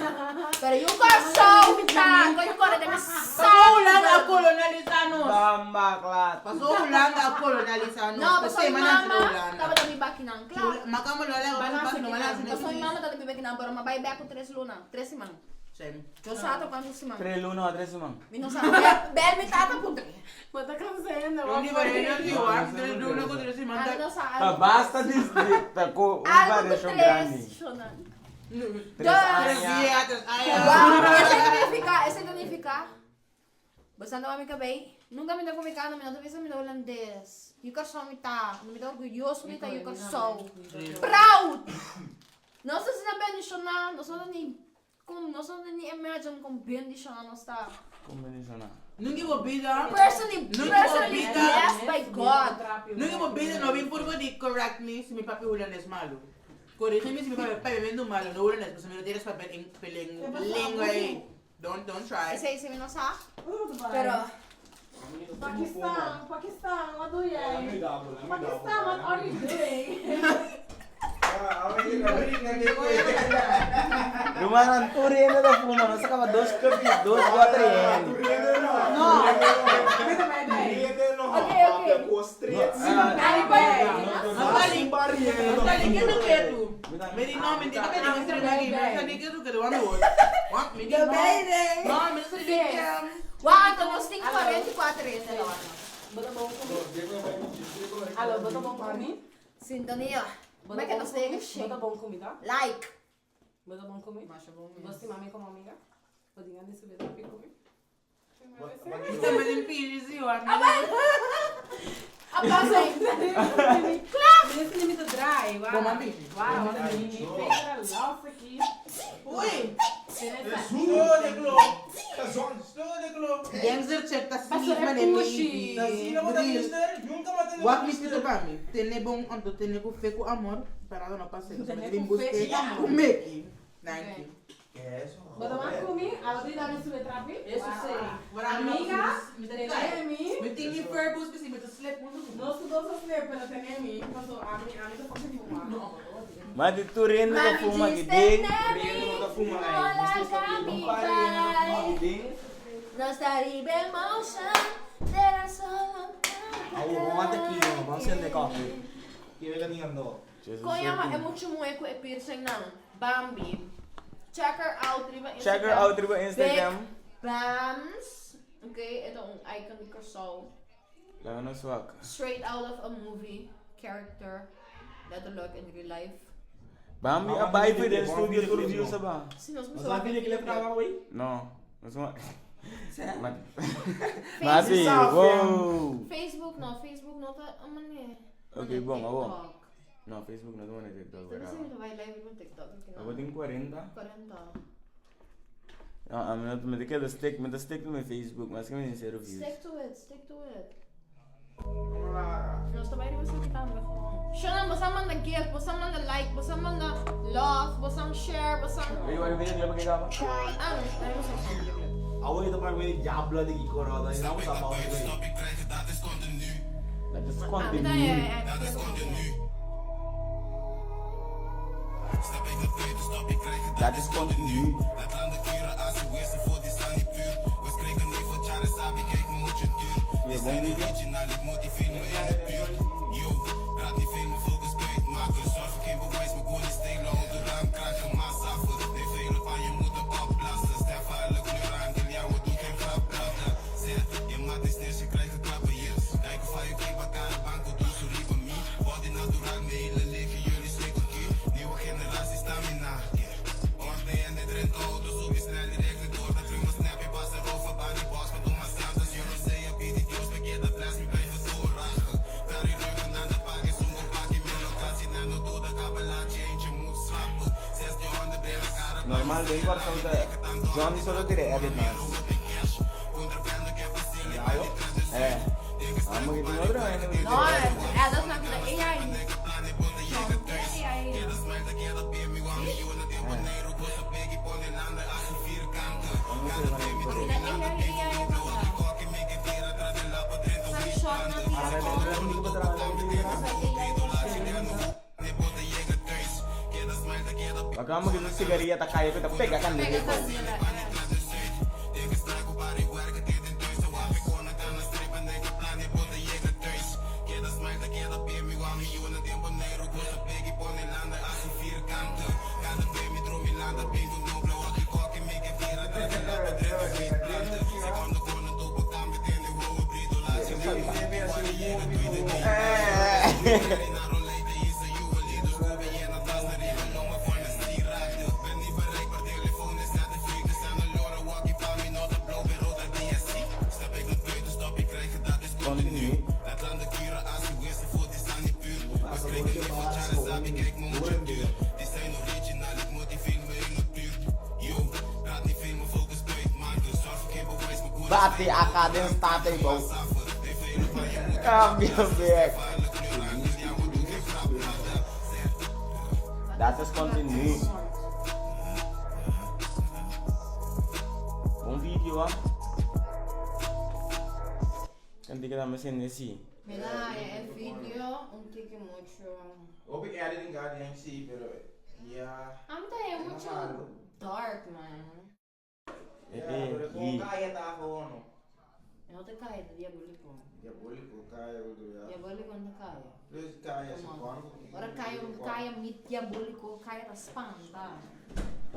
Pero yu Kòrsou mi ta. Koi kore den mi Pasó sangre. Hulanda a kolonialisá nos. Bamba, klat. Pasó Hulanda a kolonialisá nos. No, pasó mi Pasó mama Hulanda. tabata biba akinan. Kla. Makamo lo alega pa no wala Pasó mi mama tabata biba akinan, pero m'a bai bek ku tres luna, tres siman. Same. Yo sa ta kuantu siman. Tres luna o tres siman? Mi no sa. Bel, bel mi tata puntra. Bo ta cansando, Yo ni bai no di wa, tres luna ku tres siman. Ami no sa Ta algo. basta di ta ku un Algo ku variashon tres, grandi. shonan. Tres Dos. Tres aña. dia, tres aña. Wow, esei ta nifiká, esei ta nifiká. Bastante wak mi kabei. Nunka mi ta ku mi kano, mi no ta bisa mi ta hulandes. Yu Kòrsou mi ta. Mi ta orguyoso mi ta yu Kòrsou. Proud! Nos ta asina bendishoná, nos no ta ni. Kon nos no ta ni imagine kon bendishoná nos ta. Kon bendishoná? Nunca bo bida. Personally, Nunca bo personally bida. blessed by God. Nunca bo bida no bin purba di correct me si mi papia hulandes malu. Corrigi mi si mi papia papiamentu malu, no hulandes, pasobra mi no tin respet pa e lengua ei. Don't, don't try. Esei si mi no sa, pero. Pakistan, Pakistan, wat doe jij? Pakistan, what are you doing? Rumannan tur hende ta fuma, nos a kaba dos cup i dos water i hende. No, Ok, ok. Wak, anto nos tin 44 hende ta wak nos. Alo, bo ta bon ku mi? Sintonia. Bo Meke ta bon nos ku mi? den Bo shit. ta bon ku mi, ta? Like. Bo ta bon ku mi? Bo stima mi komo amiga? Bo tin gana di subi trapi ku mi? Gangster check ta sneak mane maybe. Wak mi escrito pa mi. Tene bon anto tene ku fe ku amor pa nada no pase. Tene ku fe ku amor. Ku meki. Thank you. Bo ta wak ku mi? Abo tin dame sube trapi? Amiga, tene mi. Mi tin mi verbos kasi mi ta slip mundu ku. Nos dos a slip pero tene mi. Paso ami ami ta fucking fuma. Ma di tur hende ta Mami fuma djis aki den. tene mi, no laga mi bai. Nos ta riba emotion, dera solo Awor, vamos ate aki, vamos sende koffie. Kere ka ni ando. Kon yama e muchu muhe ku e piercing nan? Bambi. Check her out riba Instagram. Check her out riba Instagram. Big Bams. Ok, e ta un icon di Kòrsou. Laga nos wak. Straight out of a movie character. Letterlijk in real life. Bambi a bai for den studio tur views a ba. Si nos Nos mester a wak e video clip video clip. kaba wey? No. Nos no Facebook. Mati, wow. Facebook no, Facebook no ta un manera. Ok, bon, awor. TikTok. No, Facebook no ta manera TikTok, Tur verdad. esei ta bai live riba TikTok. Aki no. Abo tin 40? 40. No, ami no, mi ta keda stick, mi ta stick to mi Facebook, maske mi tin zero views. Stick to it, stick to it. Nos ta bai riba esaki tambe gewoon. Shona, boso a manda gift, boso a manda like, boso a manda love, boso a share, boso a. Oye, wak e videoclip aki kaba? Ah, no, no hemos visto el videoclip. Awor e ta para mi diablo di Kiko Roda, y nan usa pausa ei. Dat is Ah, mi ta, continu. ja, ja, ja, mi ta continu. Dat is continu. Weer bon video. Normal den Kòrsou ta Johnny solo tira edit mas. Eh. Amo que tin otro hende ku ta No, tira edit mas. edit na ku ta AI. John ta AI. Eh. Mira AI AI manda. San short na tira kon. Acá mo que sigaria ta cai ku ta pega candela. Pega candela, eh. Continue. Bati aka den state bou. Cambia bek. Dat is continu. Bon video ah. Kan diga dame sende si. Mira, e video un tiki mucho. Hopi editing ga den si, pero ya. Am ta e mucho dark man. Ja, pero gewoon kaya ta gewoon no. No te kaya, ta diabólico. Diabólico kaya bedoel ja. Diabólico no te kaya. Dus kaya se kwan. Ora kaya, kaya mi diabólico, kaya ta spanta.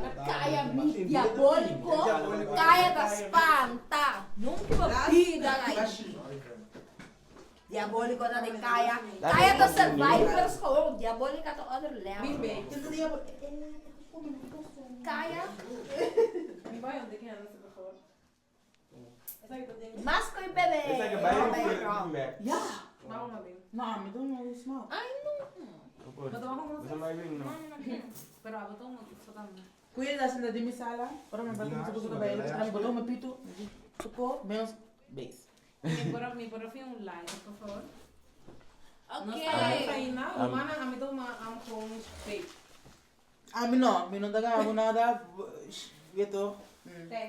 Ora kaya mi diabólico, kaya ta spanta. Nunca ba vida like. Diabólico ta de kaya. Kaya ta survivors gewoon. Diabólica ta other level. Kaya. Mas koy bebe. Ja. No, mi don't know smoke. Ay no. Pero abo to mo sa tama. Kuya da sinda di mi sala. Ora mi bato mi suko ba ilo. Mi bato mi pitu. Suko menos base. Mi por fin un like, por favor. Ok. No está ahí nada. Humana, a mí toma, am gewoon fake. Ah, mi no, mi no daga abo nada. Weet toch?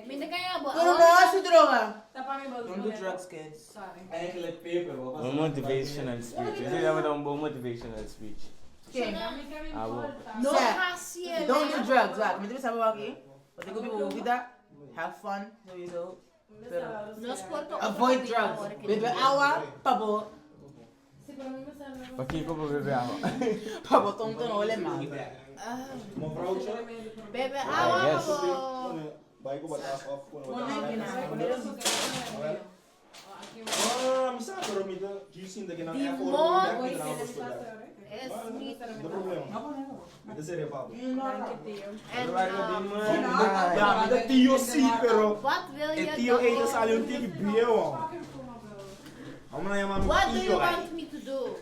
Mi te kaya bo. Pero no hace droga. Tapa mi bolso. Don't do drugs, kids. Sorry. Eigenlijk paper, wat Een motivational speech. Is dat een motivational speech? Ken? Abo. No Zeg, haciendo. Don't do drugs, wacht. Mi sabi aqui. Wat ik op vida. Have fun, sowieso. Pero No sporto. avoid drugs. Bebe agua, pabo. Pakiko pa bebe ako. Pabo tonto no ole man. Mevrouwtje. Bebe agua Yes. bo. Bij ko batas of kono Pone Ah, mi sa pero mi da juice in de na Die F man Es is niet. No problema. Mi da serie pabo. En, Ja, mi da tio si pero Wat wil je E tio dat eten ik sali un tiki bieu. Vamos na yama mi What do you tio. want me to do?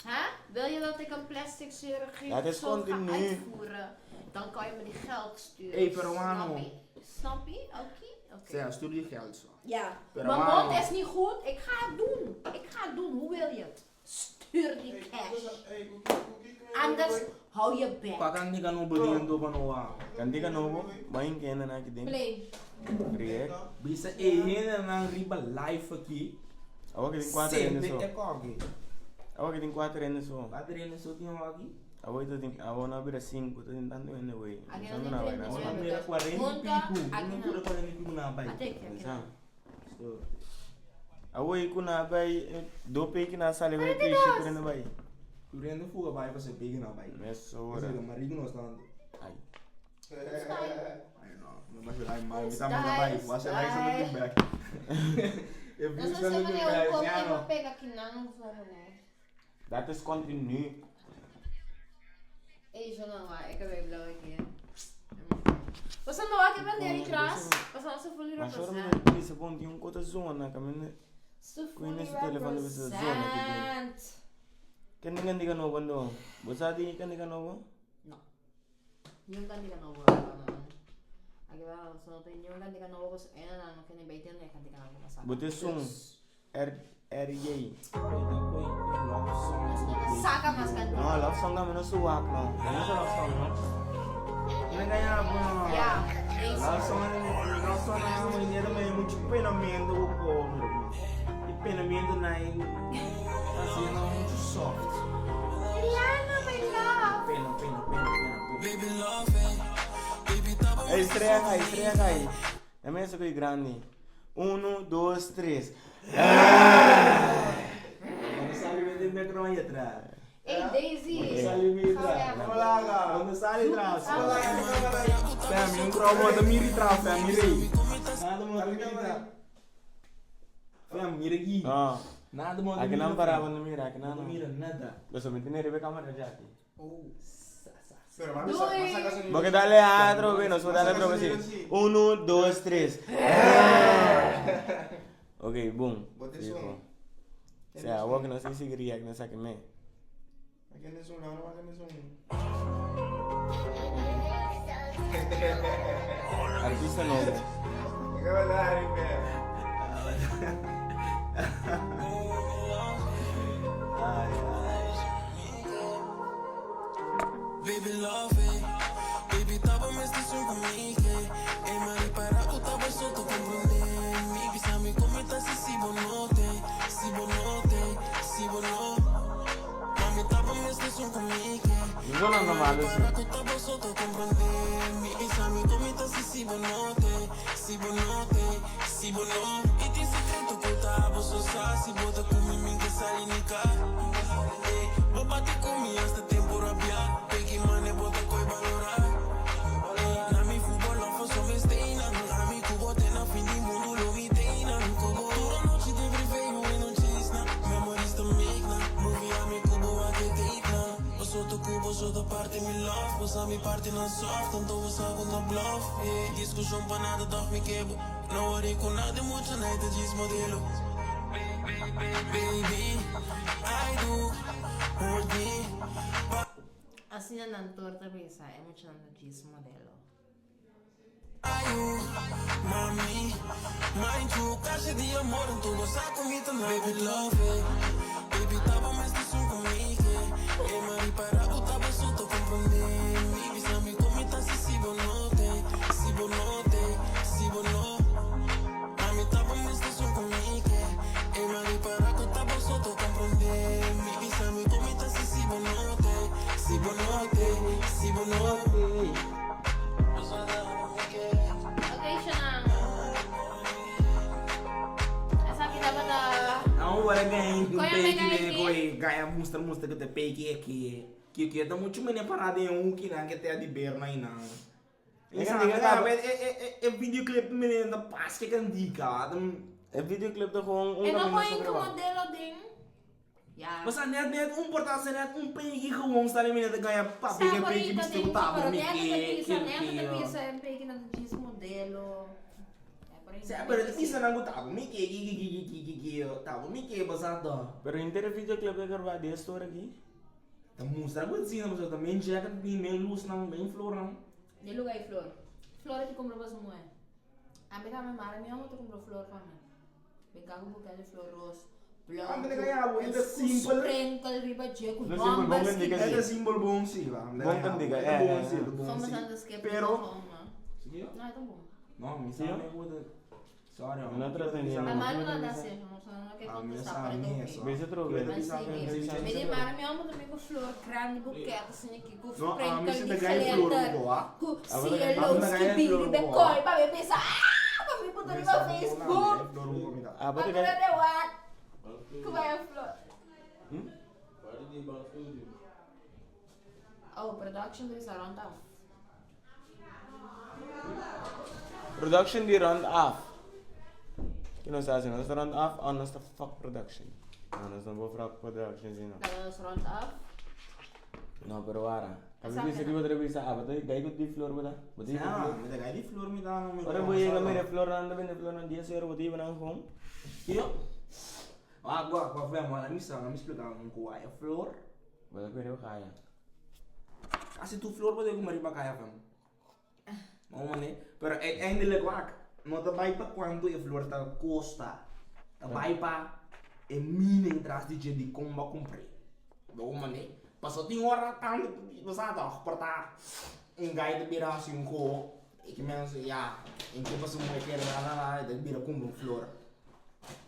Huh? Wil je dat ik een plastic chirurgie Dat is zo ga continu. uitvoeren? Dan kan je me die geld sturen. Hey, peruano. Snap je? Snap je? Oké? Oké. Zeg, stuur die geld zo. Ja. Peruano. Mijn mond is niet goed. Ik ga het doen. Ik ga het doen. Hoe wil je het? Stuur die cash. Anders hou je bek. Pakan ni kanu bediendo pa no wa. Kandi ka nobo, bahin kaya na nakitin. Play. React. Bisa e hena na riba live aqui. Awa kitin 4 Sente so. e kogi. Awa kitin 4 so. 4 ene so tin aqui. Awa ito tin awa na bira 5 to tin tanto ene wey. Aqui Saan não na tem ba três, na? né? Mira 40 e Conta pico. aqui Não na- cura 40 e pico na bai. Até aqui, aqui. Saan? Awa iku na bay do pe ki na sale wey pe shi na bay. Curando fuga bai você pega na bai. Meso Ora. ora. Marigo no stand. Ai. Ai no, não mas vai mal, me tá mandando bai. Você vai se muito back. Eu Não vi sei isso se no eu back, vou ja no. pegar aqui não, não sou né? Dat is continu. Ei, zo nou, ik heb even blauw hier. Você não vai quebrar nem atrás. Você não se fully Mas ora represent. me disse bom tem um kota zona kami Se Kuya fully sa telefono sa zona ki represent. Kandi kandi ka nobo ndo. Bosa di kandi ka nobo? No. Yung kandi ka nobo. Aqui vai, só tem yung kandi ka nobo kasi ena na no kini baitin na kandi ka nobo masama. Bote sung R R J. Saka mas kandi. No, love song kami no suwak no. Ano sa love song no? Não ganha bom. Yeah. Love song, love song na maneira mas muito penamento o povo. E penamento na assim não muito soft. Rihanna, my love. Pena, pena, pena, pena. Baby love it. Baby tava Ei, estreia cai, estreia cai. É mesmo que grande. 1, 2, 3. Quando sale vende micro aí atrás. Ei, Daisy. Sale me atrás. Quando sale atrás. Fam, um trobo da miri atrás, fam, miri. Nada mo miri atrás. Fam, mira aqui. Ah. Nada mo Aqui não parava no mira, aqui não. Não mira nada. Lo sometí en el cámara ya aquí. Pero mami, sa- Doei. Porque dale a otro, ve, nosotros dale otro, sí. 1, 2, 3. Ok, boom. Bote Fijo. som. O sea, vos que no sé si quería que no saque me. Aqui é um, não, aqui é um. Artista novo. Ik heb wel daar, ik ben. Baby love it. Baby taba mester sun ku mi ke. E ma ripara ku taba so ta komprondé mi. Bisa mi kon mi ta si si bo no te, si bo no te, si bo no. Mami taba mester sun ku mi ke. No son nada malo, sí. Ripara ku taba so ta komprondé mi. Bisa mi kon mi ta si si bo no te, si bo no te, si bo no. I tin sekreto ku ta abo so sa si bo ta ku mi mi ke sali ni ka. Eh, bo bati ku mi hasta tempo rabia. Peki mane bo ta koi balora. Eh, na mi fútbol of so mi stay nan. Ami ku bo te na fin di mundu lo mi tei nan. Ku bo tur anochi te privé you ain't no chase na. Memories ta make na. Movie ami ku bo a ke tape na. Bo so ta ku bo so ta parti mi love. Bo sa mi parti nan soft. Tanto bo sa ku na bluff. Eh, discusion pa nada toch mi kebo. No worry ku nada mucho night ta djis modelo. Baby, I do hold me. Asina nan tur ta bisa e muchanan ta djis modelo. You, mami, mind you, caixa de amor, então gosta comigo também. Baby, love it. Baby, tava mais de som comigo. E mari para o tava só tô compreender. Me bisa me come tá se si bonote, si bonote, si bono. Mami, tava mais de som comigo. E mari para o tava só tô compreender. Me bisa me come tá se si bonote, si bonote, si bonote. Okay, siya na. Esaki tabata. Não, ora ganha um Koya peke may de ganha koi ganha mustra mustra que te peke aqui. Que que tá muito menos parada em um que não que te de berna e não. É É que diga, é é videoclip menino da paz que candica. E videoclip ta gewoon un E no camino koin sobre ku wa. modelo din. Ja. Mas net net um portal net um peke gewoon está ali menino ganha papi que peke Sa bisto que tá pero me neta ta que bisa, neta ta bisa e peke na djis modelo. Sa pero bisa não gostava me que que que que que que que tá me que basado. Pero inter videoclip ta graba de story aqui. Ta mostra goed zien, maar zo dat mijn jacket niet mijn loose nang, mijn flor nang. De lugar y flor. Flores te compro pa su mujer. A mí también, madre mía, te compro flor para mí. Me cago en buquet de flor rosa. Ah, maar dan ga je, het is simpel. Sprinkle, riba, jeku, No simpel, bombas. bom dica, Het is simpel bom sim, va. Bom kan dica, Het eh, is bom eh, sim, het is bom Soms sim. aan de skip. Pero, Zie je? No, het is bom. No, mi Zie sa je? me goed. Sorry. No trata ni- A madre no da se, no no que Ah, mi contestar sa para mi het sa. ook. Bezig er ook Ik weet weer. het niet, sa- Me di mara mi amo também com flor grande buquete assim aqui com No, ah, mi sprinkle zit de de guy flor glitter ook, hoor. com Ah, wat een cielo guy skibidi flor be ook, koi pa me pensa ah pa mi puto riba Facebook Ah, wat pa ik mi de wat com a flor Oh, production is rond af. Production die rond af. Que não sabe, nós rond af, anders de fuck production. Anders dan boven production zien. Dat is rond af. No, pero ara. A Esa mí se pena. que otra vez ah, but gai ko di flor bada. But di. Ja, met de guy die flor mi dan. Ora boy ga mere flor nanda bende flor nan 10 euro bodi banang home. Ja. Ah, wacht, wacht, wacht, maar mi sa, mi explicar um ko ay flor. Bada ko rew kaya. Kasi tu flor pwede ko mariba kaya fam. No man Pero uiteindelijk wak, no te vai pa quanto e flor ta costa. Ta vai pa e meaning tras di je di comba compre. No man Paso tin ora tanto, basta toch, porta un guy de bira assim um ko. Ik mensen ja, in que passo muito quer lá lá lá, de bira compra um flor.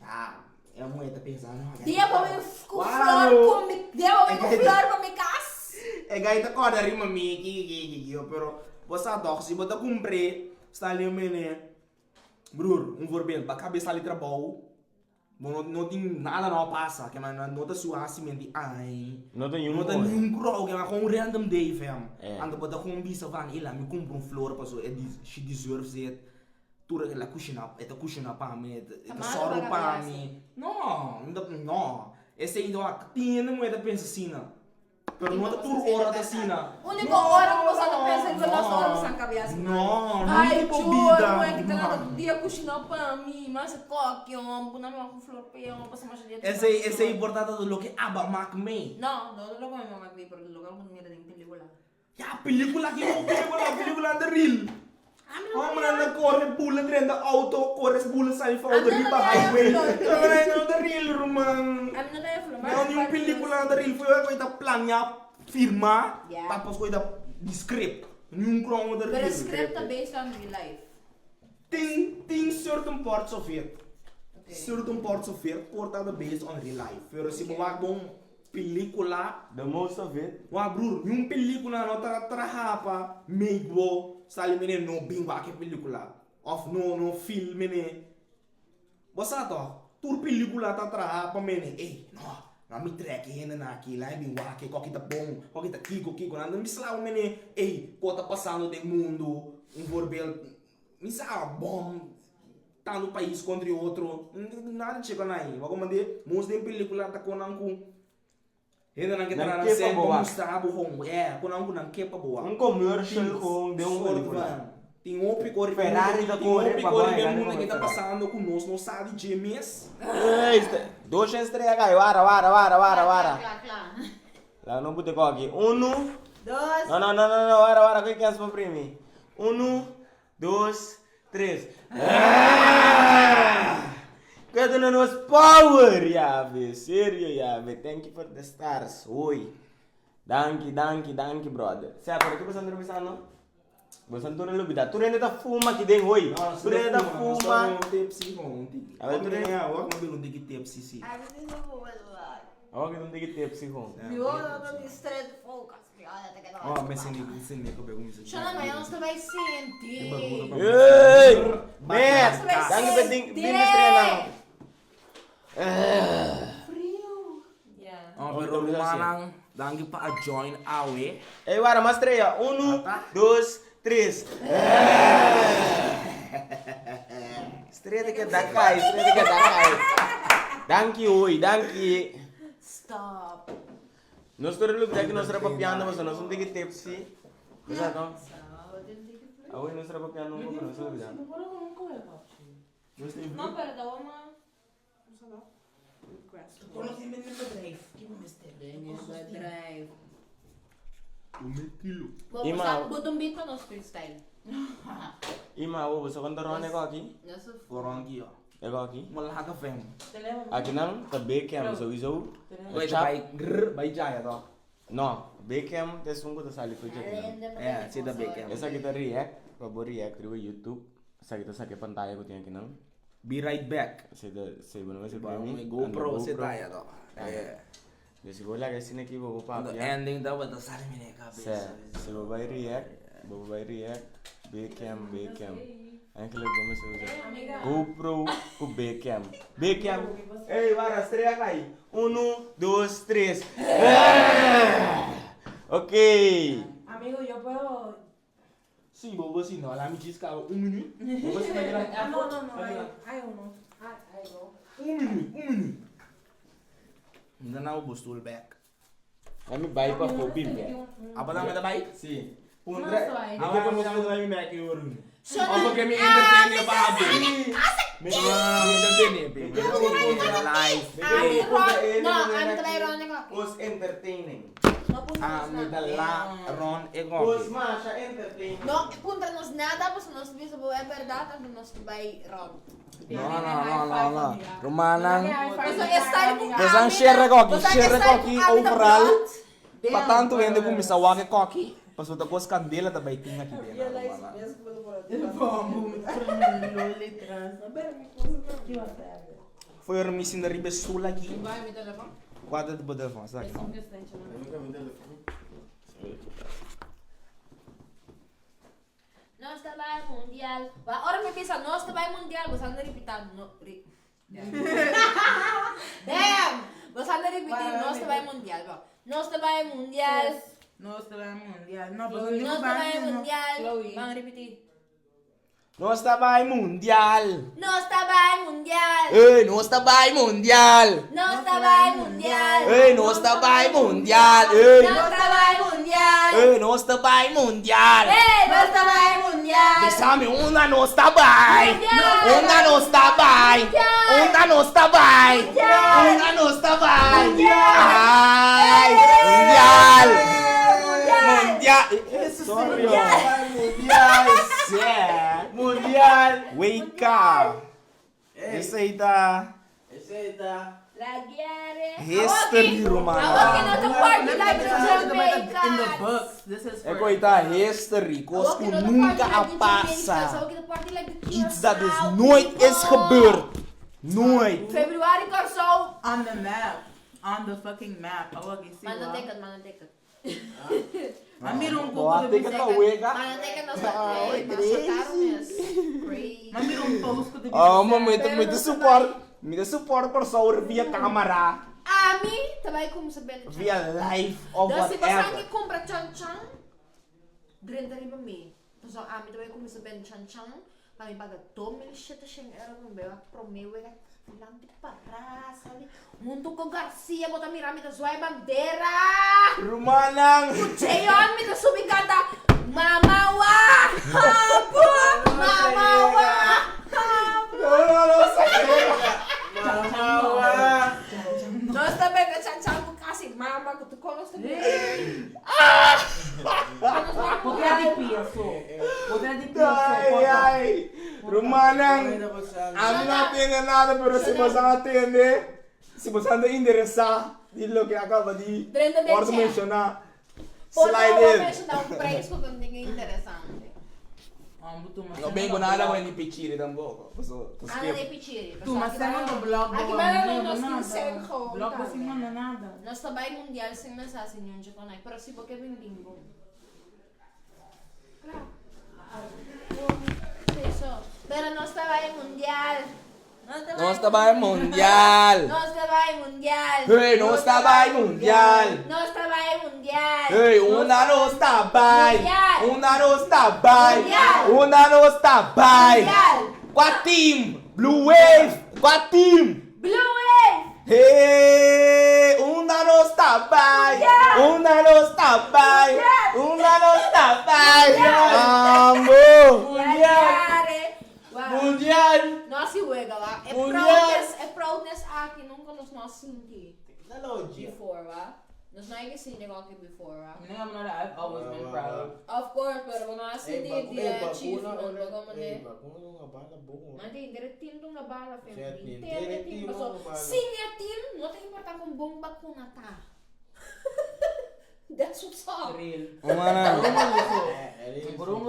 Ja, é muito pensar, no. Dia pa mi com Wala, flor no. com mi dia pa mi com flor pa mi cas. E gai ta corda rima mi ki ki ki ki pero você toch se bota cumprir está ali mene broer um voorbeeld ba cabeça ali trabalho não não tem nada não passa que mas não tá sua cimento ai No tem nenhum não tá cor. nenhum crow que mas com um random day fam É. ando bota com um bisa van ila me compra um flor passo é she deserves it Tura la cucina, é ta cucina pa me, é ta Amado soro pa pa cabeça. me. No, no. Esse aí do tinha não é da pensa assim, não. Pero no ta tur ora da sina. Único ora que você não pensa que nós ora você cabeça. No, não Ai, tipo tio, vida. não é que tá lá todo dia cozinhando pra mim, mas coque, um, não me com flor peão, passa mais dia. Esse esse é importante do lo que aba mak me. No, no lo que mi mamá vi, pero lo que mira en película. Ja, película que não película, película de real. Oh, man, dan corre bullet dentro da auto, corre bullet sai fora do riba highway. Não, não, de real, Roman. A mí no te flor. Não, nenhum película de real foi coisa planear, firmar, Ja. tapos coisa Di script. Niun kron no ta Pero real. script ta based on real life. Tin tin certain parts of it. Certain parts of it por ta based on real life. Pero si bo wak bon pelicula. The most of it. Wak broer, niun pelicula no ta traha pa make bo sali mene no bin wak e pelicula. Of no no feel mene. Bo sa toch, tur pelicula ta traha pa mene, ey, no, no mi trek e hendenan aki, laat mi bin wak e koki ta bon, koki ta kiko kiko. Nan ta bisa mene, ey, ko ta pasando den mundo, un voorbeeld, mi sa bom tanto pais contra e otro, nada cheko na ahi. Bo comprende? Most den pelicula ta konan ku hendenan ke Nan traha na ke pa sen bo pa wak. mustra bo gewoon, yeah, konan ku nan ke pa bo wak. Un commercial gewoon den un Soort pelicula. van. Tin hopi kori Ferrari ta tin kore hopi pa kori bo den haya mundo gana ke ta con Ferrari. pasando ku nos no sa di dje mes. Ey, dos estrella kai, wara, wara, wara, wara, wara. Kla, kla. Laga no pute koki. Unu. Dos. No, no, no, no, no, wara, wara, koe kens pa primi. Unu, dos, tres. Ah! Koe duna nos power, yabe. Serio, yabe. Thank you for the stars. Hoi. Danki, danki, danki, brother. Sea, pero ki boso a bisa no? Boso tur a lubida. Tur hende ta fuma aki den, hoi. Tur hende ta fuma. A ver, tur hende. Awor ki ta un tiki tipsy gewoon. Shona, maar ons erbij sinti. Hey! Mes! Danki pa ding bini estrella. Oh, pero rumannan, danki pa a join awe. Ey, wara mas estrella. Uno, dos, tres. Estrella te keda kai, estrella te keda kai. Danki hoy, danki. Stop. Nos tur a lubida ki nos ta papiando pasobra nos un tiki tipsy. Bo sa no? Awe nos ta papiando un poco, nos a lubida. No, pero ta wou ma. Bedrijf. Ima. Bo ta un beat pa nos freestyle. Ima, bo sa konta Ron e koki? Ron ki yo. E koki? Malaka fam. Aki nan ta Beckham sowieso. Wait, bai grr, bai jaya toch? No, Beckham ta esun ku ta sali for dje akinan. Ja, si ta Beckham. Esaki ta react, pa bo react riba YouTube. Esaki ta saka e pantaya ku tin akinan. Be right back. Si ta, si bo no mester Ba primi, un GoPro anda si GoPro. taya toch? Ja. Dus si bo laga asina aki bo por The papia. ending tabata sali mi den kabesa. Si, si bo bai react, bo por bai react Beckham, Beckham. Eigenlijk bo mester usa GoPro ku Beckham. Beckham, ey wara strea kai. Uno, dos, tres. Ok. Amigo, yo puedo. Si, bo por sinta. Laat mi djis kaba un minuut. Bo por sinta aki Ah, no, no, no. Hay, hay uno. Ay, ay, go. Un minuut, un minuut. Mi ta na bo stoel bek. Laat mi bai pa for bin bek. Abo ta mi ta bai? Si. Puntra. No, Abo mi ta bai mi bek yo ru. Shona, Abo ke mi ah, entertain mi pa ta abo. sa- Mi no, mi entertain pe. Mi live. Ah, mi Ron, no, ah, mi ta bai Ron e koki. Os entertaining. No puntra Ah, nos mi ta nada. la Ron e Os koki. masha entertaining. No puntra nos nada, pasobra nos bisa bo e berdad, anto nos ta bai Ron. No, no, no, no, no. Rumannan. Pasobra e style ku Bosan ami share ta- koki, bosan e share style koki ku ami ta overal. brot. Pa tantu hende kuminsá wak e koki, pasobra ta kos kandela ta bai tin aki den rumannan. Foi ora mi sinta riba e stoel aki. Kua ta bo telefòn? Esaki no. Nos ta bai mundial. Wa ora mi bisa nos ta bai mundial, boso anda ripita no ri. Damn! Boso anda ripiti nos ta bai mundial. Bo. Nos ta bai mundial. Nos ta bai mundial. No, pues un Nos ta bai mundial. Chloe. Van ripiti. Nos ta bai mundial. Nos ta bai mundial. Ey, nos ta bai mundial. Nos ta bai mundial. Ey, nos ta bai mundial. Ey, Nos ta bai mundial. ey, nos ta bai mundial. Ey, nos ta bai mundial. Bisami unda nos ta bai. Mundial. Unda nos ta bai. Mundial. Unda nos ta bai. Mundial. Unda nos ta bai. Mundial. Ay, mundial. Mundial. Mundial. Sorry. Mundial. Yeah. Mundial. Wake up. Esey ta. Esey ta. History, ruman. E koi ta history, kos ku nunka a pasa. Iets dat dus nooit is gebeurd. Nooit. Februari Kòrsou. On the map. On the fucking map. Awor ki si Manda wa. ticket, manda ticket. A mira un Bo poco a de ticket pa wega. Manda ticket nos ta ey, mas ta caro mes. Crazy. Ma mira un post ku ta bisa Oh, ma mi ta Pero mi ta nos ta support, mi ta support Kòrsou via kamera, Ami ta bai kumsa bende chan via chan. live of Dus si bosan whatever. ke kumpra chan chan, drenta riba mi. Pasobra ami ta bai kumsa bende chan chan Pa mi paga 2700 euro pa mi bai wak prome wega dilanti para sali hunto ku Garcia bo ta mira mi ta zwaai bandera. Rumannan. Ku Jeon mi ta subi kanta mama wa habu mama wa habu. No no no sakera. Mama wa. Nos ta bebe chan chan ku kasi mama ku tu kon nos ta bebe. Potrei di pia so. Potrei di pia so. Ay, ay. Rumannan, ami no a tende nada, pero si boso a tende, si boso ta interesá di loke a kaba di wòrdu menshoná, slide in. Menshoná un prijs ku ta un ding interesante. No bin ku nada ku ni pichiri tampoko. Paso ta Nada skip. di pichiri. Tuma sèn un blòk Aki bo banda no nos tin nada. sèn gewoon Blòk bo sin tambe. manda nada. Nos ta bai mundial sin mester hasi niun dje konai, pero si bo ke bin bin bon. Kla. Eso. Pero nos ta bai mundial. Nos ta bai mundial. Nos ta bai mundial. Hey, nos ta bai mundial. Nos ta bai mundial. Hey, una nos ta bai. Mundial. Una nos ta bai. Mundial. Una nos ta bai. Mundial. Kua team? Blue Wave. Kua team? Blue Wave. Hey, unda nos ta bai? Mundial. Unda nos ta bai? Mundial. Unda nos ta bai? Mundial. Ambo. Mundial. Mundial. No hasi wega wa. E Mundial. proudness, e proudness aki nunca nos no a sinti Tecnologia. before wa. Nos no a yega sinti aki before wa. Mi nigga, I've always been proud. Of course, pero bo no a sinti di e achievement bo como de. Vacuna una bala boa. Man tin inter team ta una bala Cierto, fem. inter Inter team team paso una bala. sin e team no ta importa con bon vacuna ta. That's what's up. Real. Humana.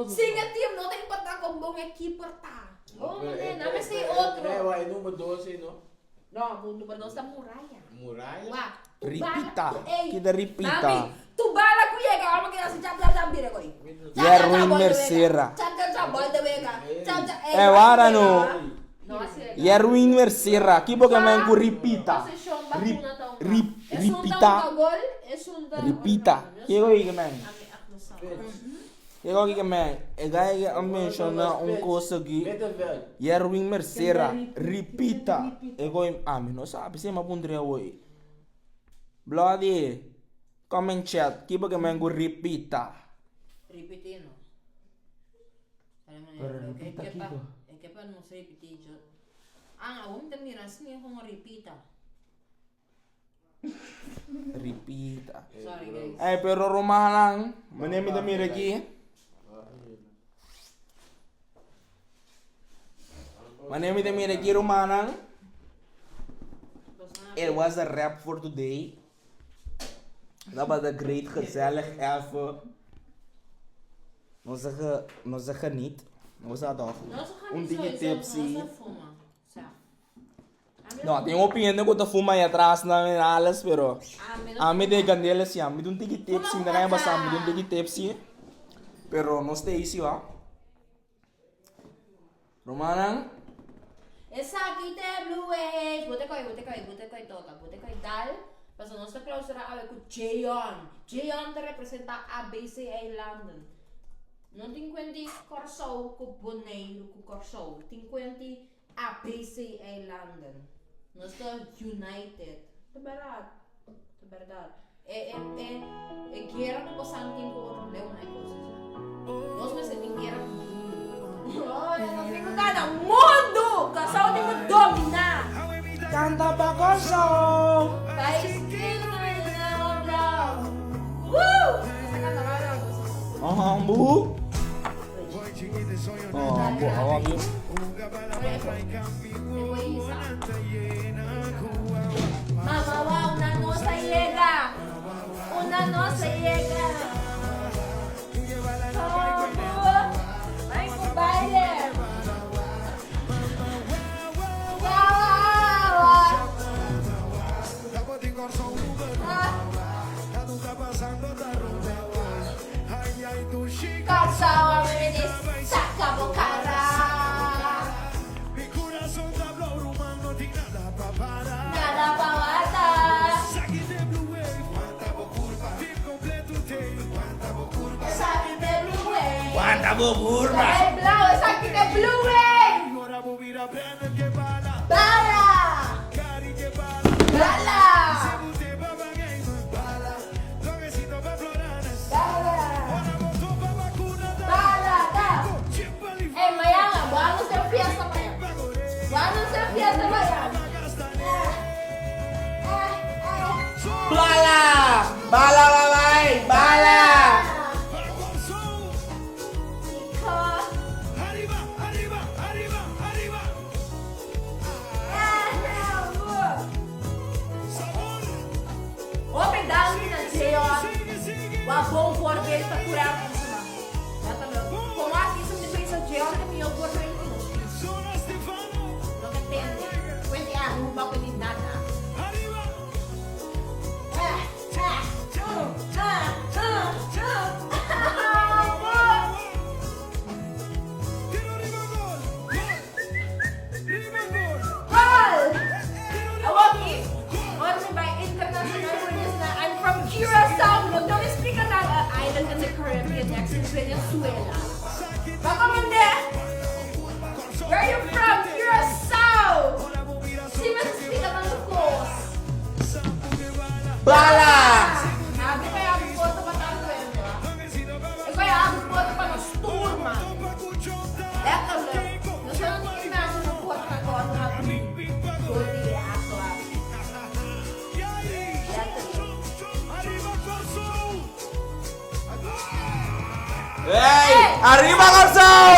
Sin e team no ta importa con bon equipo ta. Oh, man, dame si otro. Eh, número 12, no? No, número 2 ta Muralla. Muralla. Wak, tu Ripita. bala, ey, Kita ripita. Mami, tu bala ku yega, vamos queda así, chap, chap, chap, mira, coi. Chap, chap, chap, Yerwin bol de Mercera. vega. Chap, chap, chap, bol de vega. Chap, chap, ey, Eh, wara no. No, así de Yerwin Mercera. Ki bo men ku ripita. Position Rip, vacuna ta un. rip, Es un ripita. ta un gol, es un ta. Ripita. Kiko ki men? Ami, ah, no sa. Kiko ki men? E guy a menciona un kos aki. Yerwin Mercera. Ripita. E goy, ah, mi no sabi si ma pondría hoy. Bloody. Comment chat. Ki bo men ku ripita? Ripitino. Pero ripita kiko? É que pa não se repetir. Jo. Ah, vamos te mirar assim é como repita. Ripita. Sorry guys. Ey, pero rumannan, meneer mi ta mira aki. Meneer mi ta mira aki, rumannan. It was a wrap for today. Dat was een great, gezellig even. Nos a ge, nos a geniet. Nos a toch. Nos gaan Un tiki tipsy. Nos fuma. Sa. No, tin hopi hende ku ta fuma ahí atras nan en alles, pero ami de candela si, ami ta un tiki tipsy, mi ta gana basa, mi ta un tiki tipsy. Pero nos ta easy, wa. Rumannan, Esaki te Blue Waves. Bo te koi, bo te koi, bo te koi toka, bo te koi dal. Paso nos ta clausura awe ku Jeon. Jeon ta representa ABC Eilanden. No tin kuenti Kòrsou ku Boneiru ku Kòrsou. Tin kuenti ABC Eilanden. Nos ta united. Ta bèrdat. Ta bèrdat. E e e e guera ku bosan tin ku otro leu na e kos esei. Nos mester tin guera ku mundu. Oh, nos tin ku gana mundu! Kòrsou tin ku dominá! Kanta pa Kòrsou! Pais Woo! Nos ta kanta mas alto. Ambu. Ambu, awor aki. na nos a yega. Kombo, bai ku baile. Wawa. Kòrsou a mi di saka bo kara. Nada pa warda. Esaki t'e blue wave. Wanta bo kurpa. E blauw, esaki t'e blue wave. Bala. Bala. Bala, ta. Ey, mañana, bo a anuncia fiesta mañana. Bo a anuncia fiesta mañana. Bala! Bala babay! Bala! Kiko. Hopi danki na Jeon. Wa bon voorbeeld pa tur artistanan. Letterlijk. Como artista mi ta pensa Jeon ta mihor voorbeeld ku nos tin. No ta tende. Cuenti Aruba, cuenti nada. Gol! Awor aki, ora mi bai internacional por bisa nan I'm from Curaçao, mi no debe splica nan a island in the Caribbean next to Venezuela. Bo comprende? Where you from? Curaçao! Si mi ta splica tanto cos. Bala! Habri pa e habri porta pa tanto hende, wa. E pa e habri porta pa nos tur, man. Letterlijk. Nos no tin imagine un porta ku a habri dor di e akto aki. Letterlijk. Hey! Arriba Kòrsou!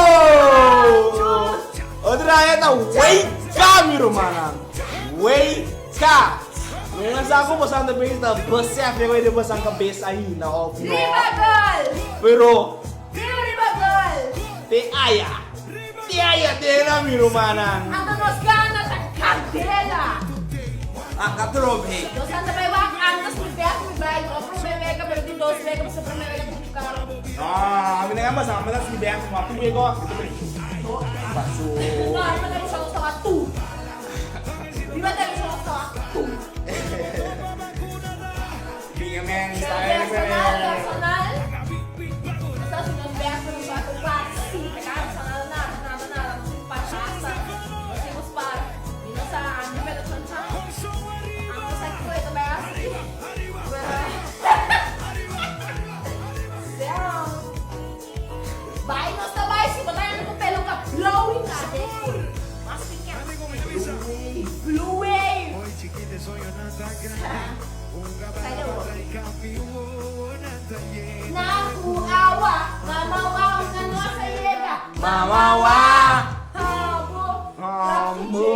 Otro aña ta wake up mi rumannan. Wake up! Mi no sa ku boso ta pensa ta besef e den boso kabes ainda òf no. Riba gol! Pero Riba riba gol! te aya. Te aya den mi rumannan. Anto nos gana ta kandela! Aka trobe. Nos anda bai wak antes mi bek mi bai no prome wega pero di dos wega pasobra prome wega ta muchu karo. No, mi no a basa, mi ta si bek ma tur wega mi ta bai. Paso. No, riba televishon nos ta wak tur. Riba televishon nos ta wak tur. Binga men, Pero sta e personal, personal, nos ta hasi nos best pa nos wak un participe, nada, nada, nada, nada, nos tin par hasta, nos tin nos par, mi no sa, ami pero chan chan, ami no sa kiko e ta bai hasi, pero damn, bai nos ta bai si bo ta yanda ku peluka blou hinka den, mas pikia, blue wave. Sai de awor. Na ku awa, mama wa una nos a yega. Mama wa. Habo. Habo.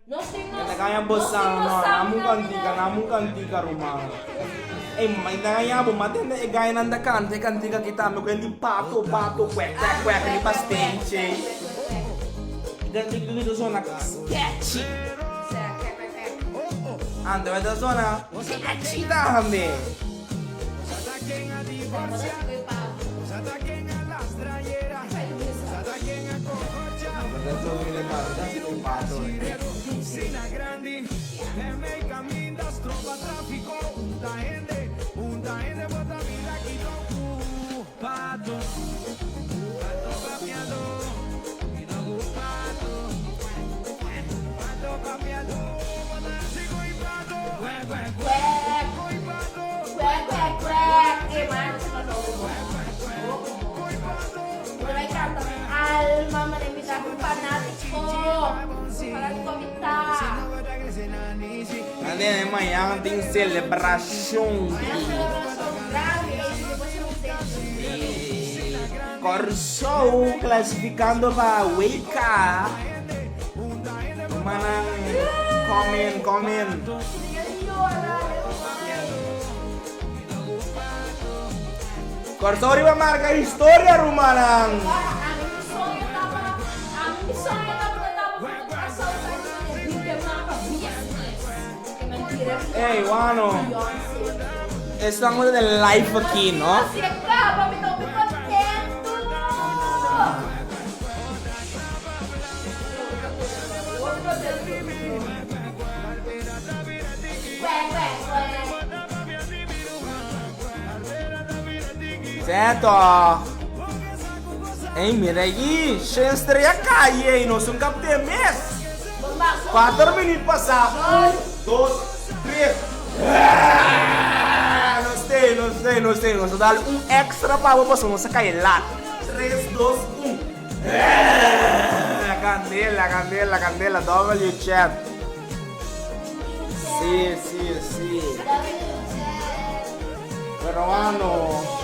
Nos tin nos. Na kaya bosan no, namu kantika, namu kantika ruman. Ey, ma na kaya bo matende e gaya nan da kanta e kantika kita me kwen di pato pato kwek kwek kwek riba stage. Dan di di zona sketchy. Ando e da zona sketchy tambe. Kwek. Kwek, kwek, kwek. Ey, man, esei ta hopi bon. Hopi bon. Mi ta bai kanta mi alma, manera mi ta fanátiko. Fanátiko mi ta. Ande mañana tin celebracion. Mañana celebracion grandi, ey, si bo ser un sentro. Kòrsou klasifikando pa WK. Rumannan, come in, come in. Kòrsou riba marka historia rumannan. Ami mi soño tabata, ami mi soño tabata tabata ku Kòrsou ta riba e mapa business. Ke mentira ku Ey, wano. Beyoncé. Esnan ku ta den live aki, no? Si e kaba mi ta hopi kontentu. Zeto. Ey, mira aquí. Shen estrella calle y no son capte mes. 4 minutos pasá. 1, 2, 3. No sé, no sé, no sé. Nos dar un extra pavo paso no se cae laat. 3, 2, 1. Candela, candela, candela. W chat. Sí, sí, sí. Pero mano.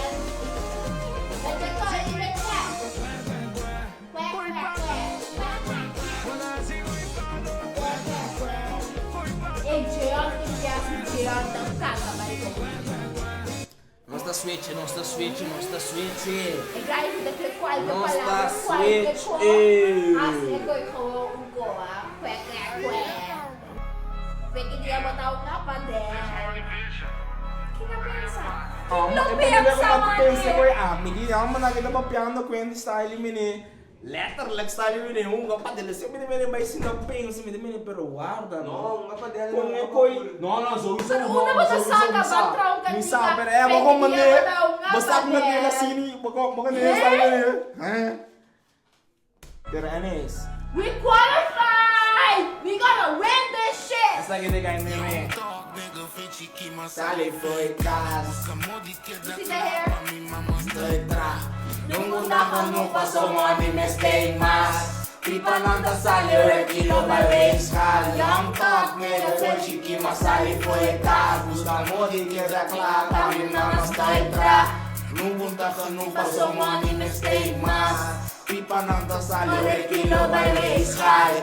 Ey, Jeon, tin ke hasi Jeon ta un kaka mariko. Nos ta switch, nos ta switch, nos ta switch. E guy ku ta kre kualke Nos ta palabra, kualke switch. ko, hasi e koi gewoon un ko, ah. Kwe, kwe, kwe. Feki dia bo ta un apadè. Kin a pensa? Oh, Kin lo e primer pensa, ku pensa mane? koi ami di amo na kita papiando ku style mini letterlijk style mini hunga padele se mini mini bai sinta pensa mini mini pero guarda no. No, hunga padele Con no, e hunga koi padele. no no sowieso Pero no una bo ta sowieso saka mi sa. ba tra un Mi sa kantika. pero eh Feki bako dia mane bo ta hunga bo sa padele. mane na sini bako bako ne style mini. Eh. Pero anyways, We qualified! We gonna win this shit! essa aqui tem que meme. Sale foi cas. You see the hair? Estoy tra. Nung una no pasó money me stay más. Pipa nanta sale el kilo by weegschaal. Young talk nigga foi chiqui mas sale foi cas. Busca modi queda clara mi mama estoy tra. Nung punta genoeg pasó money me stay más. Pipa nanta sale el kilo by weegschaal.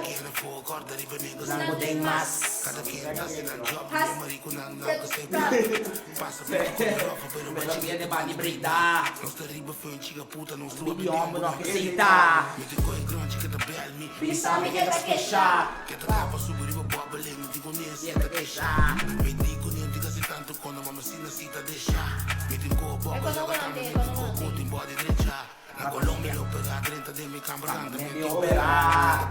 Nango ding mas. Me viene bani brida. Bibi homem não acredita. Pisa me que tá queixar. Na Colombia lo pega 30 de mi cámara Me operar.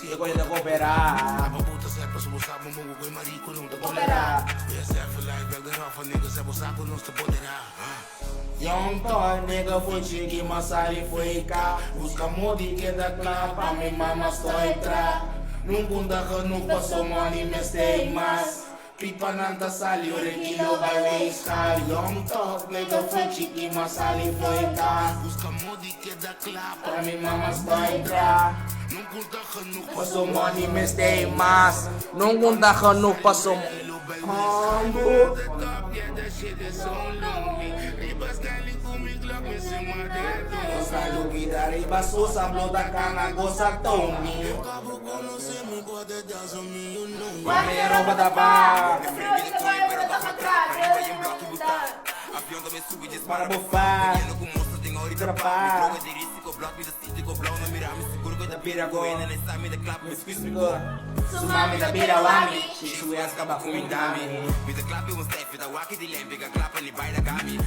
Eu de cooperar. Young toy nigga foi chique, mas sali foi cá. Busca modi que da clapa, mi mama estoy tra. Nung bunda genoeg paso money me stay mas. Pipa nanta sali, ore kilo by weegschaal. Young talk nigga foi chique, mas sali foi cá. Busca modi que da clapa, mi mama estoy tra. Nung bunda genoeg paso money me stay mas. Nung bunda genoeg paso Mambo. Goza lupida riba sosa blota cana goza Tony. Guerrero batapa. Para bufar. Trapar. Su mami da bira wami. Su aska bakumindami.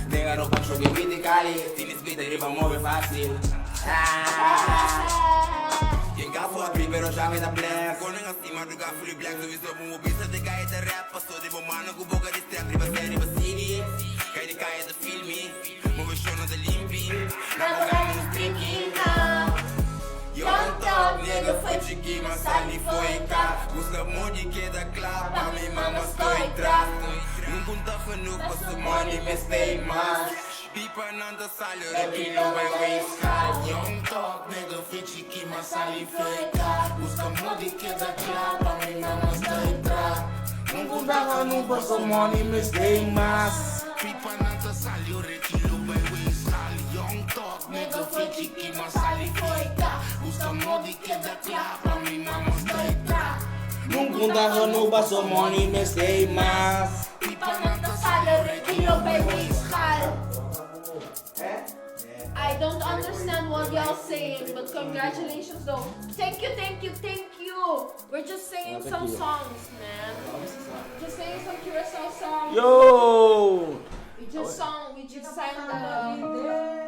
Nigga no control que witi kali. Tienes vida riba move fácil. Quem gafo abri, pero já me dá bless. Koning acima do gafo e black, sowieso bom obisa de gaia de rap. Passou de bom mano com boca de strap, riba série, riba city. Cai de caia de filme, move show de limpi. Na boca nos drinking Young talk, nigga, foi chiqui, mas sali foi cá. Busca modi que da clapa, mi mama estoy tra. Nunca um genoeg, passo money, me stay mas. Pipa nanda sali, kilo by weegschaal. Young talk, nigga, foi chiqui, mas sali foi cá. Busca modi que da clapa, mi mama estoy tra. Nung bunda genoeg paso money me stay mas. Pipa nanta sali, ore kilo by weegschaal. Young talk, nigga, foi chiqui, mas sali foi cá. Busca modi que da clapa, mi mama estoy tra. Nung bunda genoeg paso money me stay mas. Pipa nanta sale, kilo by weegschaal. don't understand what y'all saying, but congratulations though. Thank you, thank you, thank you. We're just singing some songs, man. Just singing some Curacao songs. Yo! We just sung, we just sang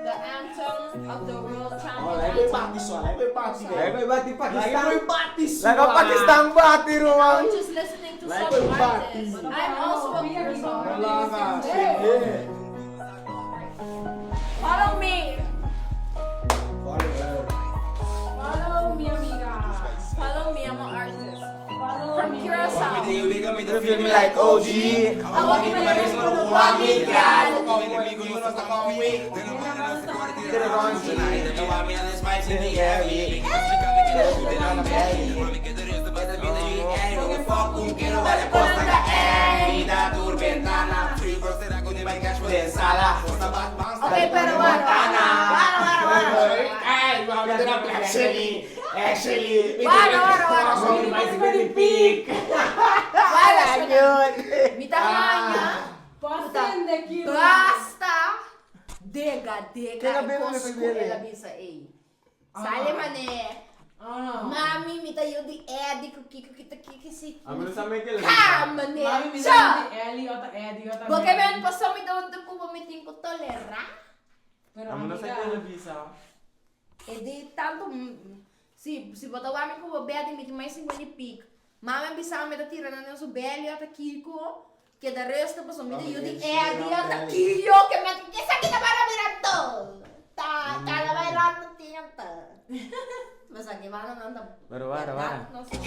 the anthem of the world champion. Oh, lijkt me bati zo, lijkt me bati. Lijkt me bati Pakistan. Lijkt me bati zo. Lijkt me Pakistan bati, Roman. We're just listening to Lijkt some me bati. artists. I'm also a Curacao Malaga, artist. shit. Follow me. Follow me, amiga. Follow me, I'm an artist. Follow From me. Curacao. You feel me like OG. Ok, pero bueno. Ay, vamos a tener Actually, actually. Wara, wara, wara. Wara, Mi tamaña. Pasen de aquí. Basta. Dega, dega. Kaya bebe, Cosco, bebe, bebe. ela bisa, ei. Sale mané. Oh, no. Mami, mi tayo di Eddie, kuki, kuki, kuki, si. A mim não sabe que ele. Ka, mané. Mami, mi Tcha. de Ellie, otra Eddie, otra Porque Mary. men pasó mi doon te kubo mi tinko tolera. Pero A mim não sabe que amiga, ele bisa. E de tanto, si, si botawa mi kubo bedi mi mais 50 e pico. Mami bisa mi da tira na su belly ata kiko. Que de resto pasó mi de yo di Eddie ata kiyo que me que sa kita para mirar todo. Ta, ta la bailando tienta. Mas aqui van andando. Pero wara, wara. No sé.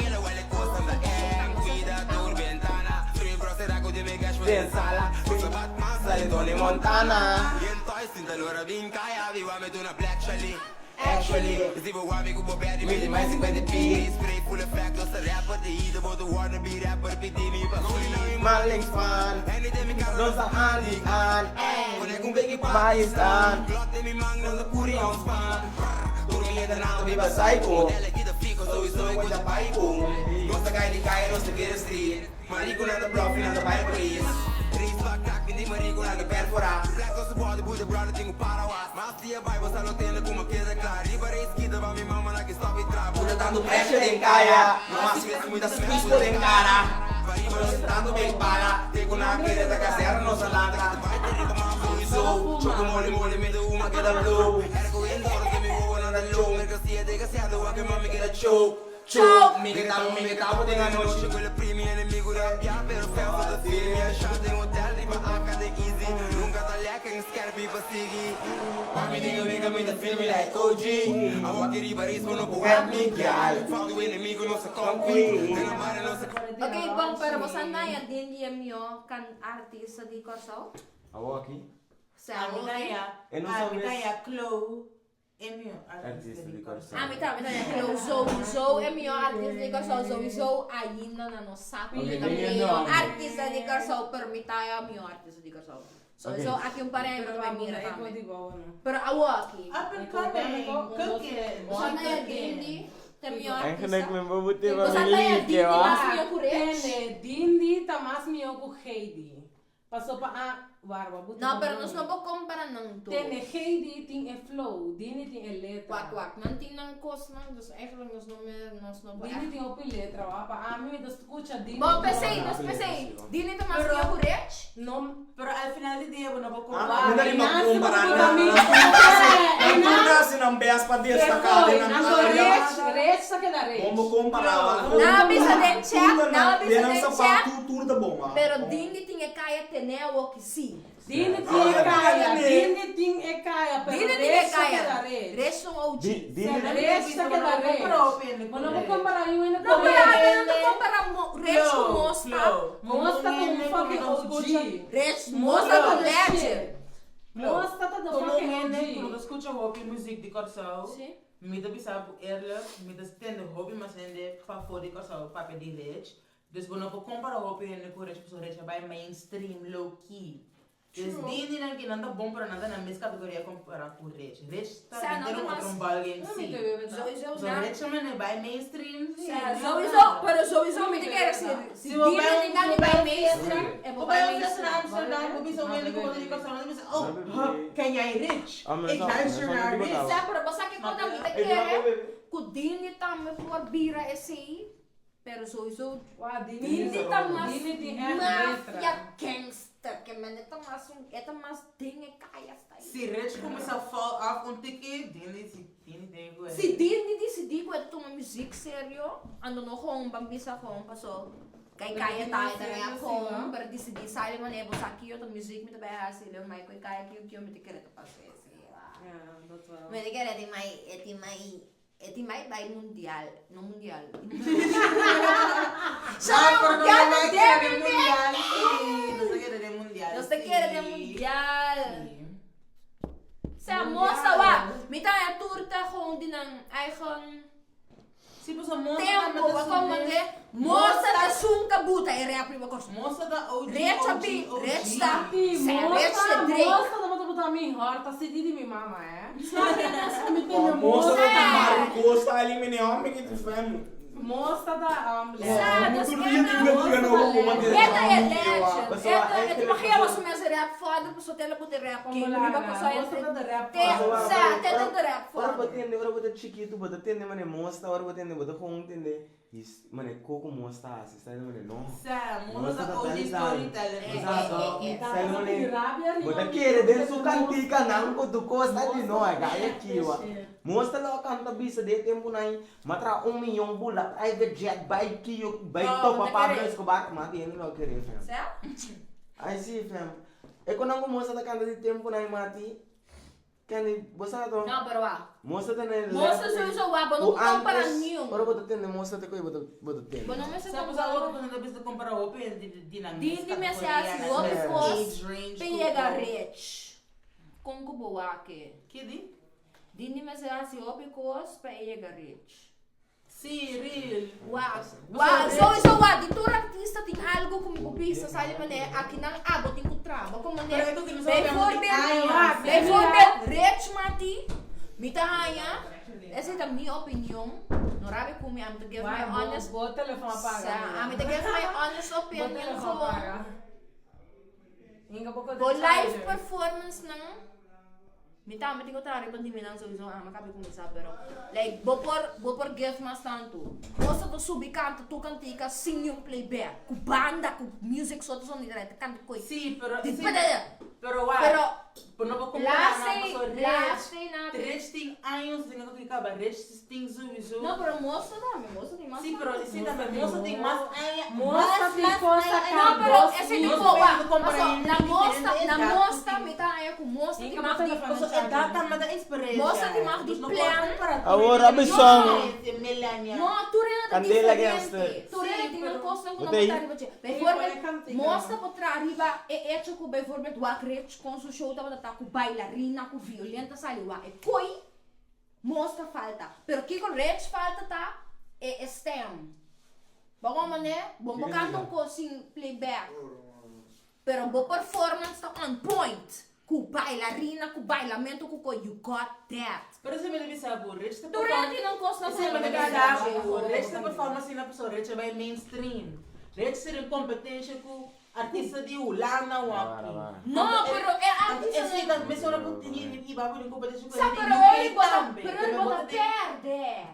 Tony Montana. Actually, se vou amigo vou perder me mais 50 p. Spray full effect, nossa rapper de ida, vou do wanna be rapper, pedir me pra Man links man. Nos aan die aan. Pakistan. Viva Psycho. Dando pressure em caia, não há muitas pistas em cara. Dando bem para, tenho na querida da casera, nossa lata. Vai ter que tomar sowieso. Choco mole mole, me deu uma queda blue. Era correndo, que me vou na low. Mercancia de gaseado, a que mami queda choke. Choke, me que tamo, me que tamo, tem a noite. Chegou o primo, inimigo da pia, pero ferro da firme. Achado em hotel, riba a cada easy. Nunca tá leca, em scarpe pra seguir. Mami, diga, amiga, me da firme like OG. A walk riba, risco, no vou me gal. Falo do inimigo, nossa conquista. Tem na mare, nossa Ok, bom, pero você não é dindia mio kan artista de Corsol? Awo aqui. Sa A mitad ya, Eu não a sou mitad esse. ya, Chloe, é meu Artista de Corsol. Ah, mitad, mitad, ja, sowieso é mio artista de Corsol, sowieso ainda na no saco Ok, que nee, também no. artista de Corsol, pero mitad é mio artista de Corsol. Sowieso Ok. aqui um parei Pero para vamos, mira ik wil também. die bouwen. Pero awo aqui. Up and coming, cooking. Você não é dindi, tem mio Eigenlijk artista. mijn bobote Você van não é mijn dindi, liefje, mas wa. mio curete. Tene, Dindi tá mais melhor que Heidi. Passou para a barba. Não, pero nós não podemos comparar não tu. Tene, Heidi tem e flow, Dindi tem e letra. Kwak kwak, não tem não cos não, dus eigenlijk nós não me nós não Dindi tem op letra, wa. Pa a mim, dus escucha Dindi. Bom, pensei, nós pensei. Dindi tem mais mio curete? Não, Pero al final del día, bueno, vou Ah, comparar. não dá para comparar. Não, Não dá se não bes para destacar na área. Rech, Rech só que dá Rech. Como comparar? Não, bisa den chat, não, bisa den chat. Tudo da bom, ah. Pero dindi tinha caia teneu que sim. Dindi tem e caia, Dindi tem e caia, pero Dindi tinha Rech só que caia. dá Rech. Rech são OG. Rech só que dá Rech. Mas não vou comparar eu ainda Não, com pero ele. não comparar Rech com Mosta. Mosta com um fucking OG. Rech Mosta com Legend. Mosta tá do Como fucking hende, quando OG. eu escuto hobby muziek di Corsou, Sim. mi te bisa eerlijk, mi te stende hobby mas hende pa voor di Corsou, papia di rich. Dus we no compara hobby hende ku rich, paso rich bij mainstream low key. Dus die die nan ta bon pero nan ta na mes categoria compara cu Rich. Rich ta Sa, den nan ta un mas- otro ballgame No, si. mi te bebe ta. Sowieso, So na. Rich a mane bai mainstream si. Sa, sowieso, pero sowieso mi te kere si si Si bo die bai die un- nan si bo bij bai un mainstream en Bo bo bai bij un festa naar mainstream. Amsterdam, bo bisa un hende cu bo ta di Kòrsou, nan ta bisa, oh, huh, ken jij Rich? Ah, maar Ik dat- luister dat naar is Rich. wel Sa, pero basta que kota mi te Hey, doe maar, kere baby. ku dini tambe por bira esei, pero sowieso Wa, Dini Dini ta mas Dini tin echt letra. mafia gangster, que men eta mas un eta mas dingen kaya style. Si Rich começa fall off un tiki, Dini si Dini tem que Si Dini decidi ku eta toma muziek serio, ando no gewoon bambisa gewoon paso. Kay kaya tayo Pero na seryo, gewoon, si, pero decidi sali man ebo sa kiyo ta muziek met bij haar sila mai koy kaya kiyo kiyo met kere ta paso ese. Ja, dat wel. Met kere ti mai eti mai eti mai bij mundial, no mundial. Sa Sa mundial no na quiere debe mundial. Sí, no se quiere de mundial. No se quiere de sí. mundial. Sí. Sa moça wa, mita ya turta gewoon die nan eigen Sí, pues moça tempo, wa como de moça da sunka buta e rap riba korso. Moça da OG. Rich OG, abi, OG. rich da. Ti, Sa rich moça, de Drake. moça, dat moet op mijn hart, dat zit niet in mijn mama, hè. Snap je? Dat is meteen de Moça moça. da Maricô style mene homem que tu fam. Moça da ambulance. Sa, Muito dus lindo ena- que eu não vou manter. Eta é legend. Pessoal, Eta, é eta que- imagina você mesmo rap foda, pessoa tela bote rap king, riba Moça pessoa da de rap. Te, sa, teta de rap Ora foda. botende, ora botende chiquito, bota tende mane mosta, ora botende, bota com tende. Is mane coco mosta, assim, sai mane no. Sa, moça Moça da da OG Talizan. storytelling. Exato. É, Sai mane. Rabia, Bota querer dentro su cantica nango tu costa de no, gaya kiwa. Mosta lo canta bisa de tempo nai, matra 1 milhão bula private jet bike kiyo, bike Oh, topa bota Pablo querer. Escobar, mati ele lo querer fam. Certo? Ai sim, fam. É quando não moça da canta de tempo nai mati. Kani, bosa to. Não, pero wa. Moça tá na Moça sowieso wa, but não compara nenhum. Ora bota tende moça te coi bota bota tende. But não me se Sa, pues a outra coisa não precisa comparar o open de de na Di di me se assim, o É. cos range. pega rich. Congo boake. Que di? Di me se assim, o cos pega rich. Sim, real. Wa, wa, sowieso wa, di tur artista tem algo como pista, sabe mané, aqui não abo tem que traba, como Pero né. é que não sabe Bijvoorbeeld, bijvoorbeeld Rich Mati, mita hanya, essa é a minha opinião. No rabe kumi, I'm to give my honest Bo telefoon apaga. Sa, I'm to give my honest Bo opinion telefoon gewoon. apaga. Inga poko Bo live performance nang Mita, miti ko tari pag di minang sowieso ah, makabi kung isa pero like bo por bo por give mas tanto. Moça to subi canto tu cantica sing yung playback. Ku banda ku music so to so ni direct canto ko. Sim, pero Di sim, pa na- pero wa. Pero pero não vou comparar last na day, pessoa last rich. day na Rich tem anos, tem que acaba rich tem sowieso. No, pero moça também, moça tem mais. Sim, pero sim também moça tem mais anos. Moça tem força No, pero ese Nós tipo, podemos wa, comparar paso, em na moça, diferentes na edades, moça, mita aí com moça Inga tem mais bota di telefone Pessoa é data, mas da experiência. Moça tem mais de Nós não plan. podemos comparar tudo Agora, em Abissão. diferente, Melania. No, tu rena Candela diferente. gangster. Tu rena tem uma coisa que não Botei. tá arriba. Bijvoorbeeld, mostra por trás arriba é hecho com bijvoorbeeld wat rich com su show tava tá com bailarina, com violenta sali wa e coi mostra falta. Pero que com rich falta tá é stem. Bago mané, bom Que canto com sin playback. Pero bo performance tá on point. Com bailarina, com bailamento, com coi, you got that. Pero se me deve saber, rich Tu rena tem uma coisa Sim, mas na sabe, rich na performance na pessoa, rich é mainstream. Rich seria competência com artista de Holanda ou aqui. No, pero é artista. Esse da mesma hora que tinha e babu em competência com Sa, pero ele bota, pero ele bota perde.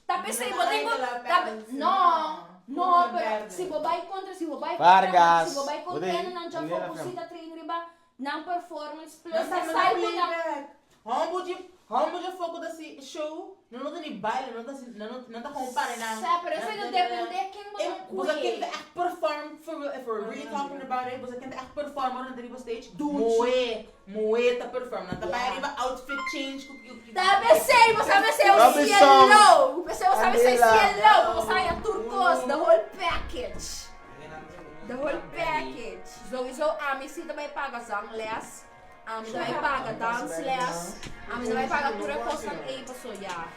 Tá pensando, bota em tá, no, no, pero se você vai contra, se você vai contra, Vargas. se você vai contra, Botei. não já Candela, focusita treino riba, não performance plus, Plus, tá sai com na How much foco desse show? Não não tem baile, não tá não não tá comparando. Sa, pero esse não depende quem bota Você quer echt perform for real, if we're really talking about it, você quer echt perform on the stage. Moe, moe tá perform. Não tá Yeah. para arriba outfit change. Tá pensando, você vai ser o Robinson. cielo, você vai ser Candela. cielo, você vai a turcos, the whole package. The whole package. Sowieso, a mim sim também paga zangles. A mim também paga dansles. A mim também paga tudo coisa em pessoa, já.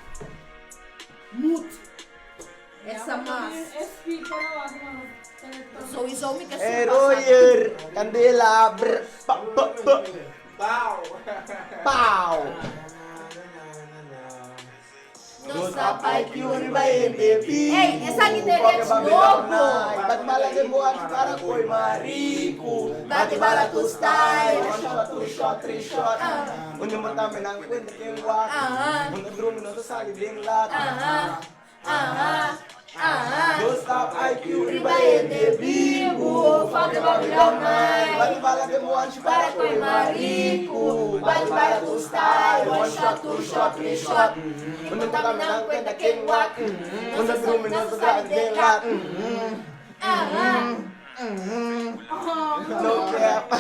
Moet. Essa mas. É speaker lá, mano. Sowieso mi ke Hey surpasá. Royer, candela, brr, pa, pa, pa. Pow. Nos ta IQ riba hende bibu. Ey, esaki ta e rech nobo. Bati bala den bo anchi para koy mariku. Bati bala ku style. One shot, two shot, three shot. Un di bo tambe nan kuenta ken wak. Un ta drumi no ta sali den lat. Nos ta IQ riba hende bibu. Fuck Babylon night. Bati bala den bo anchi para koy mariku. Bati bala ku style. One shot, two shot, three shot. Un di bo tambe nan kuenta ken wak. Un ta drumi no ta sali den lat. No cap.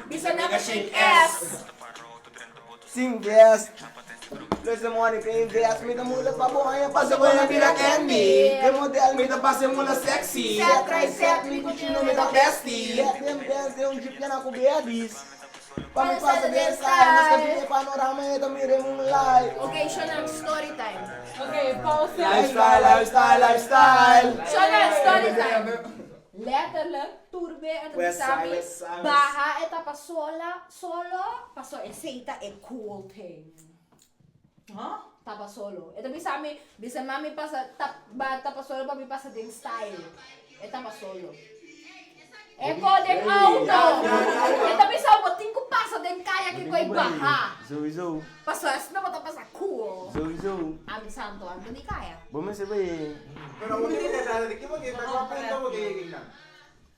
Bisa never shake ass. Sin vest. Plus the money pay invest. Mi ta mula pa bo haña pasa bo na bira candy. Ke model mi ta pasa mula sexy. Set try set mi ku chino mi ta bestie. Get them bands den un jeep yana ku babies. Pa mi pasa den style. Nos ka bini panorama e ta mira e moonlight. Okay, Shonan, story time. Okay, pauze. Lifestyle, lifestyle, lifestyle. Shonan, story time. Letterlijk, turbe en ta West bisa side, mi, west side, west baha e tapa sola, solo, paso esey ta e cool thing. Huh? Tapa solo. E ta bisa mi, bisa mami pasa, tap, ba, tapa solo pa mi pasa den style. E tapa solo. E ko den auto. E ta bisa bo tin ku pasa den kaya ki koy baha. Sowieso, Paso asina bo ta pasa cool. sowieso. Ami santo, ami ta di kaya. Bo mester bay. Pero bo ke ta de ki bo ke ta kwa punto bo ke yega.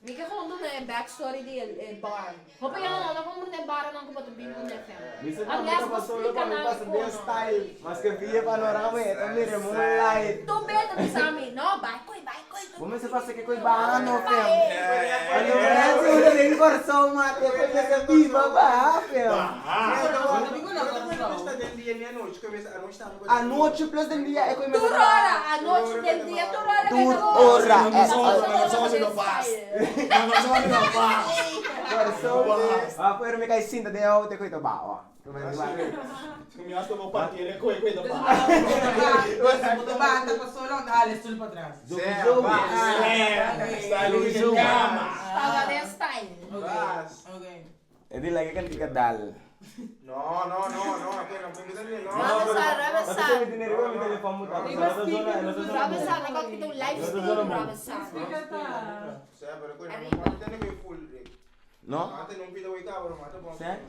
Mi ke gewoon duna e backstory di e bar. Hopi ya no no como e bar nan ku bo ta bin un FM. Mester tambe Unless tapa bo solo splika pa mi nan pasa ku den no. style. Maske via panorama e ta mira e moonlight. Tu beta bisa mi, no, bai koi, bai koi. Bo mester pasa ke koi baha no fem. Cuando Franci usa den Kòrsou mate e koi mester biba baha fem. Anochi plus den dia e koi mester Tur ora, anochi den dia, tur ora Tur ora. Kòrsou Ah, pero mi kai sinta den auto e koi ta baha. Mi hasta bo parkeer e koi koi ta baha. Bo ta baha ta pa solo anda hala e stoel pa tras. Sowieso. Taba den style. E di like e kantika dal. No, no, no, no, no. Rabesa, rabesa. Rabesa, Rabesa, naka kita un live stream, rabesa. No?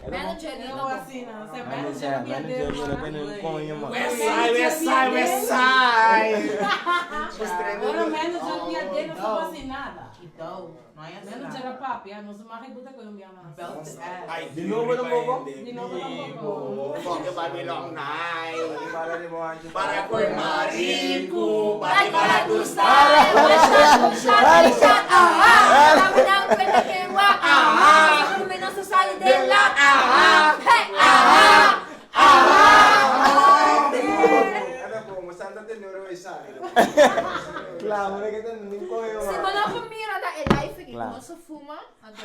Manager, No, así no. O sea, Manager, manager, manager, manager, coño, man. Westside, Westside, Westside. Bueno, manager dia dele não se faz nada. Então, não é assim. Manager é papi, ah, não se marra e bota colombiana. Belt ass. De novo tampoco? De novo tampoco. Fuck Babylon night. Para koi mariku. Bati bala tu style. One shot, two shot, three shot. Aha. Dami ng kwenta kay Wak. Aha. Siguro may nasa sali din lang. Aha. Hey, aha. Claro, no que te ni coño, Si man. bo no por mira na e live aki, Claro. no se fuma, anto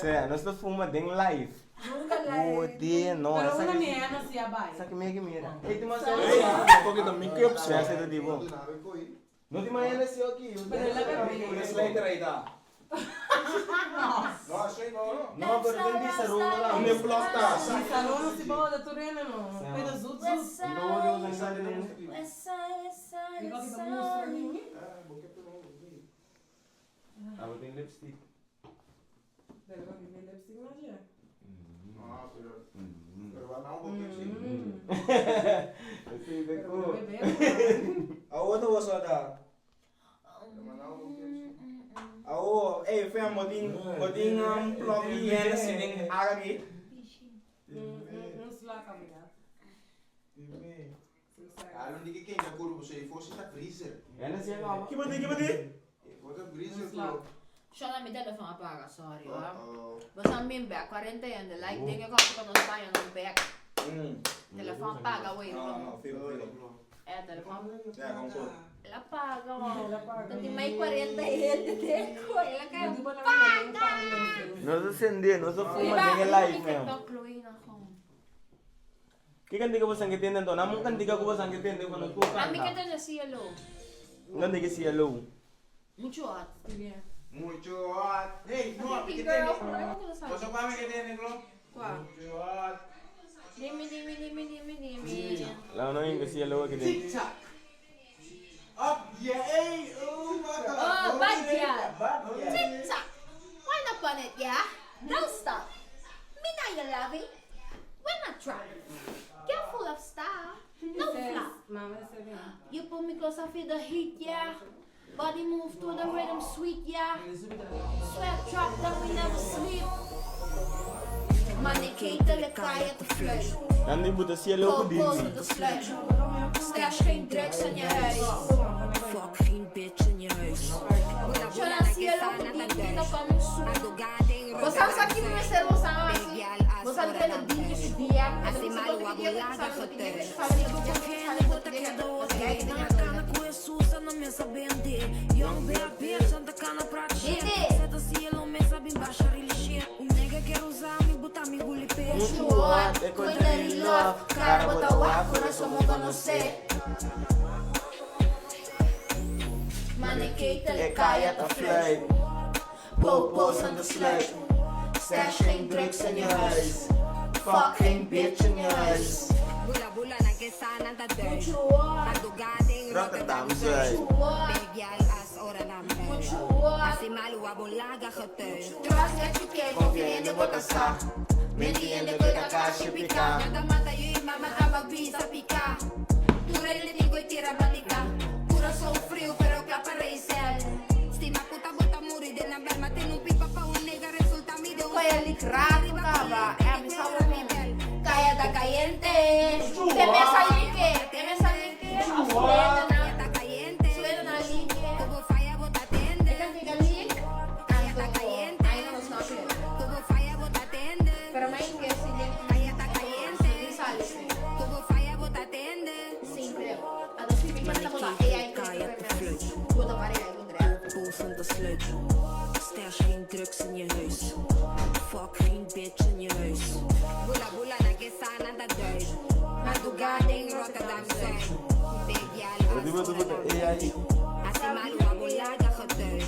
Sea, nos ta fuma den live. Nunca live. Joder, no. Pero essa una que- mía no se abai. Essa que me que mira. Ei, tu mas Porque mi cup Se hace de tipo. No te imaginas si aquí. Pero la bebé. Slater aí tá. No, así no, no. No, pero den di sarunga Un lang. plug tá. Salão não se pode, tu rena não. Pero zut zut. Igual que tá Ah, vou ter lipstick. Pero con mi lipstick no llega. No, pero pero va a un poquito sí. Sim, Pero cool. bebé. A outra você tá. Oh, ei, fam, botin botin um plug e Hennessy den água aqui. Um slack amiga. Ah, não diga quem já curvo, você fosse tá freezer. Hennessy é nova. Que botin, que botin? Fosse freezer, bro. Shona, mi telefoon apaga, sorry hoor. Oh. We zijn min back, quarantaine, like dingen kan ik ons bij en back. Telefoon apaga, wey. Não, não, fica, fica. Eh, telefoon. Ja, kom zo. El apaga, oh. El apaga. Dat die mij 40 gente tengo, el Não apaga. digo na Não se acender, não se fuma den live, fam. Que cantiga você que tem então? Não cantiga que você que tem quando tu A mim que canta. tem cielo. Não diga cielo. Mucho hot. Mucho hot. Hey, no, Pretty que girl, tiene? ¿cómo lo sabes? Você come que tiene, Glo? Qua. Mucho hot. Dime, dime, dime, dime, dime. Laat nou in, zie je lopen. Tic tac. Up, yeah, hey, oh my God. Oh, bad girl. Bad girl. Tick tock. Wind up on it, yeah? Don't stop. Me not your lovey. When I drop. Girl full of style. No flop. Mama is bien. You pull me close, I feel the heat, yeah. Body move to the rhythm, sweet, yeah. Sweat drop down, we never sleep. Money ketelen, kaya te fluit. Dan die moet zie je lopen Popo's die. op de sluit. Stash geen drugs in je huis. Fuck, geen bitch in je huis. Yo nací el otro día, no coming soon. Vos sabes aquí me ser vos sabes así. Vos sabes que el día es día. Así malo, abulada, Mucho hot, e contra el love. Cara bota guapo, corazón mo conoce. Money ketelen, E kaya te fluit. Popo's aan de sluit. Stash geen drugs in je huis. Fuck geen bitch in je huis. Bula bula na kesana ta thuis. Rotterdam Zuid. Big as ora na Así malo abulaga getuig. Confiando bota sa. Metiendo que Takashi pica. Nada mata yo y mama ababisa pica. Turel ni goy tira batica. Corazón frío pero clapa reisel. Stima puta bota muri de na bel mate no pipa pa un nega resulta mi de un. Kaya likrato kaba. Eh, mi sabe Kaya da caliente. Te me salí que, te me salí que. Suena na caliente. Suena na ligue. Tuvo falla bota tende. Ik kan ligue. Kaya ta caliente. Ay, no snap je. Tuvo falla bota tende. Pero mijn keer si din. Kaya ta caliente. Sali se. Tuvo falla bota tende. Simple. Ano si Big Man na AI Kaya te fluit. Bota pare AI kundre. Poos aan de sluit. Stash geen drugs in je huis. Fuck geen bitch in je huis. Bula bula na kesana ta thuis. Madrugada in Rotterdam Zuid. Big yal Die moet op de AI. Así malo abulaga getuig.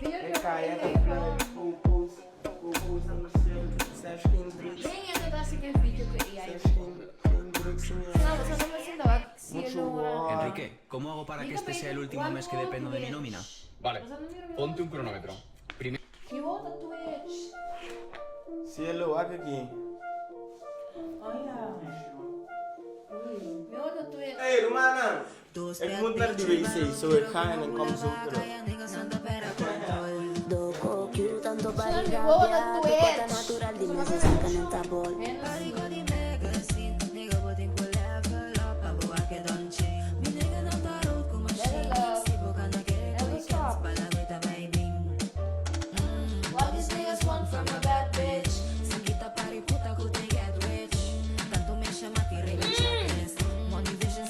E kaya te fluit. Popo's, popo's aan de sluit. Stash geen drugs. Ben je dat als ik een video ku AI? Stash geen drugs in je No, huis. você não vai sentar Mucho hot. Enrique, ¿cómo hago para que este sea el último mes que dependo de mi nómina? Vale, ponte un cronómetro. Primero. Mi volta Twitch. Cielo, aqui. Oh ja. Mi volta Twitch. Hey, Romana. Ik moet naar de wc, zo ik ga en ik kom zo terug. Sono mi volta Twitch. What these niggas want from a bad bitch?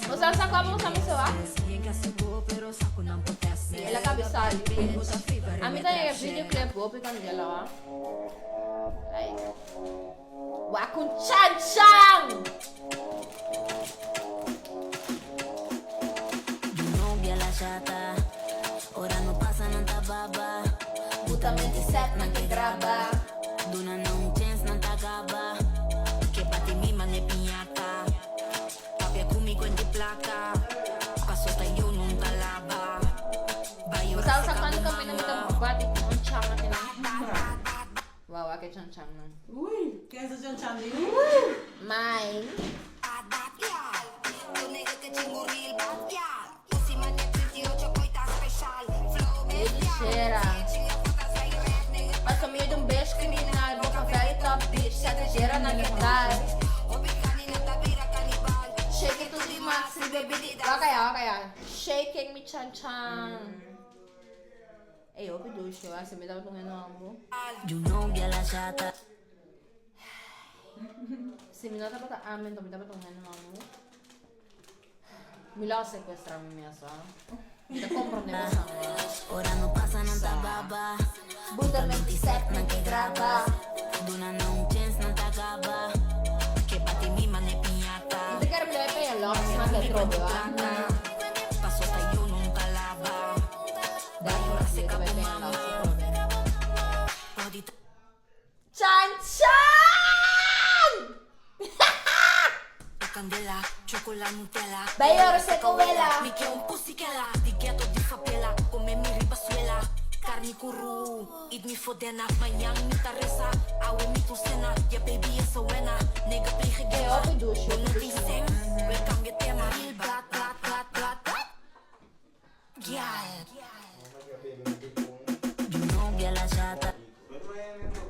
Você sabe como você me soa? Ela cabeça bitch. A mim tem videoclip vou pegar dela lá. Like Wakun chan chan. Novia la chata, ora no pasa nanta baba. Putamente set na que graba. Duna não chance nanta gaba. Que pati mi mane piñata. Papia comigo en de placa. Pasota yo nunca lava. Bayo Você sabe quando kami na mitang bati um chan aqui não. Wow, que chan chan não. Oei, ken ze John Chandy? Oei. Mine. Lixeira. Mas meio de um beijo criminal, boca velha top bitch, se atregeira na guitarra. Shake it to the max, baby. Waka ya. Shaking me chan chan. Ei, eu pedi eu acho que me dá um amor. You know que la chata. Se mi nota para amen, mi dá para um amor. Mi la sequestra mi mia sa. Mi da compro ne Ora no pasa nanta baba. Buta 27 na que graba. Duna não chance nanta gaba. Que pati mi mane piñata. Não quero me levar para locks, mas é trobo, Pasota yo nunca lava. Chan Chan! Candela, chocolate Nutella. Bai oro seco wela. Mi ke un pussykela, di ghetto di favela. Come mi riba suela, carni kuru. Eat mi fodena, mañan mi ta reza. Awe mi tu cena, ya baby is a buena. Nigga plege Eh, hopi douche, Bo no hopi tin douche. sen, we cambia tema. Real bad, bad, bad, bad, bad. Gyal. You know gyal a shata.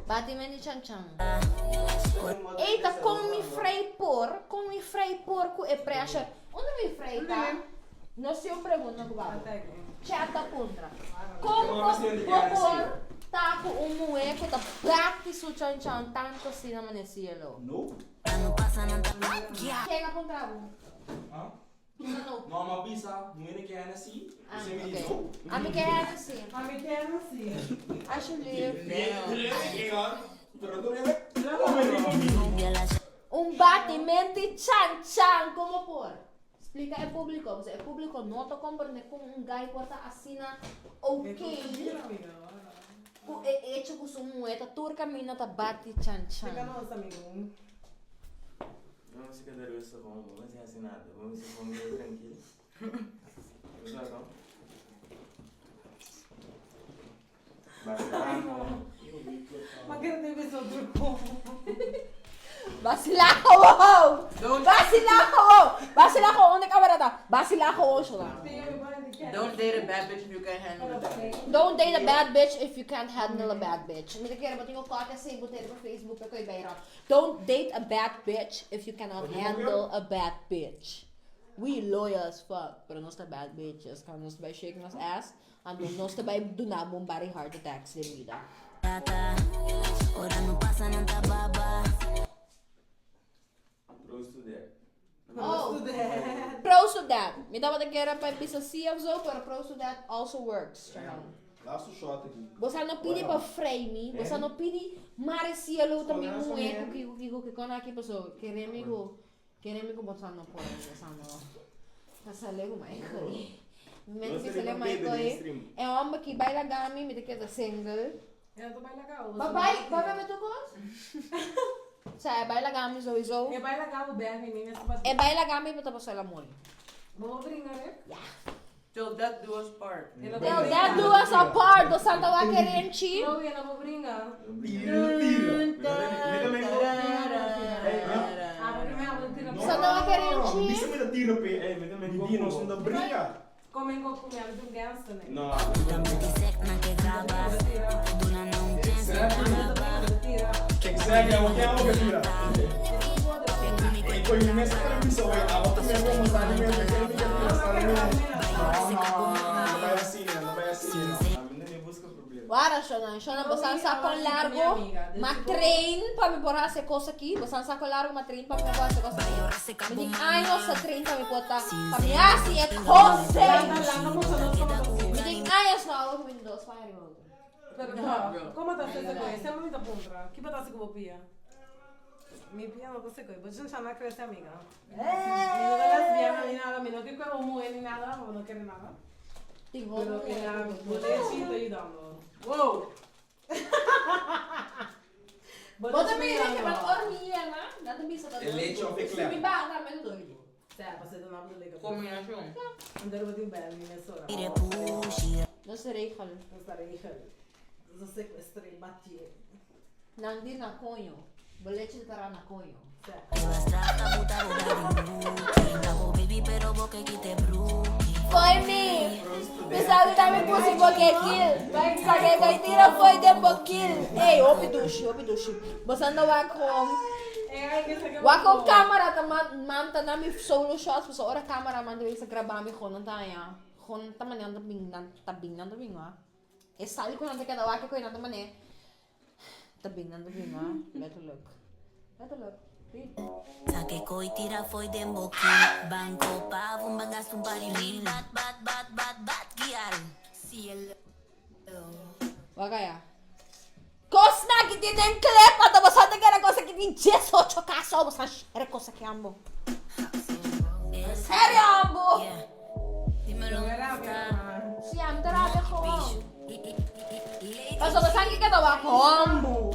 Bati men di Chan Chan. Ey, ta con mi frei por, con mi frei por cu e pressure. Unda mi frei ta? No si un pregunta cu babo. Chat ta puntra. Con bo bo por ta cu un muhe cu ta bati su Chan Chan tanto asina mane cielo? Nope. Ken a puntra bo? Huh? No. No, ma bisa, muhé ke Hennessy, Ah, você me ok. diz, no. Ami ke Hennessy. Ami ke Hennessy. Alsjeblieft. Pero tu viene, come rico Un batimento chan chan, como por? Explica e público, o público no ta comprende con un guy por ta asina ok. Cu e hecho cu su muhe ta tur camina ta bati chan chan. Explica nos, amigo. Não se quedar isso bom, vamos sem assim nada, vamos se comer tranquilo. Você não? Maar ik heb het zo druk. Vacila ko! Vacila ko! Vacila ko! Onde camera ta? Vacila ko, Shona. Don't date a bad bitch if you can't handle it. Don't date a bad bitch if you can't handle a bad bitch. Mi te kere ba't yung kota sa ibutero pa Facebook pa ko ibayra. Don't date a bad bitch if you cannot handle a bad bitch. We loyal as fuck, pero nos ta bad bitches. Kaya nos bay shaking us ass, and nos ta bay dunabong bari heart attacks din vida. Ora no pasa nanta baba. Pros to that. Oh, pros to that. Mi dapat kere pa bisa C of zo, pero pros to that also works. Charon. Laatste shot aqui. Você não pede para frame, você não pede marecielo também um eco que que que quando aqui pessoa queremos queremos que você não pode você não passa lego mais coi me que se le mais coi é homem que baila gami me te queda single Ja, dat baila gauw. Bye bye bye tu cos Sa baila gami sowieso. E baila gauw bij me, niet meer E baila gami pero tapos ela morre. Vamos brincar, hè? Ja. Till death do us part. Till death do us apart, do Santa Wakerenchi. No, je não vou brincar. Santa Wakerenchi. Bisa me da tiro pe. Di não se da brinca. Come com comer um gangster, né? No. Exactly, eu quero que tira. Foi imensa para mim só, a outra mesmo vamos lá, mesmo, eu quero que tira, Não vai assim, não vai assim. A menina nem busca problema. Guarda, Shona, Shona, você um saco largo, ma train pa mi por hacer cosa aqui, você um saco largo, ma train pa mi por hacer cosa aqui. Mi dic, ai, nossa, train pa mi bota, pa mi assim é cosa. Mi dic, ai, eu sou algo com dos, vai arriba. Pero no, como tá sendo coisa? Sempre me dá puntra. Que bota com pia? Mi pia não consigo, mas eu já não cresce amiga. Mi no é lesbiana ni nada, mi no quiero como mujer ni nada, no quiero nada. Digo, Pero que la bolechi estoy ayudando. Wow. Bota mi que vai dormir, né? Nada me só. É leite of eclair. Me ba, tá me dormir. Cioè, você não abre legal. Combinação. Andar vou te bem, minha sora. Dat is de regel. Dat is de regel. Dat is sequestro, batie. Nandi na coño. Boleche tara na coño. Foi me! Pensava que me puse boquequil. Sabe que tira foi de boquil. Ei, opi dushi, opi dushi. Você anda lá com. Wa com câmera ta man ta na mi solo shots, so ora câmera man deve sa gravar mi gewoon ta ya. Gewoon ta man nan bing nan ta bing nan bing wa. E sali ko nan ta kada wa ke ko nan ta mane. Ta bing nan bing wa. Letterlijk. Letterlijk. Saque koi tira foi den boquín. Banco pa un bangas un parilín. Bat bat bat bat bat gyal. Cielo. Wakaya. Kosna que tienen klepa, ta você tem que cosa que tem 18 caso, você era cosa que ambo. Sério, ambo. Dímelo. Sim, am terapia gewoon. Mas você que quer dar ambo.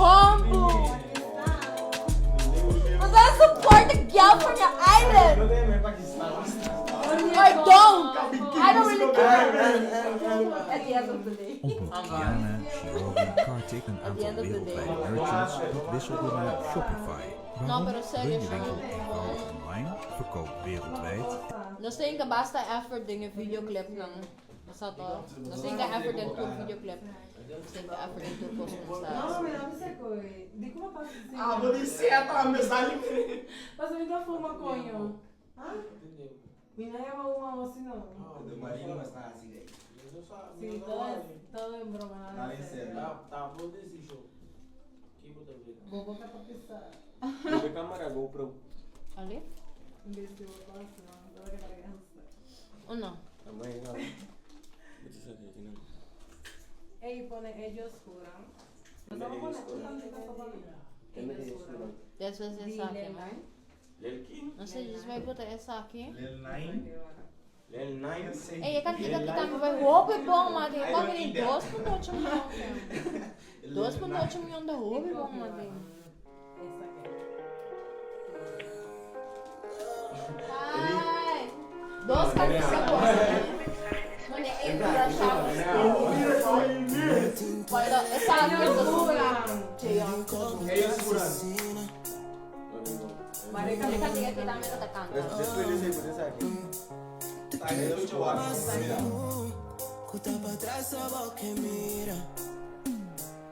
Hombu. But I support the girl from your island. Or don't. I don't really care. At the end of the day. Ontmoet Kiana, Shiori, Kartik, een At the aantal end of the day. wereldwijde merchants dat wisselde naar Shopify. No, Waarom? pero serio, Run je winkel eenvoudig online, verkoop wereldwijd No sé que basta effort din yung videoclip ng basta to. No sé que effort din tour videoclip. No sé que effort din tour post No, sa. mi no sé coi. Di come passa? Ah, vou descer a mensagem. Mas mi ta fuma coño. Ah? Mi no llama uma voz sino. De Marino mas tá assim aí. Sí, todo es, todo en broma. Nada Nada en en serio. serio. Tá, vou desistir. Que bota ver. Bobo ka tapisa. Dove camera GoPro. Ali? Invece bobo no, dove che ragazza. Uno. A mãe não. Vou te saber aqui não. Ey, pone ellos juran. Nos vamos a poner un tantito pa poner. Ellos juran. Después de esa Di aqui. Lil Nine. Lil Kim? No sé, just vai botar essa aqui. Lil Nine. Lil Nine. Ey, je kan niet dat kita vai hopi bom, maar die kan niet 2.8 miljoen. 2.8 miljoen de hopi bom, maar die. Ai, dos cantigas Mano, é Quando essa Ellos juran. Ellos juran. Marica, Marica, cantiga que también está cantando. Después de ese, você sabe.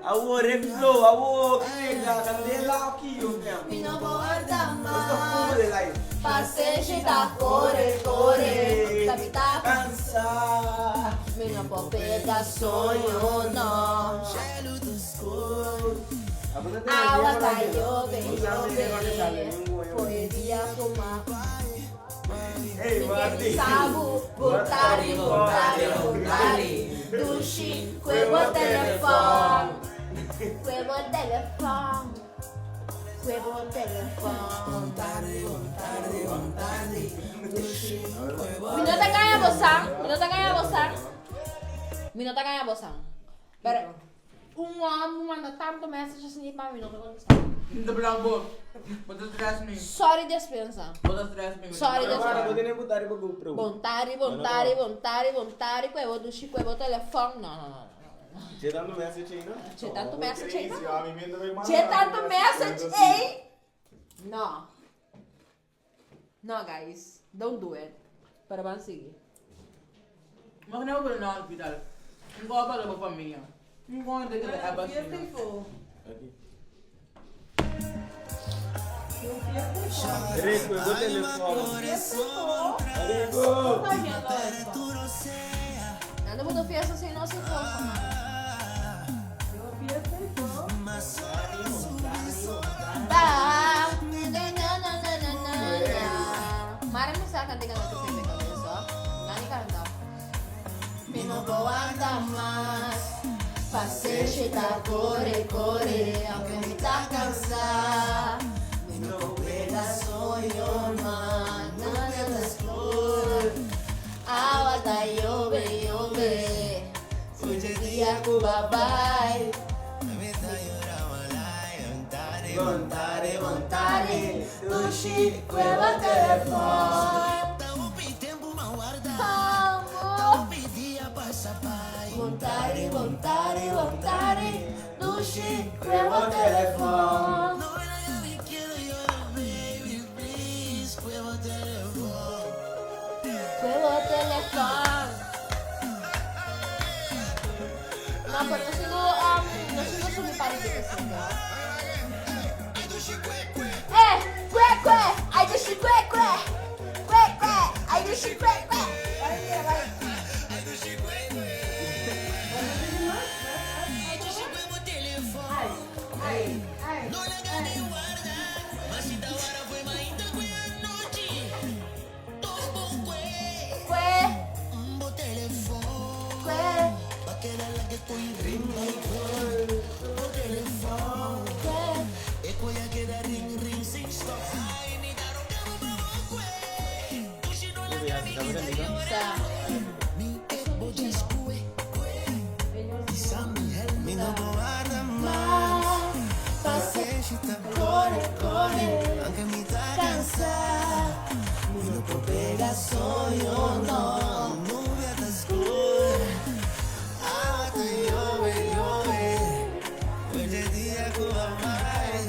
Awo, reflow, awo, pega, candela aqui, eu mesmo. Mi no guarda Basta fumo de life. Passeggio da corre, corre, la vita cansa. Mi no può pega sogno, no. Agua cayó, llueve, poi via fuma. Ei, Martin. Sabu, botari, botari, botari. Dushi, cuevo telefon. Cuevo telefon. Cuevo telefon. Mi no te cae a bozán, mi no te cae a bozán. Mi no te cae a bozán. Pero un homem manda tanto message assim para mim, não te contestar. De belang Wat is stress me? Sorry, despensa. Wat is stress me? Sorry, Agora, vou despensa. ter que botar para GoPro. Bontari, bontari, bontari, bontari, cuevo dushi, cuevo telefone. No, no, no. C'è tanto message aí, não? C'è tanto message aí, não? C'è C'è tanto message aí? No. No, guys. Don't do it. Pero van seguir. Mag nou wel naar het hospitaal. Ik ga bellen op familie. Ik ga denken dat Abba Fiesta y fo. Rico, eu vou telefone. Rico! Nada botou fiesta sem nossa força, mano. Ba, na na na na na na na. Mara me saca de canto que me cabeça. Nani canta. Me no aguanta más. Passeggio da corre corre, aunque me está cansada. Me no pueda soy man, na na na school. Agua llueve llueve. Hoy día Cuba bye. Montare, montare, dushi, cueva telefone. Amo. Montare, montare, montare, dushi, cueva telefone. Cueva telefone. No, pero no sigo, no sigo su mi party que sigo. Eh, cue, cue, ay, dushi, cue, cue. Cue, cue, ay, dushi, cue, cue. Ay, mira, vai. Ay, ay, ay. Cue. Kore, kore, aunke mi ta kansá, mi no por pega soño, no. Nubia ta skur, awa ta yobe, yobe. Oye dia ku a bai,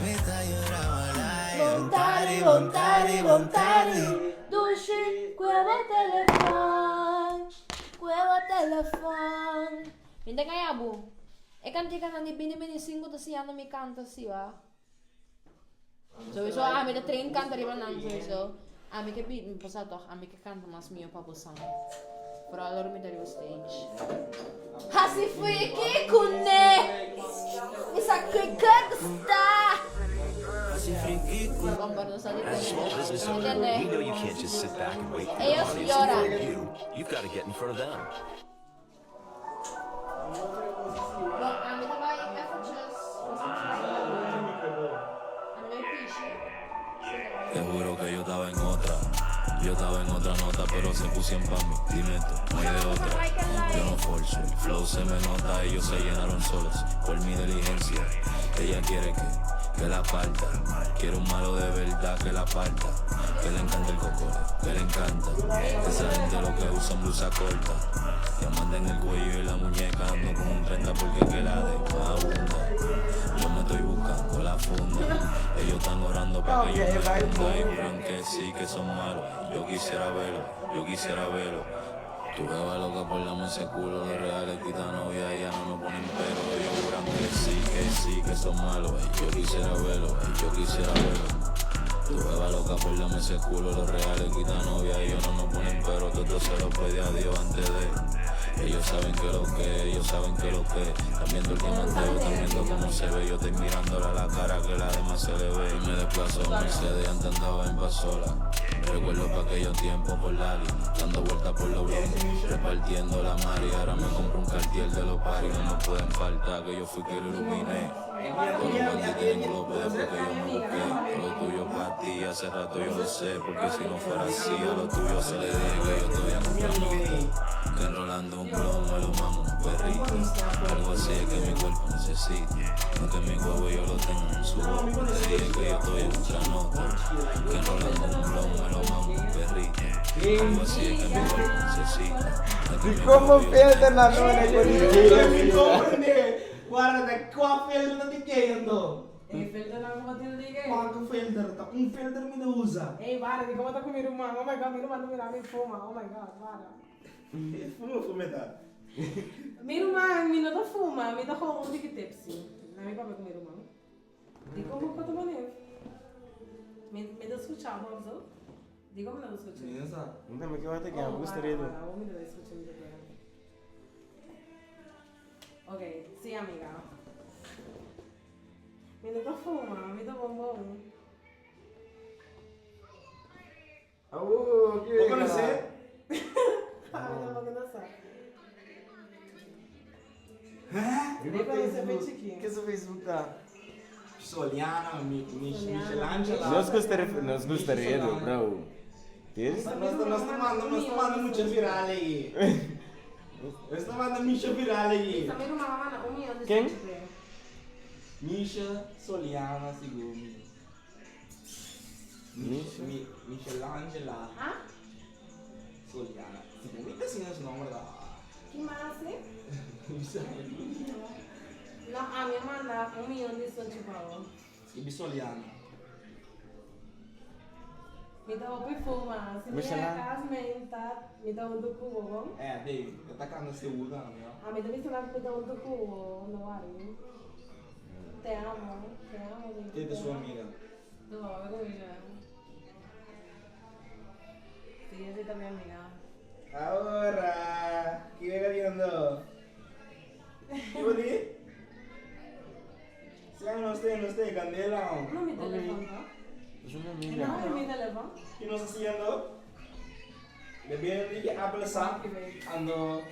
mi ta yora walai. Bon tardi, bon tardi, bon tardi. Dushi, kueba telefòn, kueba telefòn. Mi ta kaya bo. E kantikanan di bini bini sinku ta siñando mi kanta si wa. Sowieso ami ta train kanta riba nan sowieso. Ami ke bi, bo sa tòg, ami ke kanta mas mihó pa bo san. Vooral ora mi ta riba stage. Hasi friki kuné. Mi sa kiko gusta. Bon, no sa di As business owner, Entende? we know you can't just sit back and wait for your Ellos audience to lloran. find you. You've got to get in front of them. Bon, ami ta bai eventjes. Ami bai pishi. Te juro que yo estaba en otra. Yo estaba en otra nota, pero se pusieron pa' mí. Dime tú, no hay de otra. Yo no forzo, el flow se me nota. Ellos se llenaron solos por mi diligencia. Ella quiere que la parta. Quiere un malo de verdad que la parta. Que le encanta el cocore, que le encanta. Esa gente lo que usan blusa corta. Diamante en el cuello y la muñeca. Ando con un 30 porque que la de más abunda. Yo me estoy buscando la funda. Ellos están orando para que yo me hunda y juran que sí, que son malos. Yo quisiera verlo, yo quisiera verlo. Tu jeva loca por la ese culo, los reales quitan novia y ya no me ponen pero. Ellos juran que sí, que sí, que son malos. Yo quisiera verlo, yo quisiera verlo. Tu jeva loca por la ese culo, los reales quitan novia y ellos no nos ponen pero. Todo se lo pedí a Dios antes de. Ellos saben que lo que, ellos saben que lo que. Están viendo el diamanteo, están viendo cómo se ve. Yo estoy mirándole a la cara que la demás se le ve. Y me desplazo en Mercedes, antes andaba en pasola. Recuerdo pa' aquellos tiempos por Lali, dando vueltas por los bloques, repartiendo la mari. Ahora me compro un cartier de los paris, no me pueden faltar, que yo fui que lo iluminé. Todos los bandidos tienen globo después que yo me busqué. Todo lo tuyo pa' ti, hace rato yo lo sé, porque si no fuera así, a lo tuyo se le dije que yo estoy en otra nota. Que enrolando un plomo lo mamo un perrito. Algo así es que mi cuerpo necesita. Aunque mi huevo yo lo tengo en su boca. Te dije que yo estoy en otra nota. Que enrolando un plomo lo mamo un perrito. Algo así es que mi cuerpo necesita. Aunque mi Como huevo yo lo filter na tengo en nona su ko Mi comprende. Guarda, qua filter na ti chiedo. E filter na como te diga. Quanto filter? Ta un filter mi usa. Ei, para, di como tá com minha irmã. Oh my god, minha irmã não me me fuma. Oh my god, para. Fuma, fuma tá. Minha irmã, mi não tá fuma, mi tá com um dique tipsy. Na minha papel com minha irmã. Di como que eu tô maneiro. Me me dá escuchar, vamos ver. Di como não escuchar. Não, mas que eu até que eu gostaria de. Para, me dá escuchar, me dá. Ok, sí, amiga. Mi no tá fuma, mi tá bombom. Oh, que Vou conhecer? Ah, mi tá não sabe. Riba Facebook. Que seu Facebook tá? Soliana, Mi, Mi, Michelangelo. Nós gostaria, nós gostaria do, bro. Tens? Nós estamos nós estamos mucho viral aí. Nós estamos mucho viral aí. Também uma mamana, um milhão de Quem? subscribers. Misha Soliana Sigumi. Misha? Mi, Michelangela Ah? Soliana. Sigumi tá assim esse nome da. Que massa, hein? Não, a minha manda um milhão de subscribers. Ibi Soliana. Me dá um fuma. Se me Michelin. casa, me tá, me dá um do cubo, bom? É, Dave, eu tá cantando Seúda, né? A mim também se me dá um do cubo, não worry. Te amo, te amo. baby, Quem é te sua amo. amiga? No, eu já. Sí, yo soy también amiga. Ahora, ¿qué venga viendo? ¿Qué vos Sí, no sé, no sé, candela. No, mi teléfono. Es una amiga. No, mi teléfono. ¿Qué nos haciendo? Le viene de Apple sa ando.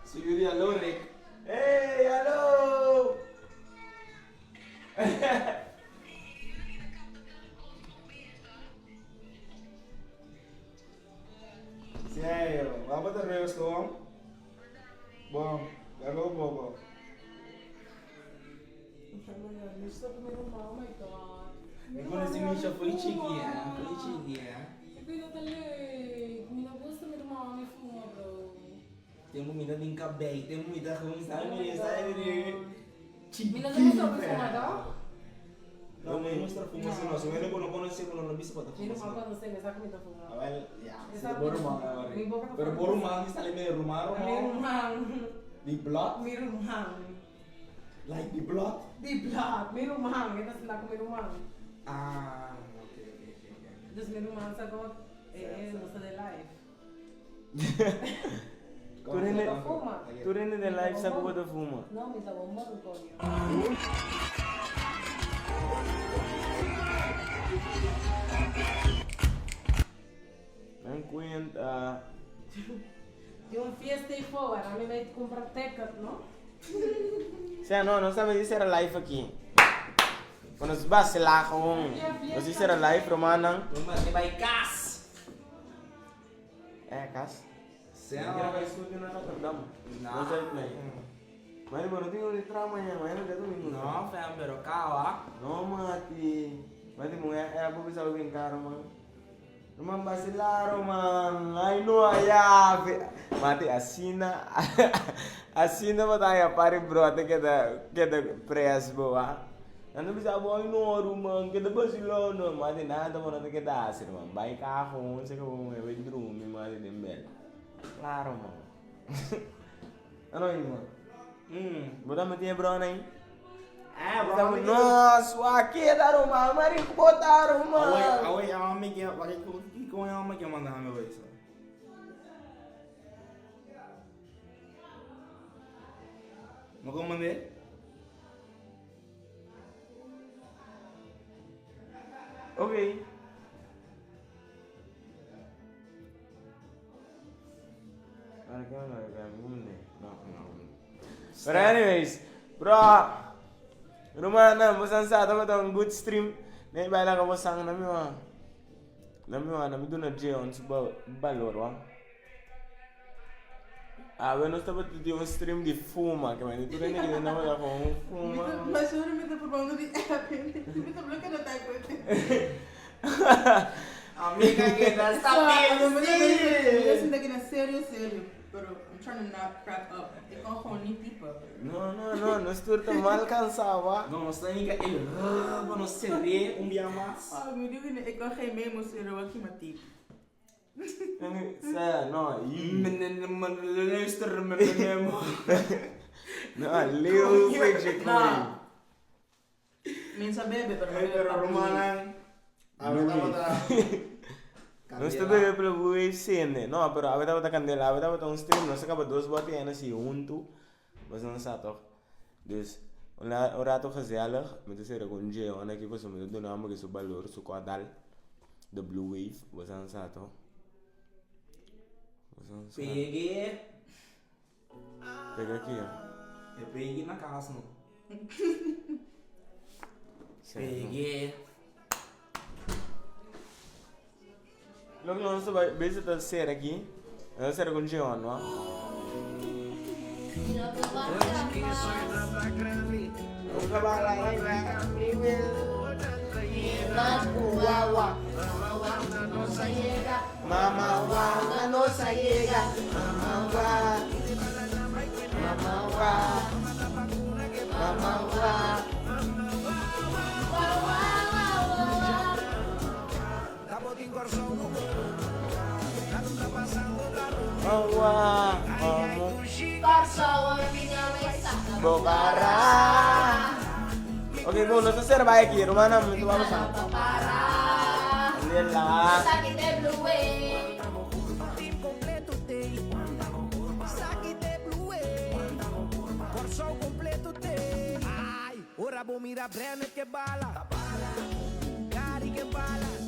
Soy de aló, Rick. ¡Hey, aló! Serio, vamos a terminar esto. Bom, luego un poco. Oh my god. Mi conoce Misha foi chiki, hè? Foi chiki, hè? Ik vind dat leuk. Mi no gusta mi mama mi fuma, bro. Tempo mi ta den cabei, tempo mi ta gewoon sabe mi, sabe mi. Mi no gusta mi fuma, toch? No, mi mustra fuma si no, si mi no conoce, no no bisa pa Mi fuma. no conoce, mi sa mi ta fuma. Ah, wel, ja, Mi si sa- de borumang. Mi boca ta Pero fuma. borumang is alleen meer rumang, Mi rumang. ruman. Die blad, Mi ruman. like die blad. Die blad, mi ruman, esta is la mi ruman. Ah, oké, oké, oké, oké. Dus mi ruman sa como no sa de life. Tu Fuma. rende de live sa kubo te fuma. No, mi sa bombón, coño. Dan cuenta. Tem um fiesta e fora, a mim vai comprar ticket, não? Sea, no, no sabe dizer era live aqui. Quando se vacilar gewoon. Nos dice era live, romana. Rumang, bij kas. É, kas. Sim. Quero vai estúdio na Rotterdam. Não. Não sei play. Mas bueno, tengo un trama mañana, mañana ya domingo. No, fam, pero kawa. No, mati. Mati mo é a bisa bem caro, man. Roman vacilar, man. Ai no allá. Mati assina. Assina batalla pare brote que da que da pres boa. Ando bisa boy no rumang que da vacilando, mati nada mo nada que da asir, man. Vai carro, sei que vou me vai dormir, mati de mel. Claro, man. Ano irmão? Bota meter bro aí. Ah, Estamos, nossa, aqui da Roma, marico botaram, mano. Away, away, me que, wat ik kon helemaal que mandar meu isso. Não como mandei? Ok. Ahora que no, no, no. But anyways, bro, Romana, você sabe, tá um good stream. Nem vai lá que você na minha, na minha, na minha dona Jeon, suba valor, wa. Ah, bueno, estava de um stream de fuma, que mas tu nem que não vai lá com fuma. Maar sorry met de verbanden die app. Met de blokken dat hij Amiga, que da Ik vind dat ik een serio, serio. Pero I'm trying to not crack up. Ik kan gewoon niet typen. No, no, no, no estou tão mal cansado, wa. Não, nós tem que ele, não se vê um dia mais. Oh, ik bedoel, ik kan geen memo sturen wat je maar typt. Sé, no, Luister me memo. No, Leo fece Nou. Mensen bebe, pero Hey, pero Romana. A ver, Non sto bebe per voi sende. No, però avete avuto candela, avete avuto un stream, non si acaba dos boten en así junto. Was dan staat toch? Dus un rato gezellig met de serie con Jeo en ik was met de naam que su valor su kwadal. The Blue Wave was dan staat toch? Was dan staat. Peguei. Pega aqui, ó. Eu peguei na casa, não. Certo. Peguei. Lo que non so bezig dat serie aqui. É serie con Jeo, no? Mama wa, no se llega. Mama wa. Mama wa. Mama wa. Mama wa. Bokara. Oke, bu, nós ser baik aqui, Romana, muito vamos a. Alhamdulillah. Ora bo mira Brenner que bala, Gary que bala.